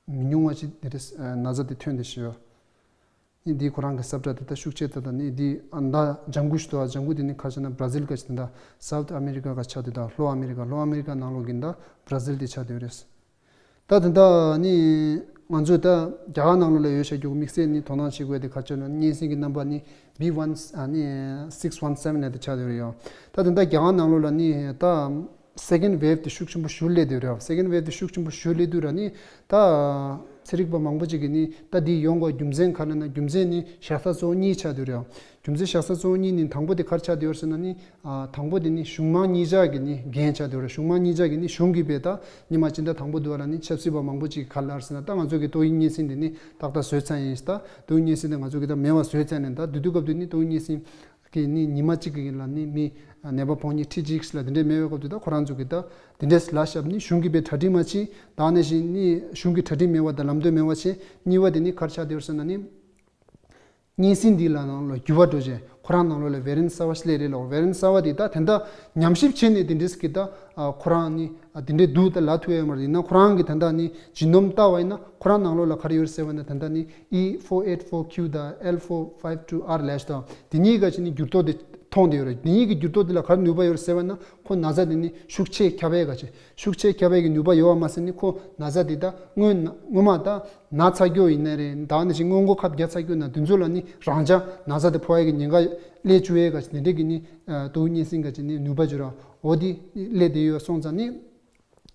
མི་ཉུང་བ་ཅིག་དེ་འདྲའི་ན་ཚ་དེ་ཐོན་ཏེ་ཤི་ཡོད། ནི་འདི་ཁོ་རང་གི་ས་བཀྲ་དེ་ད་ཤུགས་ཆེ་ད་ད་ནི་འདི་ཨ་མདའ་ལྗང་གུ་ཞིག་འདུག་ཨ་ལྗང་གུ་དེ་ནི་ག་རེ་ཆགས་ན་བྷ་ར་ཟིལ་ག་ཅིག་དེ་འདྲ་སའུ་ཐི་ཨ་མེ་རི་ཀ་ག་ཆགས་དེ་ད་ལྷོ་ཨ་མེ་རི་ཀ་ལྷོ་ཨ་མེ་རི་ཀ་ནང་ལོགས་ཀྱི་ད་བྷ་ར་ཟིལ་དེ་ཆགས་དེ་རེད། ད་དེ་འདྲ་ནི་ང་ཚོ་ད་རྒྱ་གར་ནང་ལོགས་ལ་ཡོད་བྱ་རྒྱུ་དམིགས་བསལ་ནི་དོ་སྣང་བྱེད་དགོས་དེ་ག་ཅིག་ན་གཉན་སྲིན་གྱི་རྣམ་པ་ནི་བྷི་ཝན་ཨ་ནི་སིགས་ཝན་སེ་ཝན་ལབ་དེ་ཆགས་དེ་རེད་ཡོད། ད་དེ་འདྲ་རྒྱ་གར་ནང་ལོགས་ལ་ནི་ད་སེ་ཀེན་ཌི་ཝེབ་དེ་ཤུགས་ཆེན་པོ་ཞེ་པོ་སླེབས་དུས་རེད། སེ་ཀེན་ཌི་ཝེབ་དེ་ཤུགས་ཆེན་པོ་ཞེ་པོ་སླེབས་དུས་ར་ནི་ད་ཚན་རིག་པ་མང་པོ་ཅིག་གིས་ནི་ད་འདི་ཡོང་དགོས་རྒྱུ་མཚན་ག་རེ་ན་རྒྱུ་མཚན་ནི་བཞག་ས་གཙོ་བོ་གཉིས་ཆགས་དུས་རེད། རྒྱུ་མཚན་བཞག་ས་གཙོ་བོ་གཉིས་ནི་དང་པོ་དེ་ག་རེ་ཆགས་དུས་ཡོད་ཟེར་ན་ནི་ཨ་དང་པོ་དེ་ནི་གཞུང་མང་གཉིས་ཆ་གི་ནི་འགན་ཆགས་དུས་རེད། གཞུང་མང་གཉིས་ཆ་གི་ནི་གཞུང་གིས་བས་ད་ཉི་མ་སྤྱི་ཟླ་དང་པོ་དུས་ར་ནི་ཆབ་སྲིད་པ་མང་པོ་ཅིག་གིས་ག་རེ་ལབ་ཟེར་ན་ད་ང་ཚོ་གི་ཏོག་དབྱིབས་གཉན་སྲིན་དེ་ནི་ཏག་ཏག་བཟོས་ཚར་ཡིན་ད་ཏོག་དབྱིབས་གཉན་སྲིན་དེ་ང་ཚོ་གི་ད་མེད་པ་བཟོས་ཚར་ནས་ད་དུས་དུས་སྐབས་དུས་ནི་ཏོག་དབྱིབས་གཉན་སྲིན་གི་ནི་ཉི་མ་གཅིག་གི་ལ་ནི་མི་ནད་པ་ཕོ་ཉ་ཁྲི་གཅིག་ལ་དེ་འདྲས་མེད་པའི་སྐབས་དུས་ད་ཁོ་རང་ཚོ་གི་ད་དེ་འདྲས་ལ་ཞབས་ནི་གཞུང་གི་བའི་གྲ་སྒྲིག་མ་བྱེད་ད་ནས་བཞིན་ནི་གཞུང་གི་གྲ་སྒྲིག་མེད་པ་དང་ལམ་སྟོན་མེད་པ་བྱེད། གཉིས་པ་དེ་ནི་ག་རེ་ཆགས་དེ་ཡོད་ཟེར་ན་ནི་གཉན་སྲིན་འདི་ལ་ནང་ལ་འགྱུར་བ་འགྲོ་བྱེད་ཁོ་རང་ནང་ལོགས་ལ་ཝེ་རི་ཡན་ཊི་གསར་བ་ཞིག་སླེབས་རེད་ལོ། ཝེ་རི་ཡན་ཊི་གསར་བ་དེ་ད་དེ་འདྲ་ཉམས་ཞིབ་བྱས་ནས་དེ་འདྲས་ཀྱི་ད་ཁོ་རང་ནི་དེ་འདྲས་འདུག་ད་ལབ་ཐུབ་ཡ་མ་རེད། ཡིན་ན་ཁོ་རང་གི་ད་ད་ནི་ཇི་ནོམ་ལྟ་བ་ཡིན་ན་ཁོ་རང་ནང་ལོགས་ལ་ག་རེ་ཡོད་ཟེར་བ་ན་ད་ད་ནི་ཨི་ཕོར་ཨེཊ་ཕོར་ཁྱུ་དང་ཨེལ་ཕོར་ཕའིབ་ཊུ་ཨར་ལབ་ཞིག་དང་དེ་གཉིས་ཀ་ཅིག་ནི་འགྱུར་ལྡོག་དེ་མཐོང་དེ་ཡོད་རེད། དེ་གཉིས་ཀྱི་འགྱུར་ལྡོག་དེ་ལ་ག་རེ་ནུས་པ་ཡོད་རེད་ཟེར་བ་ན་ཁོ་ན་ཚ་དེ་ནི་ཤུགས་ཆེ་ཁྱབ་ཡས་ག་ཅིག་ཤུགས་ཆེ་ཁྱབ་ཡས་ཀྱི་ནུས་པ་ཡོད་པ་མ་ཟད་ནི་ཁོ་ན་ཚ་དེ་ད་སྔོན་ན་སྔོན་མ་ད་ན་ཚ་རྒྱུ་ཡིན་ན་རེད། ད་ནི་ཞིག་སྔོན་འགོག་ཁབ་བརྒྱབ་ཚར་རྒྱུ་ན་དེ་ཚོ་ལ་ནི་རང་འཇགས་ན་ཚ་དེ་ཕོག་ཡས་ཀྱི་ཉེན་ཁ་སླེབས་བཅུག་ཡས་ག་ཅིག་དེ་འདྲས་ཀྱི་ནི་ཏོག་དབྱིབས་གཉན་སྲིན་ག་ཅིག་ནི་ནུས་པ་ཅིག་ར་འོ་དེ་སླེབས་བསྡད་ཡོད་སོང་ཙང་ནི།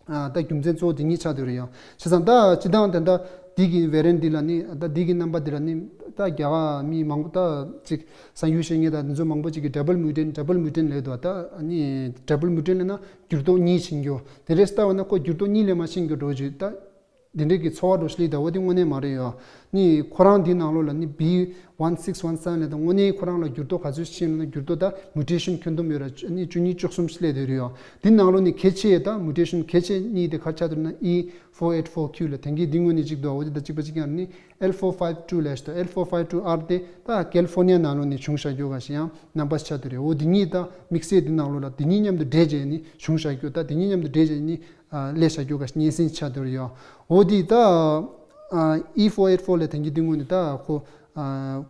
ད་རྒྱུ་མཚན་གཙོ་བོ་དེ་གཉིས་ཆགས་བསྡད་རེད་ཡང་བྱས་ཙང་ད་སྤྱི་བཏང་དེ་འདྲ་འདི་གི་ཝེ་རི་ཡན་ཊི་འདི་ལ་ནི་ད་འདི་གི་རྣམ་པ་འདི་ལ་ནི་ད་རྒྱ་གར་མི་མང་པོ་ད་ཅིག་གསར་འགྱུར་ཤེས་མཁན་ད་འདི་ཚོ་མང་པོ་ཅིག་གིས་ཌབ་བལ་མིའུ་ཊན་ཌབ་བལ་མིའུ་ཊན་ལབ་འདུག་ད་ནི་ཌབ་བལ་མིའུ་ཊན་ལབ་ན་འགྱུར་ལྡོག་གཉིས་ཕྱིན་རྒྱུ་དེ་འདྲས་ལྟ་བ་ན་ཁོ་འགྱུར་ལྡོག་གཉིས་ལས་མ་ཕྱིན་རྒྱུ་འགྲོ་རྒྱུ་ད་དེ་འདྲས་ཀྱི་ཚོར་བ་འགྲོ་ཤི་ལི་ད་འོ་དེ་དངོས་གནས་མ་རེད་ཡོ། ནི་ཁོ་རང་འདི་ནང་ལོགས་ལ་ནི་བྷི་ཝན་སིགས་ཝན་སེ་ཝན་ལབ་ད་དངོས་གནས་ཁོ་རང་ལ་འགྱུར་ལྡོག་ག་ཚོད་ཕྱིན་ལ་ན་འགྱུར་ལྡོག་ད་མིའུ་ཊེ་ཤན་ཁྱོན་བསྡོམས་ཡོད་ར་ནི་བཅུ་གཉིས་བཅུ་གསུམ་ཞིག་སླེབས་བསྡད་རེད་ཡོ། འདི་ནང་ལོགས་ནི་གལ་ཆེ་ད་མིའུ་ཊེ་ཤན་གལ་ཆེ་གཉིས་དེ་ག་ཆགས་འདུག་ན་ཨི་ཕོར་ཨེཊ་ཕོར་ཁྱུ་ལ་དེང་གི་འདི་དངོས་གནས་གཅིག་འདུག་འོ་དེ་ད་གཅིག་པ་གཅིག་རྐྱང་རེད། ནི་ཨེལ་ཕོར་ཕའིབ་ཊུ་ལབ་ཞིག་དང་ཨེལ་ཕོར་ཕའིབ་ཊུ་ཨར་དེ་ད་ཀེ་ལི་ཕོར་ནི་ཡ་ནང་ལོགས་ནི་བྱུང་བཞག་རྒྱུ་ག་ཞིག་ཡང་རྣམ་པ་ཆགས་བསྡད་རེད། འོ་འདི་གཉིས་ད་དམིགས་བསལ་འདི་ནང་ལོགས་ལ་འདི་གཉིས་མཉམ་དུ་འདྲེས་བྱས་ནི་བྱུང་བཞག་རྒྱུ་ད་འདི་གཉིས་མཉམ་དུ་འདྲེས་བྱས་ནི་ཨ་སླེབས་བཞག་རྒྱུ་ག་ཞིག་གཉན་སྲིན་ཆགས་བསྡད་རེད་ཡོ། འོ་འདི་ད་ཨ་ཨི་ཕོར་ཨེཊ་ཕོར་ལ་དེང་གི་འདི་དངོས་ནི་ད་ཁོ་ཨ་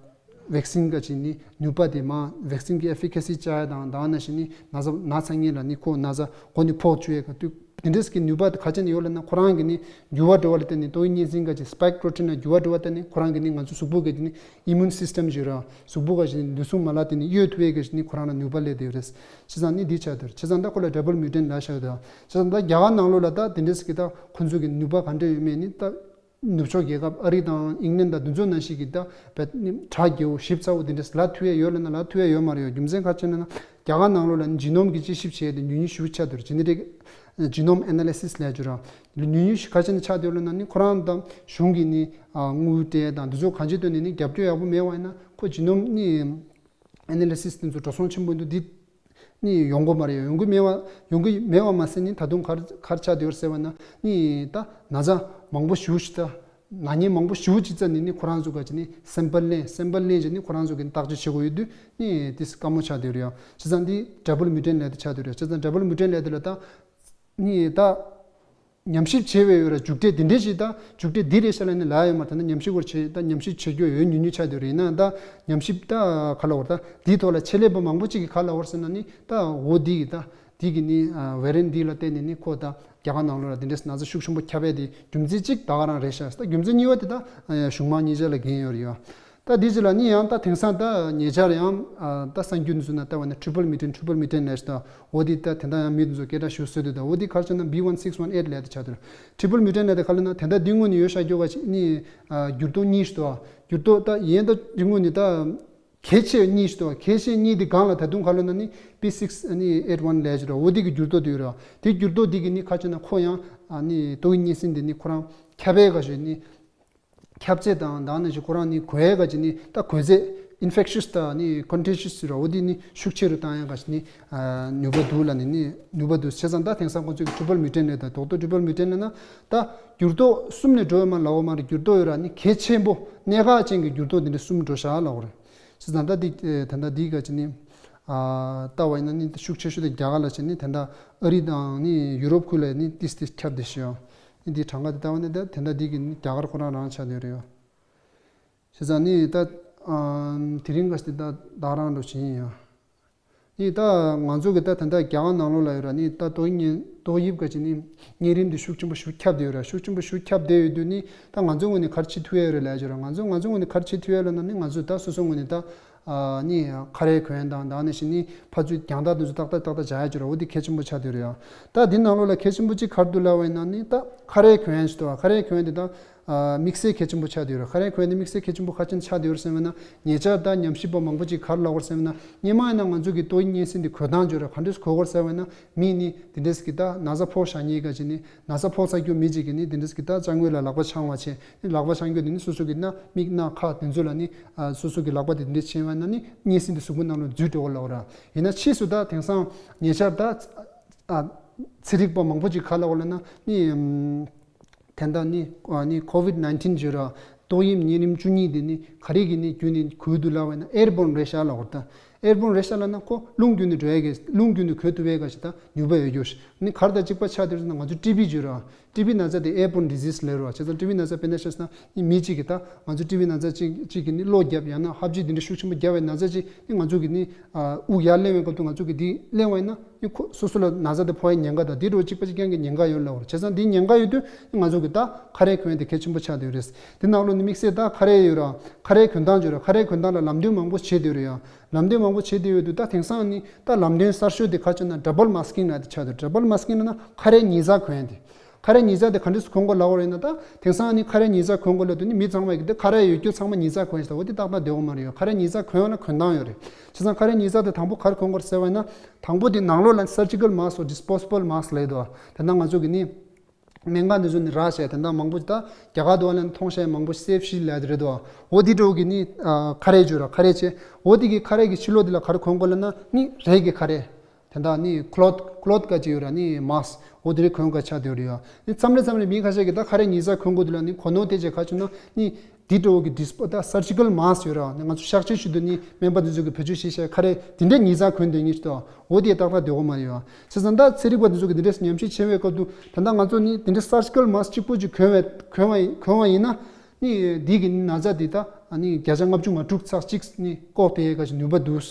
ཝེག་སིན་ག་ཅིག་ནི་ནུས་པ་དེ་མ་ཝེག་སིན་གྱི་ཨེ་ཕི་ཀེ་སི་བཅའ་ཡ་དང་དང་ན་ཞིག་ནི་ན་ཚ་ན་ཚ་ངན་ལ་ནི་ཁོ་ན་ཚ་གོ་ནི་ཕོག་བཅུག་ཡས་ག་དུས་དེ་འདྲས་ཀྱི་ནུས་པ་དེ་ག་ཅིག་ནི་ཡོད་ལ་ན་ཁོ་རང་གི་ནི་འགྱུར་བ་འགྲོ་བ་ལ་བརྟེན་ནས་ཏོག་དབྱིབས་གཉན་སྲིན་ག་ཅིག་སི་པའིཀ་པྲོ་ཊིན་ལ་འགྱུར་བ་འགྲོ་བ་བརྟེན་ནས་ཁོ་རང་གི་ནི་ང་ཚོ་གཟུགས་པོ་གི་དེ་ནི་ཨི་མུན་སིས་ཊམ་ཞིག་ར་གཟུགས་པོ་ག་ཅིག་ནི་ལུས་ཟུངས་མ་ལག་དེ་ནི་གཡོལ་ཐུབ་ཡས་ག་ཞིག་ནི་ཁོ་རང་ལ་ནུས་པ་སླེབས་བསྡད་ཡོད་རེད། བྱས་ཙང་ནི་འདི་ཆགས་བསྡད་རེད། བྱས་ཙང་ད་ཁོ་ལ་ཌབ་བལ་མིའུ་ཊན་ལབ་བཞག་ཡོད་དེ་བྱས་ཙང་ད་རྒྱ་གར་ནང་ལོགས་ལ་ད་དེ་འདྲས་ཀྱི་ད་ཁོ་ཚོ་གི་ནུས་པ་ག་འདྲས་ཡོད་མེད་ནི་ད་ནུབ་ཕྱོགས་རྒྱལ་ཁབ་ཨ་རི་དང་ཨིང་ལན་དང་དེ་ཚོ་ནང་བཞིན་གྱི་ད་བེད་ནི་གྲ་རྒྱས་པོ་ཞིབ་ཚགས་པོ་དེ་འདྲས་ལབ་ཐུབ་ཡས་ཡོད་ལ་ན་ལབ་ཐུབ་ཡས་ཡོད་མ་རེད་ཡོད། རྒྱུ་མཚན་ག་ཅིག་ན་ན་རྒྱ་གར་ནང་ལོགས་ལ་ནི་ཇི་ནོམ་གྱི་དཔྱད་ཞིབ་བྱས་ཏེ་ཉུང་ཉུང་ཞིག་ཆགས་འདུག་ཇི་ནེ་ཊིག་ཇི་ནོམ་ཨེ་ན་ལི་སིས་ལབ་རྒྱུ་ར་ཉུང་ཉུང་ཞིག་ག་ཅིག་ན་ཆགས་འདུག་ལ་ན་ནི་ཁོ་རང་དང་གཞུང་གི་ནི་དངུལ་སྤྲད་དང་དེ་ཚོ་གང་ཅིའི་དོན་ནས་ནི་རྒྱབ་སྐྱོར་ཡག་པོ་མེད་པ་ཡིན་ན་ཁོ་ཇི་ནོམ་ནི་ཨེ་ན་ལི་སིས་དེ་ཚོ་འགྲོ་སོང་ཆེན་པོ་འདུག་འདི་ནི་ཡོང་གི་མ་རེད། ཡོང་གི་མེད་པ་ཡོང་གི་མེད་པ་མ་ཟད་ནི་ད་དུང་ག་རེ་ག་རེ་ཆགས་བསྡད་ཡོད་ཟེར་བ་ན་ནི་ད་ན་ཚ་མང་པོ་ཞེ་པོ་ཅིག་ད་ན་མཁན་མང་པོ་ཞེ་པོ་ཅིག་རྩ་ནས་ནི་ཁོ་རང་ཚོ་ག་ཅིག་ནི་སེམ་པལ་ལེན་སེམ་པལ་ལེན་བྱས་ནི་ཁོ་རང་ཚོ་གི་བརྟག་དཔྱད་བྱེད་དགོས་ཡོད་དུས་ནི་དེ་དཀའ་མོ་ཆགས་བསྡད་ཡོད་རེད་ཡ། བྱས་ཙང་འདི་ཌབ་བལ་མིའུ་ཊན་ལབ་དེ་ཆགས་བསྡད་ཡོད་རེད། བྱས་ཙང་ཌབ་བལ་མིའུ་ཊན་ལབ་དེ་ལ་ད་ནི་ད་ཉམས་ཞིབ་བྱས་པའི་ཡོད་ར་མཇུག་འབྲས་འདི་འདྲས་ཞིག་ད་མཇུག་འབྲས་འདི་རེད་ཤག་ལབ་ནས་ལབ་ཡོད་མ་རེད། ད་ནི་ཉམས་ཞིབ་སྐོར་བྱས་ད་ཉམས་ཞིབ་བྱེད་རྒྱུ་ཡོད་ཉུང་ཉུང་ཆགས་བསྡད་ཡོད་རེད། ཡིན་ནའང་ད་ཉམས་ཞིབ་ད་ག་ལབ་དགོས་རེད། ད་འདིའི་ཐོག་ལ་ཆེད་ལས་པ་མང་པོ་ཅིག་གིས་ག་ལབ་དགོས་རེད་ཟེར་ན་ནི་ད་འོ་འདི་གི་ད་འདི་གི་ནི་ཝེ་རི་ཡན་ཊི་འདི་ལ་བརྟེན་ནས་ནི་ཁོ་ད་རྒྱ་གར་ནང་ལོགས་ལ་འདི་འདྲས་ན་ཚ་ཤུགས་ཆེན་པོ་ཁྱབ་པའི་དེ་རྒྱུ་མཚན་གཅིག་ད་ག་རང་རེད་ཤག་ད་རྒྱུ་མཚན་གཉིས་པ་དེ་ད་གཞུང་མང་གཉིས་ཆ་ལ་འགན་ཡོད་རེད་ཡ། ད་འདི་ཅི་ལ་ནི་ཡང་ད་དེང་སང་ད་ཉེ་ཆར་ཡང་ད་གསར་འགྱུར་འདི་ཚོ་ན་ལྟ་བ་ན་ཊི་རི་པལ་མིའུ་ཊན་ཊི་རི་པལ་མིའུ་ཊན་ལབ་ཤག་ད་འོ་དེ་ད་དེ་འདྲ་ཡང་མི་འདི་ཚོ་སྐད་གྲགས་ཞེ་པོ་བཟོས་འདུག་ད་འོ་དེ་ག་རེ་ཆགས་ན་བྷི་ཝན་སིགས་ཝན་ཨེཊ་ལབ་དེ་ཆགས་འདུག་ཊི་རི་པལ་མིའུ་ཊན་ལབ་དེ་ག་ལབ་ན་དེ་འདྲ་འདི་དངོས་ནས་ཡོད་ཤག་རྒྱུ་ག་ཅིག་ནི་འགྱུར་ལྡོག་གཉིས་ཤིག་འདུག་འགྱུར་ལྡོག་ད་ཡིན་ད་འདི་དངོས་ནས་ད། གལ་ཆེ་གཉིས་ཤིག་འདུག་གལ་ཆེ་གཉིས་དེ་སྒང་ལ་ད་དུང་ག་ལབ་ན་ནི་པི་སིགས་ཨ་ནི་ཨེཊ་ཝན་ལབ་ཅིག་ར་འོ་དེ་གི་འགྱུར་ལྡོག་དེ་ཡོད་ར། དེ་འགྱུར་ལྡོག་དེ་གི་ནི་ཁ་ཆེ་ན་ཁོ་ཡང་ཨ་ནི་ཏོག་དབྱིབས་གཉན་སྲིན་དེ་ནི་ཁོ་རང་ཁྱབ་པའི་ག་ཞིག་ནི་ཁྱབ་ཚད་དང་དང་ནི་ཞིག་ཁོ་རང་ནི་འགོས་ཡ་ག་ཅིག་ནི་ད་འགོས་ཚད་ཨིན་ཕེག་ཤི་ཡས་དང་ནི་ཀོན་ཊེ་ཇི་ཡས་ར་འོ་དེ་ནི་ཤུགས་ཆེ་རུ་བཏང་ཡ་ག་ཞིག་ནི་ནུས་པ་འདུག་ལ་ནི་ནི་ནུས་པ་འདུག་བྱས་ཙང་ད་དེང་སང་ཁོང་ཚོས་ཀྱི་ཊི་རི་པལ་མིའུ་ཊན་ལབ་དང་ཌོག་ཊར་ཊི་རི་པལ་མིའུ་ཊན་ལབ་ན་ད་འགྱུར་ལྡོག་གསུམ་ནས་འགྲོ་ཡ་མ་ལབ་པ་མ་རེད། འགྱུར་ལྡོག་ཡོད་ར་ནི་གལ་ཆེན་པོ་གནད་འགག་ཅན་གྱི་འགྱུར་ལྡོག་དེ་འདྲ་གསུམ་འགྲོ་ཤག་ལབ་པ་རེད། བྱས་ཙང་ད་འདི་ད་ལྟ་འདི་ག་ཅིག་ནི་ཨ་ལྟ་བ་ཡིན་ན་ནི་ཤུགས་ཆེ་ཤོས་དེ་རྒྱ་གར་ལ་བྱས་ནི་ད་ལྟ་ཨ་རི་དང་ནི་ཡུ་རོབ་ཁུལ་ལ་ནི་ཏིས་ཏིས་ཁྱབ་བསྡད་ཤག་འདི་གྲངས་ཀ་དེ་ལྟ་བ་ནི་ད་དེ་འདྲ་འདི་གི་ནི་རྒྱ་གར་ཁོ་རང་རང་ཆགས་བསྡད་ཡོད་རེད་ཡ། བྱས་ཙང་ནི་ད་ཨམ་དེ་རིང་ག་ཞིག་དེ་ད་བདག་རང་འགྲོ་བཞིན་ཡིན་ཡ། ནི་ད་ང་ཚོ་གི་ད་ད་ལྟ་རྒྱ་གར་ནང་ལོགས་ལ་ཡོད་ར་ནི་ད་ཏོག་དབྱིབས་ཏོག་དབྱིབས་ག་ཅིག་ནི་གཉན་རིམས་འདི་ཤུགས་ཆེན་པོ་ཤུགས་ཁྱབ་བསྡད་ཡོད་ར། ཤུགས་ཆེན་པོ་ཤུགས་ཁྱབ་བསྡད་ཡོད་དུས་ནི་ད་ང་ཚོའི་ངོས་ནས་ག་རེ་བྱེད་ཐུབ་ཡ་ཡོད་རེད་ལབ་ཡ་ཅིག་ར། ང་ཚོ་ང་ཚོའི་ངོས་ནས་ག་རེ་བྱེད་ཐུབ་ཡ་ལབ་ན་ནི་ང་ཚོས་ད་སོ་སོའི་ངོས་ནས་ད་ཨ་ནི་ཁ་རས་གོན་ཡ་དང་ད་ནི་ཞིག་ནི་ཕར་ཚུར་རྒྱང་ཐག་དེ་ཚོ་ཏག་ཏག་ཏག་ཏག་བྱ་ཡ་ཅིག་ར། འོ་དེ་གལ་ཆེན་པོ་ཆགས་བསྡད་ཡོད་རེད་ཡ། ད་འདི་ནང་ལོགས་ལ་གལ་ཆེན་པོ་གཅིག་ག་རེ་འདུག་ལབ་པ་ཡིན་ན་ནི་ད་ཁ་རས་གོན་ཡ་ཅིག་འདུག་ཁ་རས་གོན་ཡ་དེ་ད་ཨ་དམིགས་བསལ་གལ་ཆེན་པོ་ཆགས་བསྡད་ཡོད་རེད། ཁ་རས་གོན་ཡ་དེ་དམིགས་བསལ་གལ་ཆེན་པོ་ག་ཅིག་ཆགས་བསྡད་ཡོད་རེད་ཟེར་བ་ན། ཉེ་ཆར་ད་ཉམས་ཞིབ་པ་མང་པོ་ཅིག་ག་རེ་ལབ་ཡོད་རེད་ཟེར་བ་ན། སྔོན་མ་ཡིན་ན་ང་ཚོ་གི་ཏོག་དབྱིབས་གཉན་སྲིན་འདི་གོ་སྟངས་ཅིག་ཡོད་རེད། ག་འདྲས་གོ་དགོས་ཟེར་བ་ཡིན་ན། མི་ནི་དེ་འདྲས་ཀྱི་ད་ན་ཚ་ཕོག་བཞག་མཁན་ག་ཅིག་ནི་ན་ཚ་ཕོག་ཚར་རྒྱུ་མི་ཅིག་གིས་ནི་དེ་འདྲས་ཀྱི་ད་ཅ་དངོས་ལ་ལག་པ་འཆང་བ་བྱས། ནི་ལག་པ་འཆང་རྒྱུ་དེ་ནི་སོ་སོ་གི་སྣ་མིག་སྣ་ཁ་དེ་ཚོ་ལ་ནི་ཨ་སོ་སོ་གི་ལག་པ་དེ་དེ་འདྲས་འཆང་བ་ན་ནི་གཉན་སྲིན་དེ་གཟུགས་པོ་ནང་ལ་འཛུལ་འགྲོ་གི་ལབ་ཡོད་རེད། ཡིན་ན་ཕྱིས་སུ་ད་དེང་སང་ཉེ་ཆར་ད་ཨ་ཚན་རིག་པ་མང་པོ་ཅིག་ག་རེ་ལབ་ཡོད་ལབ་ན་ནི་ཨམ་དེ་འདྲ་ནི་ཨ་ནི་ཀོ་ཝིཌ་ནའིན་ཊིན་ཟེར་ར། ཏོག་དབྱིབས་གཉན་རིམས་བཅུ་གཉིས་དེ་ནི་ག་རེ་གི་ནི་བརྒྱུད་ནས་འགོས་འདུག་ལབ་པ་ཡིན་ན་ཨེར་བོན་རེད་ཤག་ལབ་ཡོད་རེད་ད། ཨེར་བོན་རེད་ཤག་ལབ་ན་ཁོ་རླུང་བརྒྱུད་ནས་འགྲོ་ཡ་གི་རླུང་བརྒྱུད་ནས་འགོས་ཐུབ་པའི་ག་ཞིག་ད་ནུས་པ་ཡོད་རྒྱུ་ཞིག་ནི་ག་རེ་དང་གཅིག་པ་ཆགས་བསྡད་ཡོད་ཟེར་ན་ང་ཚོ་ཊི་བི་ཟེར་ར། ཊི་བི་ན་ཚ་དེ་ཨེར་བོན་ཌི་ཛིས་ལབ་ཡོད་ར། བྱས་ཙང་ཊི་བི་ན་ཚ་དཔེར་ན་ཆ་བཞག་ན་ནི་མི་གཅིག་གིས་ད་ང་ཚོ་ཊི་བི་ན་ཚ་གཅིག་གཅིག་གིས་ནི་གློ་བརྒྱབ་ཡང་ན་ཧབ་སྦྲིད་དེ་འདྲ་ཤུགས་ཆེན་པོ་བརྒྱབ་པའི་ན་ཚ་གཅིག་ནི་ང་ཚོ་གི་ནི་ཨ་དབུགས་ཡར་ལེན་པའི་སྐབས་དུ་ང་ཚོ་གི་དེ་ལེན་པ་ཡིན་ན། ནི་ཁོ་སོ་སོ་ལ་ན་ཚ་དེ་ཕོག་ཡའི་ཉེན་ཁ་དང་དེ་འདྲ་བོ་གཅིག་པ་གཅིག་རྐྱང་གི་ཉེན་ཁ་ཡོད་ལབ་པ་རེད། བྱས་ཙང་དེའི་ཉེན་ཁ་ཡོད་དུས་ང་ཚོ་གི་ད་ཁ་རས་གོན་ཡ་དེ་གལ་ཆེན་པོ་ཆགས་བསྡད་ཡོད་རེད། དེ་ནང་ལོགས་ནི་དམིགས་བསལ་ད་ཁ་རས་ཡོད་ར། ཁ་རས་གོན་སྟངས་ཡོད་ར། ཁ་རས་གོན་སྟངས་ལ་ལམ་སྟོན་མང་པོ་བྱེད་བསྡད་ཡོད་རེད་ཡ། ལམ་སྟོན་མང་པོ་བྱེད་བསྡད་ཡོད་དུས་ད་དེང་སང་ནི་ད་ལམ་སྟོན་གསར་ཤོས་དེ་ག་ཅིག་ན་ཌབ་བལ་མཱ་སི་ཀིང་ལབ་དེ་ཆགས་འདུག་ཌབ་བལ་མཱ་སི་ཀིང་ལབ་ན་ཁ་རས་ཉིས་བརྩེགས་གོན་ཡ་དེ། ཁ་རས་ཉིས་བརྩེགས་དེ་ག་འདྲས་སེ་གོན་དགོས་ལབ་པ་རེད་ན། ད་དེང་སང་ནི་ཁ་རས་ཉིས་བརྩེགས་གོན་དགོས་ལབ་དུས་ནི་མི་ཚང་མས་གི་དེ་ཁ་རས་ཡོད་རྒྱུ་ཚང་མ་ཉིས་བརྩེགས་གོན་ཤག་འོ་དེ་ཏག་ཏག་བསྡད་ཡོད་མ་རེད་ཡ། ཁ་རས་ཉིས་བརྩེགས་གོན་ཡ་ལ་གོན་སྟངས་ཡོད་རེད། བྱས་ཙང་ཁ་རས་ཉིས་བརྩེགས་དེ་དང་པོ་ག་རེ་གོན་དགོས་རེད་ཟེར་བ་ཡིན་ན། དང་པོ་དེ་ནང་ལོགས་ལ་སར་ཇི་ཀལ་མཱ་སི་ཀི་དང་ཌིས་པོ་ཟི་བལ་མཱ་སི་ཀི་ལབ་ཡོད་དོ། དེ་ནང་ང་ཚོ་གི་ནི་སྨན་ཁང་དེ་ཚོ་ནི་རག་བྱས་དེ་འདྲ་མང་པོ་ད་རྒྱ་གར་དུ་བ་ལ་ནི་མཐོང་བྱས་མང་པོ་སེབ་ཤི་ལབ་ཡ་དེ་རེད་དོ། འོ་དེ་འདྲ་བོ་གི་ནི་ཨ་ཁ་རས་བྱོས་ར། ཁ་རས་བྱས། འོ་དེ་གི་ཁ་རས་གི་ཕྱི་ལོགས་དེ་ལ་ག་རེ་གོན་དགོས་ལབ་ན་ནི་རས་གི་ཁ་རས། དེ་འདྲ་ནི་ཀློཐ་ཀློཐ་ག་ཅིག་ཡོད་ར་ནི་མཱ་སི་ཀི་འོ་དེ་རིགས་གོན་དགོས་ཆགས་བསྡད་ཡོད་རེད་ཡ། ནི་མཚམས་རེ་མཚམས་རེ་མི་ཁ་ཤས་ཀྱིས་ད་ཁ་རས་ཉིས་བརྩེགས་གོན་དགོས་འདུག་ལབ་ནི་གོ་ནོར་དེ་ཅིག་ག་ཅིག་ན་ནི་འདི་འདྲ་བོ་གི་ཌིས་པོ་ད་སར་ཇི་ཀལ་མཱ་སི་ཀི་ཡོད་ར། ནི་ང་ཚོ་གཤག་བཅོས་ཞུ་དུས་ནི་སྨན་པ་འདི་ཚོ་གིས་བེད་སྤྱོད་བྱེད་བྱས་ཁ་རས་དེ་འདྲ་ཉིས་བརྩེགས་གོན་བསྡད་མཁན་ཞིག་འདུག་འོ་དེ་ཏག་ཏག་བསྡད་ཡོད་མ་རེད་ཡ། བྱས་ཙང་ད་ཚན་རིག་པ་འདི་ཚོ་གིས་འདི་འདྲས་ཉམས་ཞིབ་བྱེད་པའི་སྐབས་དུ་ད་ལྟ་ང་ཚོ་ནི་འདི་འདྲས་སར་ཇི་ཀལ་མཱ་སི་ཀི་གཅིག་པོ་ཅིག་གོན་བས་གོན་བ་གོན་བ་ཡིན་ན། ནི་འདི་གི་ནི་ན་ཚ་འདི་ད་ནི་བརྒྱ་ཆ་ལྔ་བཅུ་ང་དྲུག་ཚེག་གཅིག་ནི་བཀག་ཐུབ་ཡས་ག་ཅིག་ནུས་པ་འདུག་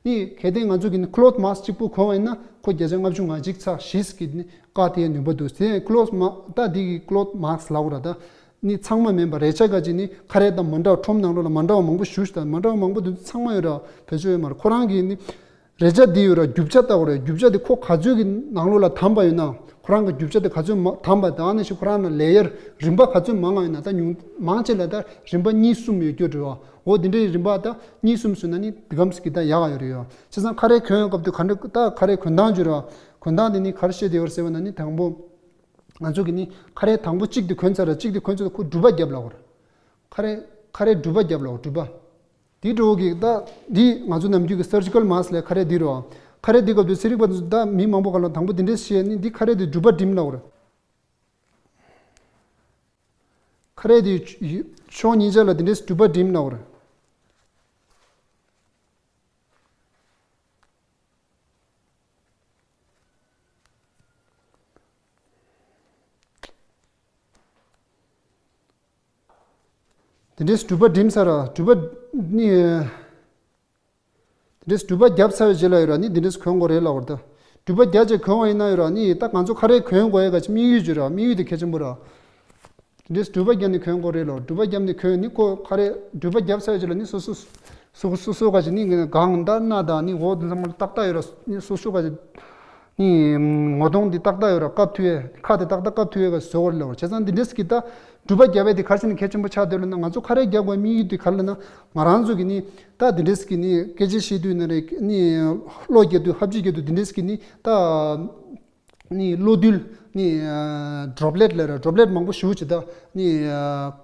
ནི་གལ་ཏེ་ང་ཚོ་གི་ནི་ཀློཐ་མཱ་སི་ཀི་གཅིག་པོ་གོན་བ་ཡིན་ན་ཁོ་བརྒྱ་ཆ་ལྔ་བཅུ་ང་གཅིག་ཚེག་བཞི་གི་ནི་བཀག་ཐུབ་ཡས་ནུས་པ་འདུག་དེ་ཀློཐ་མཱ་ད་འདི་གི་ཀློཐ་མཱ་སི་ཀི་ལབ་དགོས་ར། ད་ནི་ཚང་མ་མིན་པ་རས་ཆ་ག་ཅིག་ནི་ཁ་རས་དང་མི་འདྲ་བ་ཁྲོམ་ནང་ལོགས་ལ་མི་འདྲ་བ་མང་པོ་ཞེ་པོ་ཅིག་ད་མི་འདྲ་བ་མང་པོ་འདུག་ཚང་མ་ཡོད་ར། བེད་སྤྱོད་ཡོད་མ་རེད། ཁོ་རང་གི་ནི་རས་ཆ་འདི་ཡོད་ར། རྒྱུ་ཆ་ལྟ་བུ་རེད། རྒྱུ་ཆ་འདི་ཁོ་ག་ཚོད་ཀྱི་ནང་ལོགས་ལ་དམ་པ་ཡོད་ན། ཁོ་རང་གི་རྒྱུ་ཆ་འདི་ག་ཚོད་མ་དམ་པ་དང་ནི་ཞིག་ཁོ་རང་ན་ལེ་ཡར་རིམ་པ་ག་ཚོད་མང་བ་ཡོད་ན། ད་ཉུང་མང་ཆེ་ལ་ད་རིམ་པ་གཉིས་གསུམ་ཡོད་རྒྱུ་རེད་བ། འོ་འདི་འདྲའི་རིམ་པ་ད་གཉིས་གསུམ་བཟོས་ན་ནི་འདི་གམ་ཞིག་གི་ད་ཡག་ག་ཡོད་རེད་ཡ། བྱས་ཙང་ཁ་རས་གོན་ཡོང་སྐབས་དུ་ག་འདྲ་ད་ཁ་རས་གོན་སྟངས་ཅིག་རེད་བ། གོན་སྟངས་འདི་ནི་ག་རེ་བཤད་དེ་ཡོད་རེད་ཟེར་བ་ན་ནི་དང་པོ། ང་ཚོ་གི་ནི་ཁ་རས་དང་པོ་གཅིག་དེ་གོན་ཚར་ར། གཅིག་དེ་གོན་ཚར་ཁོ་སྒྲུབ་པ་རྒྱབ་ལབ་དགོས་རེད། ཁ་རས་ཁ་རས་སྒྲུབ་པ་རྒྱབ་ལབ་དགོས་སྒྲུབ་པ། དེའི་འགྲོ་གི་ད་འདི་ང་ཚོ་ནམ་རྒྱུན་གྱི་སར་ཇི་ཀལ་མཱ་སི་ཀི་ལ་ཁ་རས་འདི་རོ། ཁ་རས་འདི་སྐབས་དུ་ཚན་རིག་པ་ཚོ་ད་མི་མང་པོ་ག་ལ་དང་པོ་འདི་འདྲས་བཤད་ནི་འདི་ཁ་རས་འདི་སྒྲུབ་པ་འགྲིམ་ལབ་དགོས་རེད། ཁ་རས་འདི་ཕྱོགས་གཉིས་ཆ་ལ་འདི་འདྲས་སྒྲུབ་པ་འགྲིམ་ལབ་དགོས་རེད། དེ་འདྲའི་སྒྲུབ་པ་འགྲིམ་ཚར་ར། སྒྲུབ་པ་ནི། དེ་འདྲའི་སྒྲུབ་པ་བརྒྱབ་ཚར་བའི་རྗེས་ལ་ཡོད་ར་ནི་དེ་འདྲའི་གོན་དགོས་རེད་ལབ་པ་རེད་ད། སྒྲུབ་པ་བརྒྱབ་རྗེས་གོན་པ་ཡིན་ན་ཡོད་ར་ནི་ད་ང་ཚོ་ཁ་རས་གོན་དགོས་ཡ་ག་ཅི་དམིགས་ཡུལ་ཅིག་ར། དམིགས་ཡུལ་དེ་གལ་ཆེན་པོ་ར། དེ་འདྲའི་སྒྲུབ་པ་བརྒྱབ་ནས་གོན་དགོས་རེད་ལབ། སྒྲུབ་པ་བརྒྱབ་ནས་གོན་ནི་ཁོ་ཁ་རས་སྒྲུབ་པ་བརྒྱབ་ཚར་བའི་རྗེས་ལ་ནི་སོ་སོ་སོ་སོ་སོ་ག་ཅི་ནི་གང་ད་སྣ་དང་ནི་འོག་དེ་ཚང་མ་ཏག་ཏག་ཡོད་ར། ནི་སོ་སོ་ག་ཅི། ནི། ངོ་གདོང་འདི་ཏག་ཏག་ཡོད་ར། བཀབ་ཐུབ་ཡས། ཁ་དེ་ཏག་ཏག་བཀབ་ཐུབ་ཡས་ག་བཟོ་བར་ལབ། བྱས་ཙང་འདི་འདྲས་ཀྱི་ད་སྒྲུབ་པ་བརྒྱབ་པས་དེ་ག་རེ་བྱས་ནས་གལ་ཆེན་པོ་ཆགས་འདུག་ལབ་ན། ང་ཚོ་ཁ་རས་རྒྱག་དགོས་དམིགས་ཡུལ་དེ་ག་རེ་ལབ་ན། ང་རང་ཚོ་གི་ནི་ད་འདི་འདྲས་ཀྱི་ནི་སྐད་ཆ་བཤད་དུས་ན་རེ་ནི་གློ་རྒྱག་དུས་ཧབ་སྦྲིད་རྒྱག་དུས་འདི་འདྲས་ཀྱི་ནི་ད་ནི་གློ་རྡུལ་ནི་ཌོབ་ལེཊ་ལབ་ར། ཌོབ་ལེཊ་མང་པོ་ཞེ་པོ་ཅིག་ད་ནི་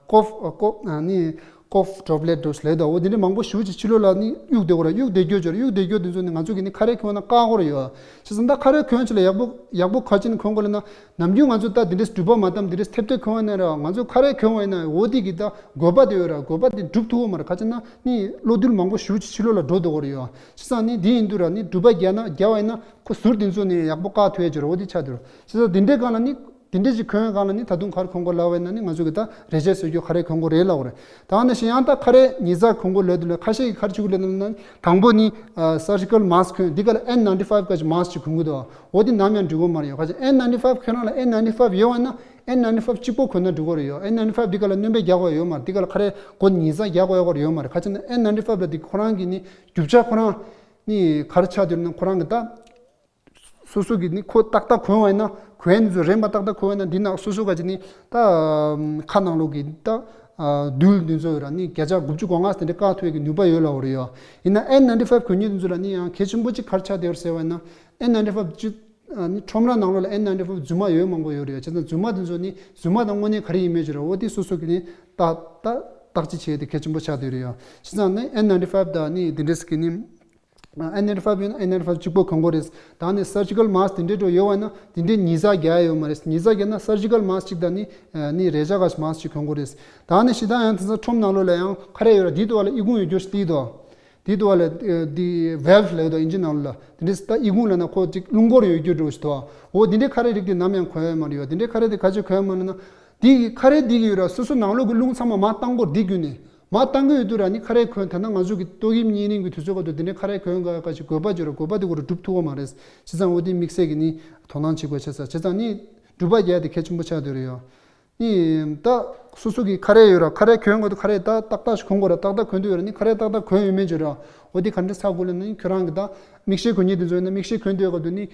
ཀོབ་ཀོབ་ནི། ཀོབ་ཌོབ་ལེཊ་འདྲ་ལབ་ད། འོ་དེ་འདྲ་མང་པོ་ཞེ་པོ་ཅིག་ཕྱི་ལོགས་ལ་ནི་གཡུག་བསྡད་དགོས་ར། གཡུག་བསྡད་རྒྱུ་ཅིག་ར། གཡུག་བསྡད་རྒྱུ་དེ་ཚོ་ནི་ང་ཚོ་གི་ནི་ཁ་རས་གོན་ན་བཀག་དགོས་ར་ཡོད། བྱས་ཙང་ད་ཁ་རས་གོན་ཆེད་ལ་ཡག་པོ་ཡག་པོ་ག་ཅི་ནས་གོན་དགོས་ལབ་ན། ནམ་རྒྱུན་ང་ཚོ་ད་དེ་འདྲས་སྒྲུབ་པ་མ་བཏང་དེ་འདྲས་ཐེབས་ཐེབས་གོན་པ་ཡིན་ན་ར། ང་ཚོ་ཁ་རས་གོན་པ་ཡིན་ན་འོ་དེ་གི་ད་དགོས་པ་དེ་ཡོད་ར། དགོས་པ་དེ་སྒྲུབ་ཐུབ་ཀྱི་མ་རེད། ག་ཅི་ན་ནི་གློ་རྡུལ་མང་པོ་ཞེ་པོ་ཅིག་ཕྱི་ལོགས་ལ་འགྲོ་བསྡད་དགོས་ར་ཡོད། བྱས་ཙང་ནི་དེ་ཡིན་དུས་ར་ནི་སྒྲུབ་པ་རྒྱག་ན་རྒྱག་པ་ཡིན་ན་ཁོ་ཟུར་དེ་ཚོ་ནི་ཡག་པོ་བཀག་ཐུབ་ཡ་ཅིག་ར། འོ་དེ་ཆགས་འདུག་ར། བྱས་ཙང་དེ་འདྲའི་སྒང་ལ་ནི། དེ་འདྲས་ཅིག་གོན་གང་ལ་ནི་ད་དུང་ག་རེ་གོན་དགོས་ལབ་པ་ཡིན་ན་ནི་ང་ཚོ་གི་ད་རས་ཆས་བཟོ་རྒྱུ་ཁ་རས་གོན་དགོས་རེད་ལབ་པ་རེད། ད་ནི་ཞིག་ཡང་ད་ཁ་རས་ཉིས་བརྩེགས་གོན་དགོས་ལབ་དུས་ལ་ཁ་ཤས་ཀྱིས་ག་རེ་བྱེད་དགོས་ལབ་ན་དང་པོ་ནི་surgical mask གོན། འདི་ག་ལ་N ninety five ག་ཅིག་mask ཅིག་གོན་གི་འདུག་འོ་འདི་ནམ་ཡང་འགྲིག་གི་མ་རེད་ཡོ། ཁ་ཅིག་N ninety five ཁྱོད་རང་ལ་N ninety five ཡོད་པ་ན་N ninety five གཅིག་པོ་གོན་ན་འགྲིག་གི་རེད་ཡོ། N ninety five འདི་ག་ལ་སྣོན་པ་རྒྱག་དགོས་ཡོད་མ་རེད། འདི་ག་ལ་ཁ་རས་གོན་ཉིས་བརྩེགས་རྒྱག་དགོས་ཡོད་མ་རེད། ཁ་ཅིག་ན་N ninety five ལ་འདི་ཁོ་རང་གི་ནི་རྒྱུ་ཆ་ཁོ་རང་ནི་ག་རེ་ཆགས་འདུག་ན་ཁོ་རང་གི་ད། སོ་སོ་གིས་ནི་ཁོ་ཏག་ཏག་གོན་པ་ཡིན་ན་གོན་ནི་ཚོ་རན་པ་ཏག་ཏག་གོན་པ་ཡིན་ན་འདི་ནང་སོ་སོ་ག་ཅིག་ནི་ད་ཁ་ནང་ལོགས་ཀྱི་ད་རྡུལ་འདི་ཚོ་ཡོད་ར་ནི་བརྒྱ་ཆ་དགུ་བཅུ་གོ་ལྔ་དེ་འདྲ་བཀག་ཐུབ་ཡས་ཀྱི་ནུས་པ་ཡོད་ལབ་པ་རེད་ཡོ། ཡིན་ན་N ninety five གོན་མཁན་འདི་ཚོ་ལ་ནི་ཡང་གལ་ཆེན་པོ་ཅིག་ག་རེ་ཆགས་བསྡད་ཡོད་ཟེར་བ་ཡིན་ན་N ninety five ཅིག་ནི་ཁྲོམ་ར་ནང་ལོགས་ལ་N ninety five རྫུན་མ་ཡོད་མང་པོ་ཡོད་རེད་ཡོ། བྱས་ཙང་རྫུན་མ་འདི་ཚོ་ནི་རྫུན་མ་དང་དངོས་གནས་ག་རེ་ཡིན་མེད་ཅིག་ར་འོ་དེ་སོ་སོ་གིས་ནི་ད་ད་བརྟག་དཔྱད་བྱེད་ཡས་དེ་གལ་ཆེན་པོ་ཆགས་བསྡད་ཡོད་རེད་ཡོ། བྱས་ཙང་ནི་N ninety five དང་ནི་འདི་འདྲས་ཀྱི་ནི། N ninety five ཡོད་ན་N ninety five གཅིག་པོ་གོན་དགོས་རེད། ད་ནི་surgical mask དེ་འདྲས་འགྲོ་ཡོད་པ་ན་དེ་འདྲས་ཉིས་བརྩེགས་རྒྱག་ཡོད་མ་རེད། ཉིས་བརྩེགས་རྒྱག་ན་surgical mask གཅིག་དང་ནི་ནི་རས་ཆ་ག་mask གཅིག་གོན་དགོས་རེད། ད་ནི་ཞེ་དྲག་ཡང་དེང་སང་ཁྲོམ་ནང་ལོགས་ལ་ཡང་ཁ་རས་ཡོད་ར། དེའི་ཐོག་ལ་ཨི་ཁུང་ཡོད་རྒྱུ་ཞིག་དེའི་ཐོག་དེའི་ཐོག་ལ་དེ་valve ལབ་ཡོད་དོ་ཨིན་ཇི་ནང་ལོགས་ལ། དེ་འདྲས་ད་ཨི་ཁུང་ལབ་ན་ཁོ་ཅིག་རླུང་འཁོར་ཡོད་རྒྱུ་འགྲོ་ཞིག་དོ། འོ་དེ་འདྲས་ཁ་རས་རིགས་དེ་ནམ་ཡང་གོན་ཡོད་མ་རེད་ཡོ། དེ་འདྲས་ཁ་རས་དེ་ག་ཅིག་གོན་མ་རེད་ན། དེ་གི་ཁ་རས་དེ་གི་ཡོད་ར་སོ་སོ་ནང་ལོགས་ཀྱི་རླུང་ཚང་མ་མར་བཏང་དགོས་རེད་དེ་བརྒྱུད་ནས། མར་བཏང་གི་ཡོད་དུས་ར་ནི་ཁ་རས་གོན། ད་ནི་ང་ཚོ་གི་ཏོག་དབྱིབས་གཉན་རིམས་ཀྱི་དུས་ཚོད་སྐབས་དུ་དེ་འདྲའི་ཁ་རས་གོན་དགོས་ཀ་ཅིག་དགོས་པ་ཅིག་ཡོད་ར། དགོས་པ་དེ་ཁོ་རང་སྒྲུབ་ཐུབ་ཀྱི་མ་རེད། བྱས་ཙང་འོ་དེ་དམིགས་བསལ་གྱི་ནི་དོ་སྣང་བྱེད་དགོས་ཆགས་ས། བྱས་ཙང་ནི་འགྲུལ་པ་རྒྱག་ཡ་དེ་གལ་ཆེན་པོ་ཆགས་བསྡད་ཡོད་རེད་ཡོ། ནི་ད་སོ་སོ་གི་ཁ་རས་ཡོད་ར། ཁ་རས་གོན་དགོས་དུས་ཁ་རས་ད་ཏག་ཏག་ཞིག་གོན་དགོས་ར། ཏག་ཏག་གོན་དུས་ཡོད་ར་ནི་ཁ་རས་ཏག་ཏག་གོན་ཡོད་མེད་ཅིག་ཡོད་ར། འོ་དེ་ག་འདྲ་ཚ་དགོས་ལབ་ན་ནི་ཁྱོད་རང་གི་ད་མིག་ཤེལ་གོན་མཁན་དེ་ཚོ་ཡིན་ན་མིག་ཤེལ་གོན་དུས་སྐབས་དུ་ནི།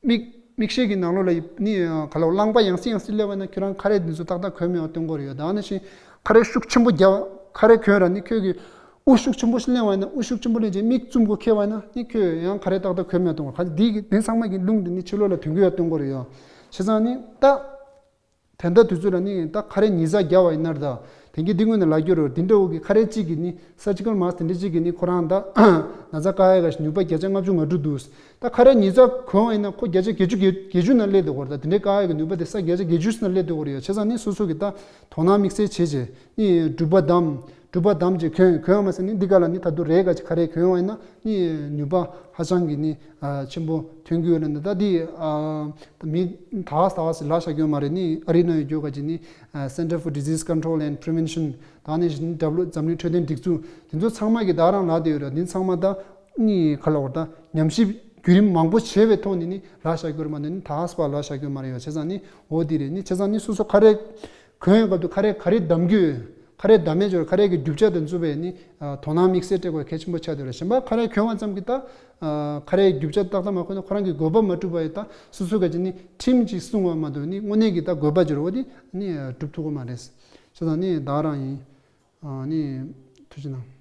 མིག་མིག་ཤེལ་གྱི་ནང་ལོགས་ལ་ནི་ག་ལ་རླངས་པ་ཡང་སེ་ཡང་སེ་སླེབས་པ་ན་ཁྱོད་རང་ཁ་རས་འདི་ཚོ་ཏག་ཏག་གོན་མེད་པ་སྟོན་དགོས་རེད་ཡོད། ད་ནི་ཞིག་ཁ་རས་ཤུགས་ཆེན་པོ་རྒྱག་ཁ་རས་གོན་ར་ནི་ཁྱོད་ཀྱི་དབུགས་ཤུགས་ཆེན་པོ་ཞིག་ལེན་པ་ན་དབུགས་ཤུགས་ཆེན་པོ་ལེན་རྗེས་མིག་བཙུམ་དགོས་ཁེལ་བ་ན་ནི་ཁྱོད་ཡང་ཁ་རས་ཏག་ཏག་གོན་མེད་སྟོན་དགོས། ཁ་འདི་གི་འདི་ཚང་མ་གི་རླུང་འདི་ནི་ཕྱི་ལོགས་ལ་ཐོན་གི་ཡོད་སྟོན་དགོས་རེད་ཡོད། བྱས་ཙང་ནི་ད། དེ་འདྲ་དུས་ཚོད་ལ་ནི་ད་ཁ་རས་ཉིས་བརྩེགས་རྒྱག་པ་ཡིན་ན་ར། ད་དེང་གི་འདི་སྔོན་ནས་ལབ་རྒྱུ་རེད། འདི་འདྲ་བོ་གི་ཁ་རས་གཅིག་གི་ནི་surgical mask དེ་འདྲ་གཅིག་གི་ནི་ཁོ་རང་ད་ན་ཚ་བཀག་ཡ་ག་ཞིག་ནུས་པ་བརྒྱ་ཆ་ལྔ་བཅུ་ང་དྲུག་འདུག་ད་ཁ་རས་ཉིས་བརྩེགས་གོན་པ་ཡིན་ན་ཁོ་བརྒྱ་ཆ་བརྒྱད་ཅུ་བརྒྱད་ཅུ་ནང་སླེབས་འདུག་གོ་ད་དེ་འདྲའི་བཀག་ཡ་གི་ནུས་པ་དེ་ས་བརྒྱ་ཆ་བརྒྱད་ཅུ་ནང་སླེབས་འདུག་གོ་རེད་ཡ། བྱས་ཙང་ནི་སོ་སོ་གི་ད་དོ་སྣང་དམིགས་བསལ་བྱས་བྱས་ནི་འགྲུལ་པ་བདམས། འགྲུལ་པ་བདམས་བྱས་གོན། གོན་པ་མ་ཟད་ནི་འདི་ག་ལ་ནི་ད་དུང་རས་ག་ཅིག་ཁ་རས་གོན་པ་ཡིན་ན་ནི་ནུས་པ་ཧ་ཅང་གི་ནི་ཨ་ཆེན་པོ་ཐོན་གྱི་ཡོད་ལ་ནི་ད་འདི་ཨ་མི་ད་ད་ལྟ་ཞིག་ལབ་བཞག་གི་ཡོད་མ་རེད། ནི་ཨ་རི་ནང་ཡོད་རྒྱུ་ག་ཅིག་ནི་ཨ་Center for Disease Control and Prevention ད་ནི་ཞིག་ནི་འཛམ་གླིང་འཛམ་གླིང་འཕྲོད་བསྟེན་སྒྲིག་འཛུགས་དེ་ཚོ་ཚང་མ་གི་ད་རང་ལབ་བསྡད་ཡོད་རེད། འདི་ཚང་མ་ད་ནི་ག་ལ་བར་ད་ཉམས་ཞིབ་བརྒྱུད་རིམ་མང་པོ་བྱས་པའི་ཐོག་ནས་ནི་ལབ་བཞག་གི་ཡོད་རེད་མ་གཏོགས་ནི་ད་ལྟ་ཞིག་ལབ་བཞག་གི་ཡོད་མ་རེད་ཡ། བྱས་ཙང་ནི་འོ་འདི་རེད། ནི་བྱས་ཙང་ནི་སོ་སོ་ཁ་རས་གོན་ཡོང་སྐབས་དུ་ཁ་རས་ག་རེ་བདམས་རྒྱུ་ཡོད། ཁ་རས་བདམས་མེད་ཅོར་ཁ་རས་ཀྱི་རྒྱུ་ཆ་དེ་ཚོ་བས་ནི་ཨ་དོ་སྣང་དམིགས་བསལ་སྤྲད་དགོས་གལ་ཆེན་པོ་ཆགས་བསྡད་རེད། གཞན་པ་ཁ་རས་གོན་པ་ཙམ་གྱིས་ད་ཨ་ཁ་རས་རྒྱུ་ཆ་ཏག་ཏག་མ་གོན་ན་ཁོ་རང་གི་དགོས་པ་མ་གྲུབ་པ་ཡིན། ད་སོ་སོ་ག་ཅིག་ནི་ཁྲིམས་ཅིག་སྲུང་བ་མ་གཏོགས་ནི་དངོས་གནས་ཀྱི་ད་དགོས་པ་ཅིག་རེད་བ། དེ་ནི་ཨ་སྒྲུབ་ཐུབ་ཀྱི་མ་རེད། བྱས་ཙང་ནི་ད་རང་ཡིན། ཨ་ནི་ཐུགས་རྗེ་གནང་།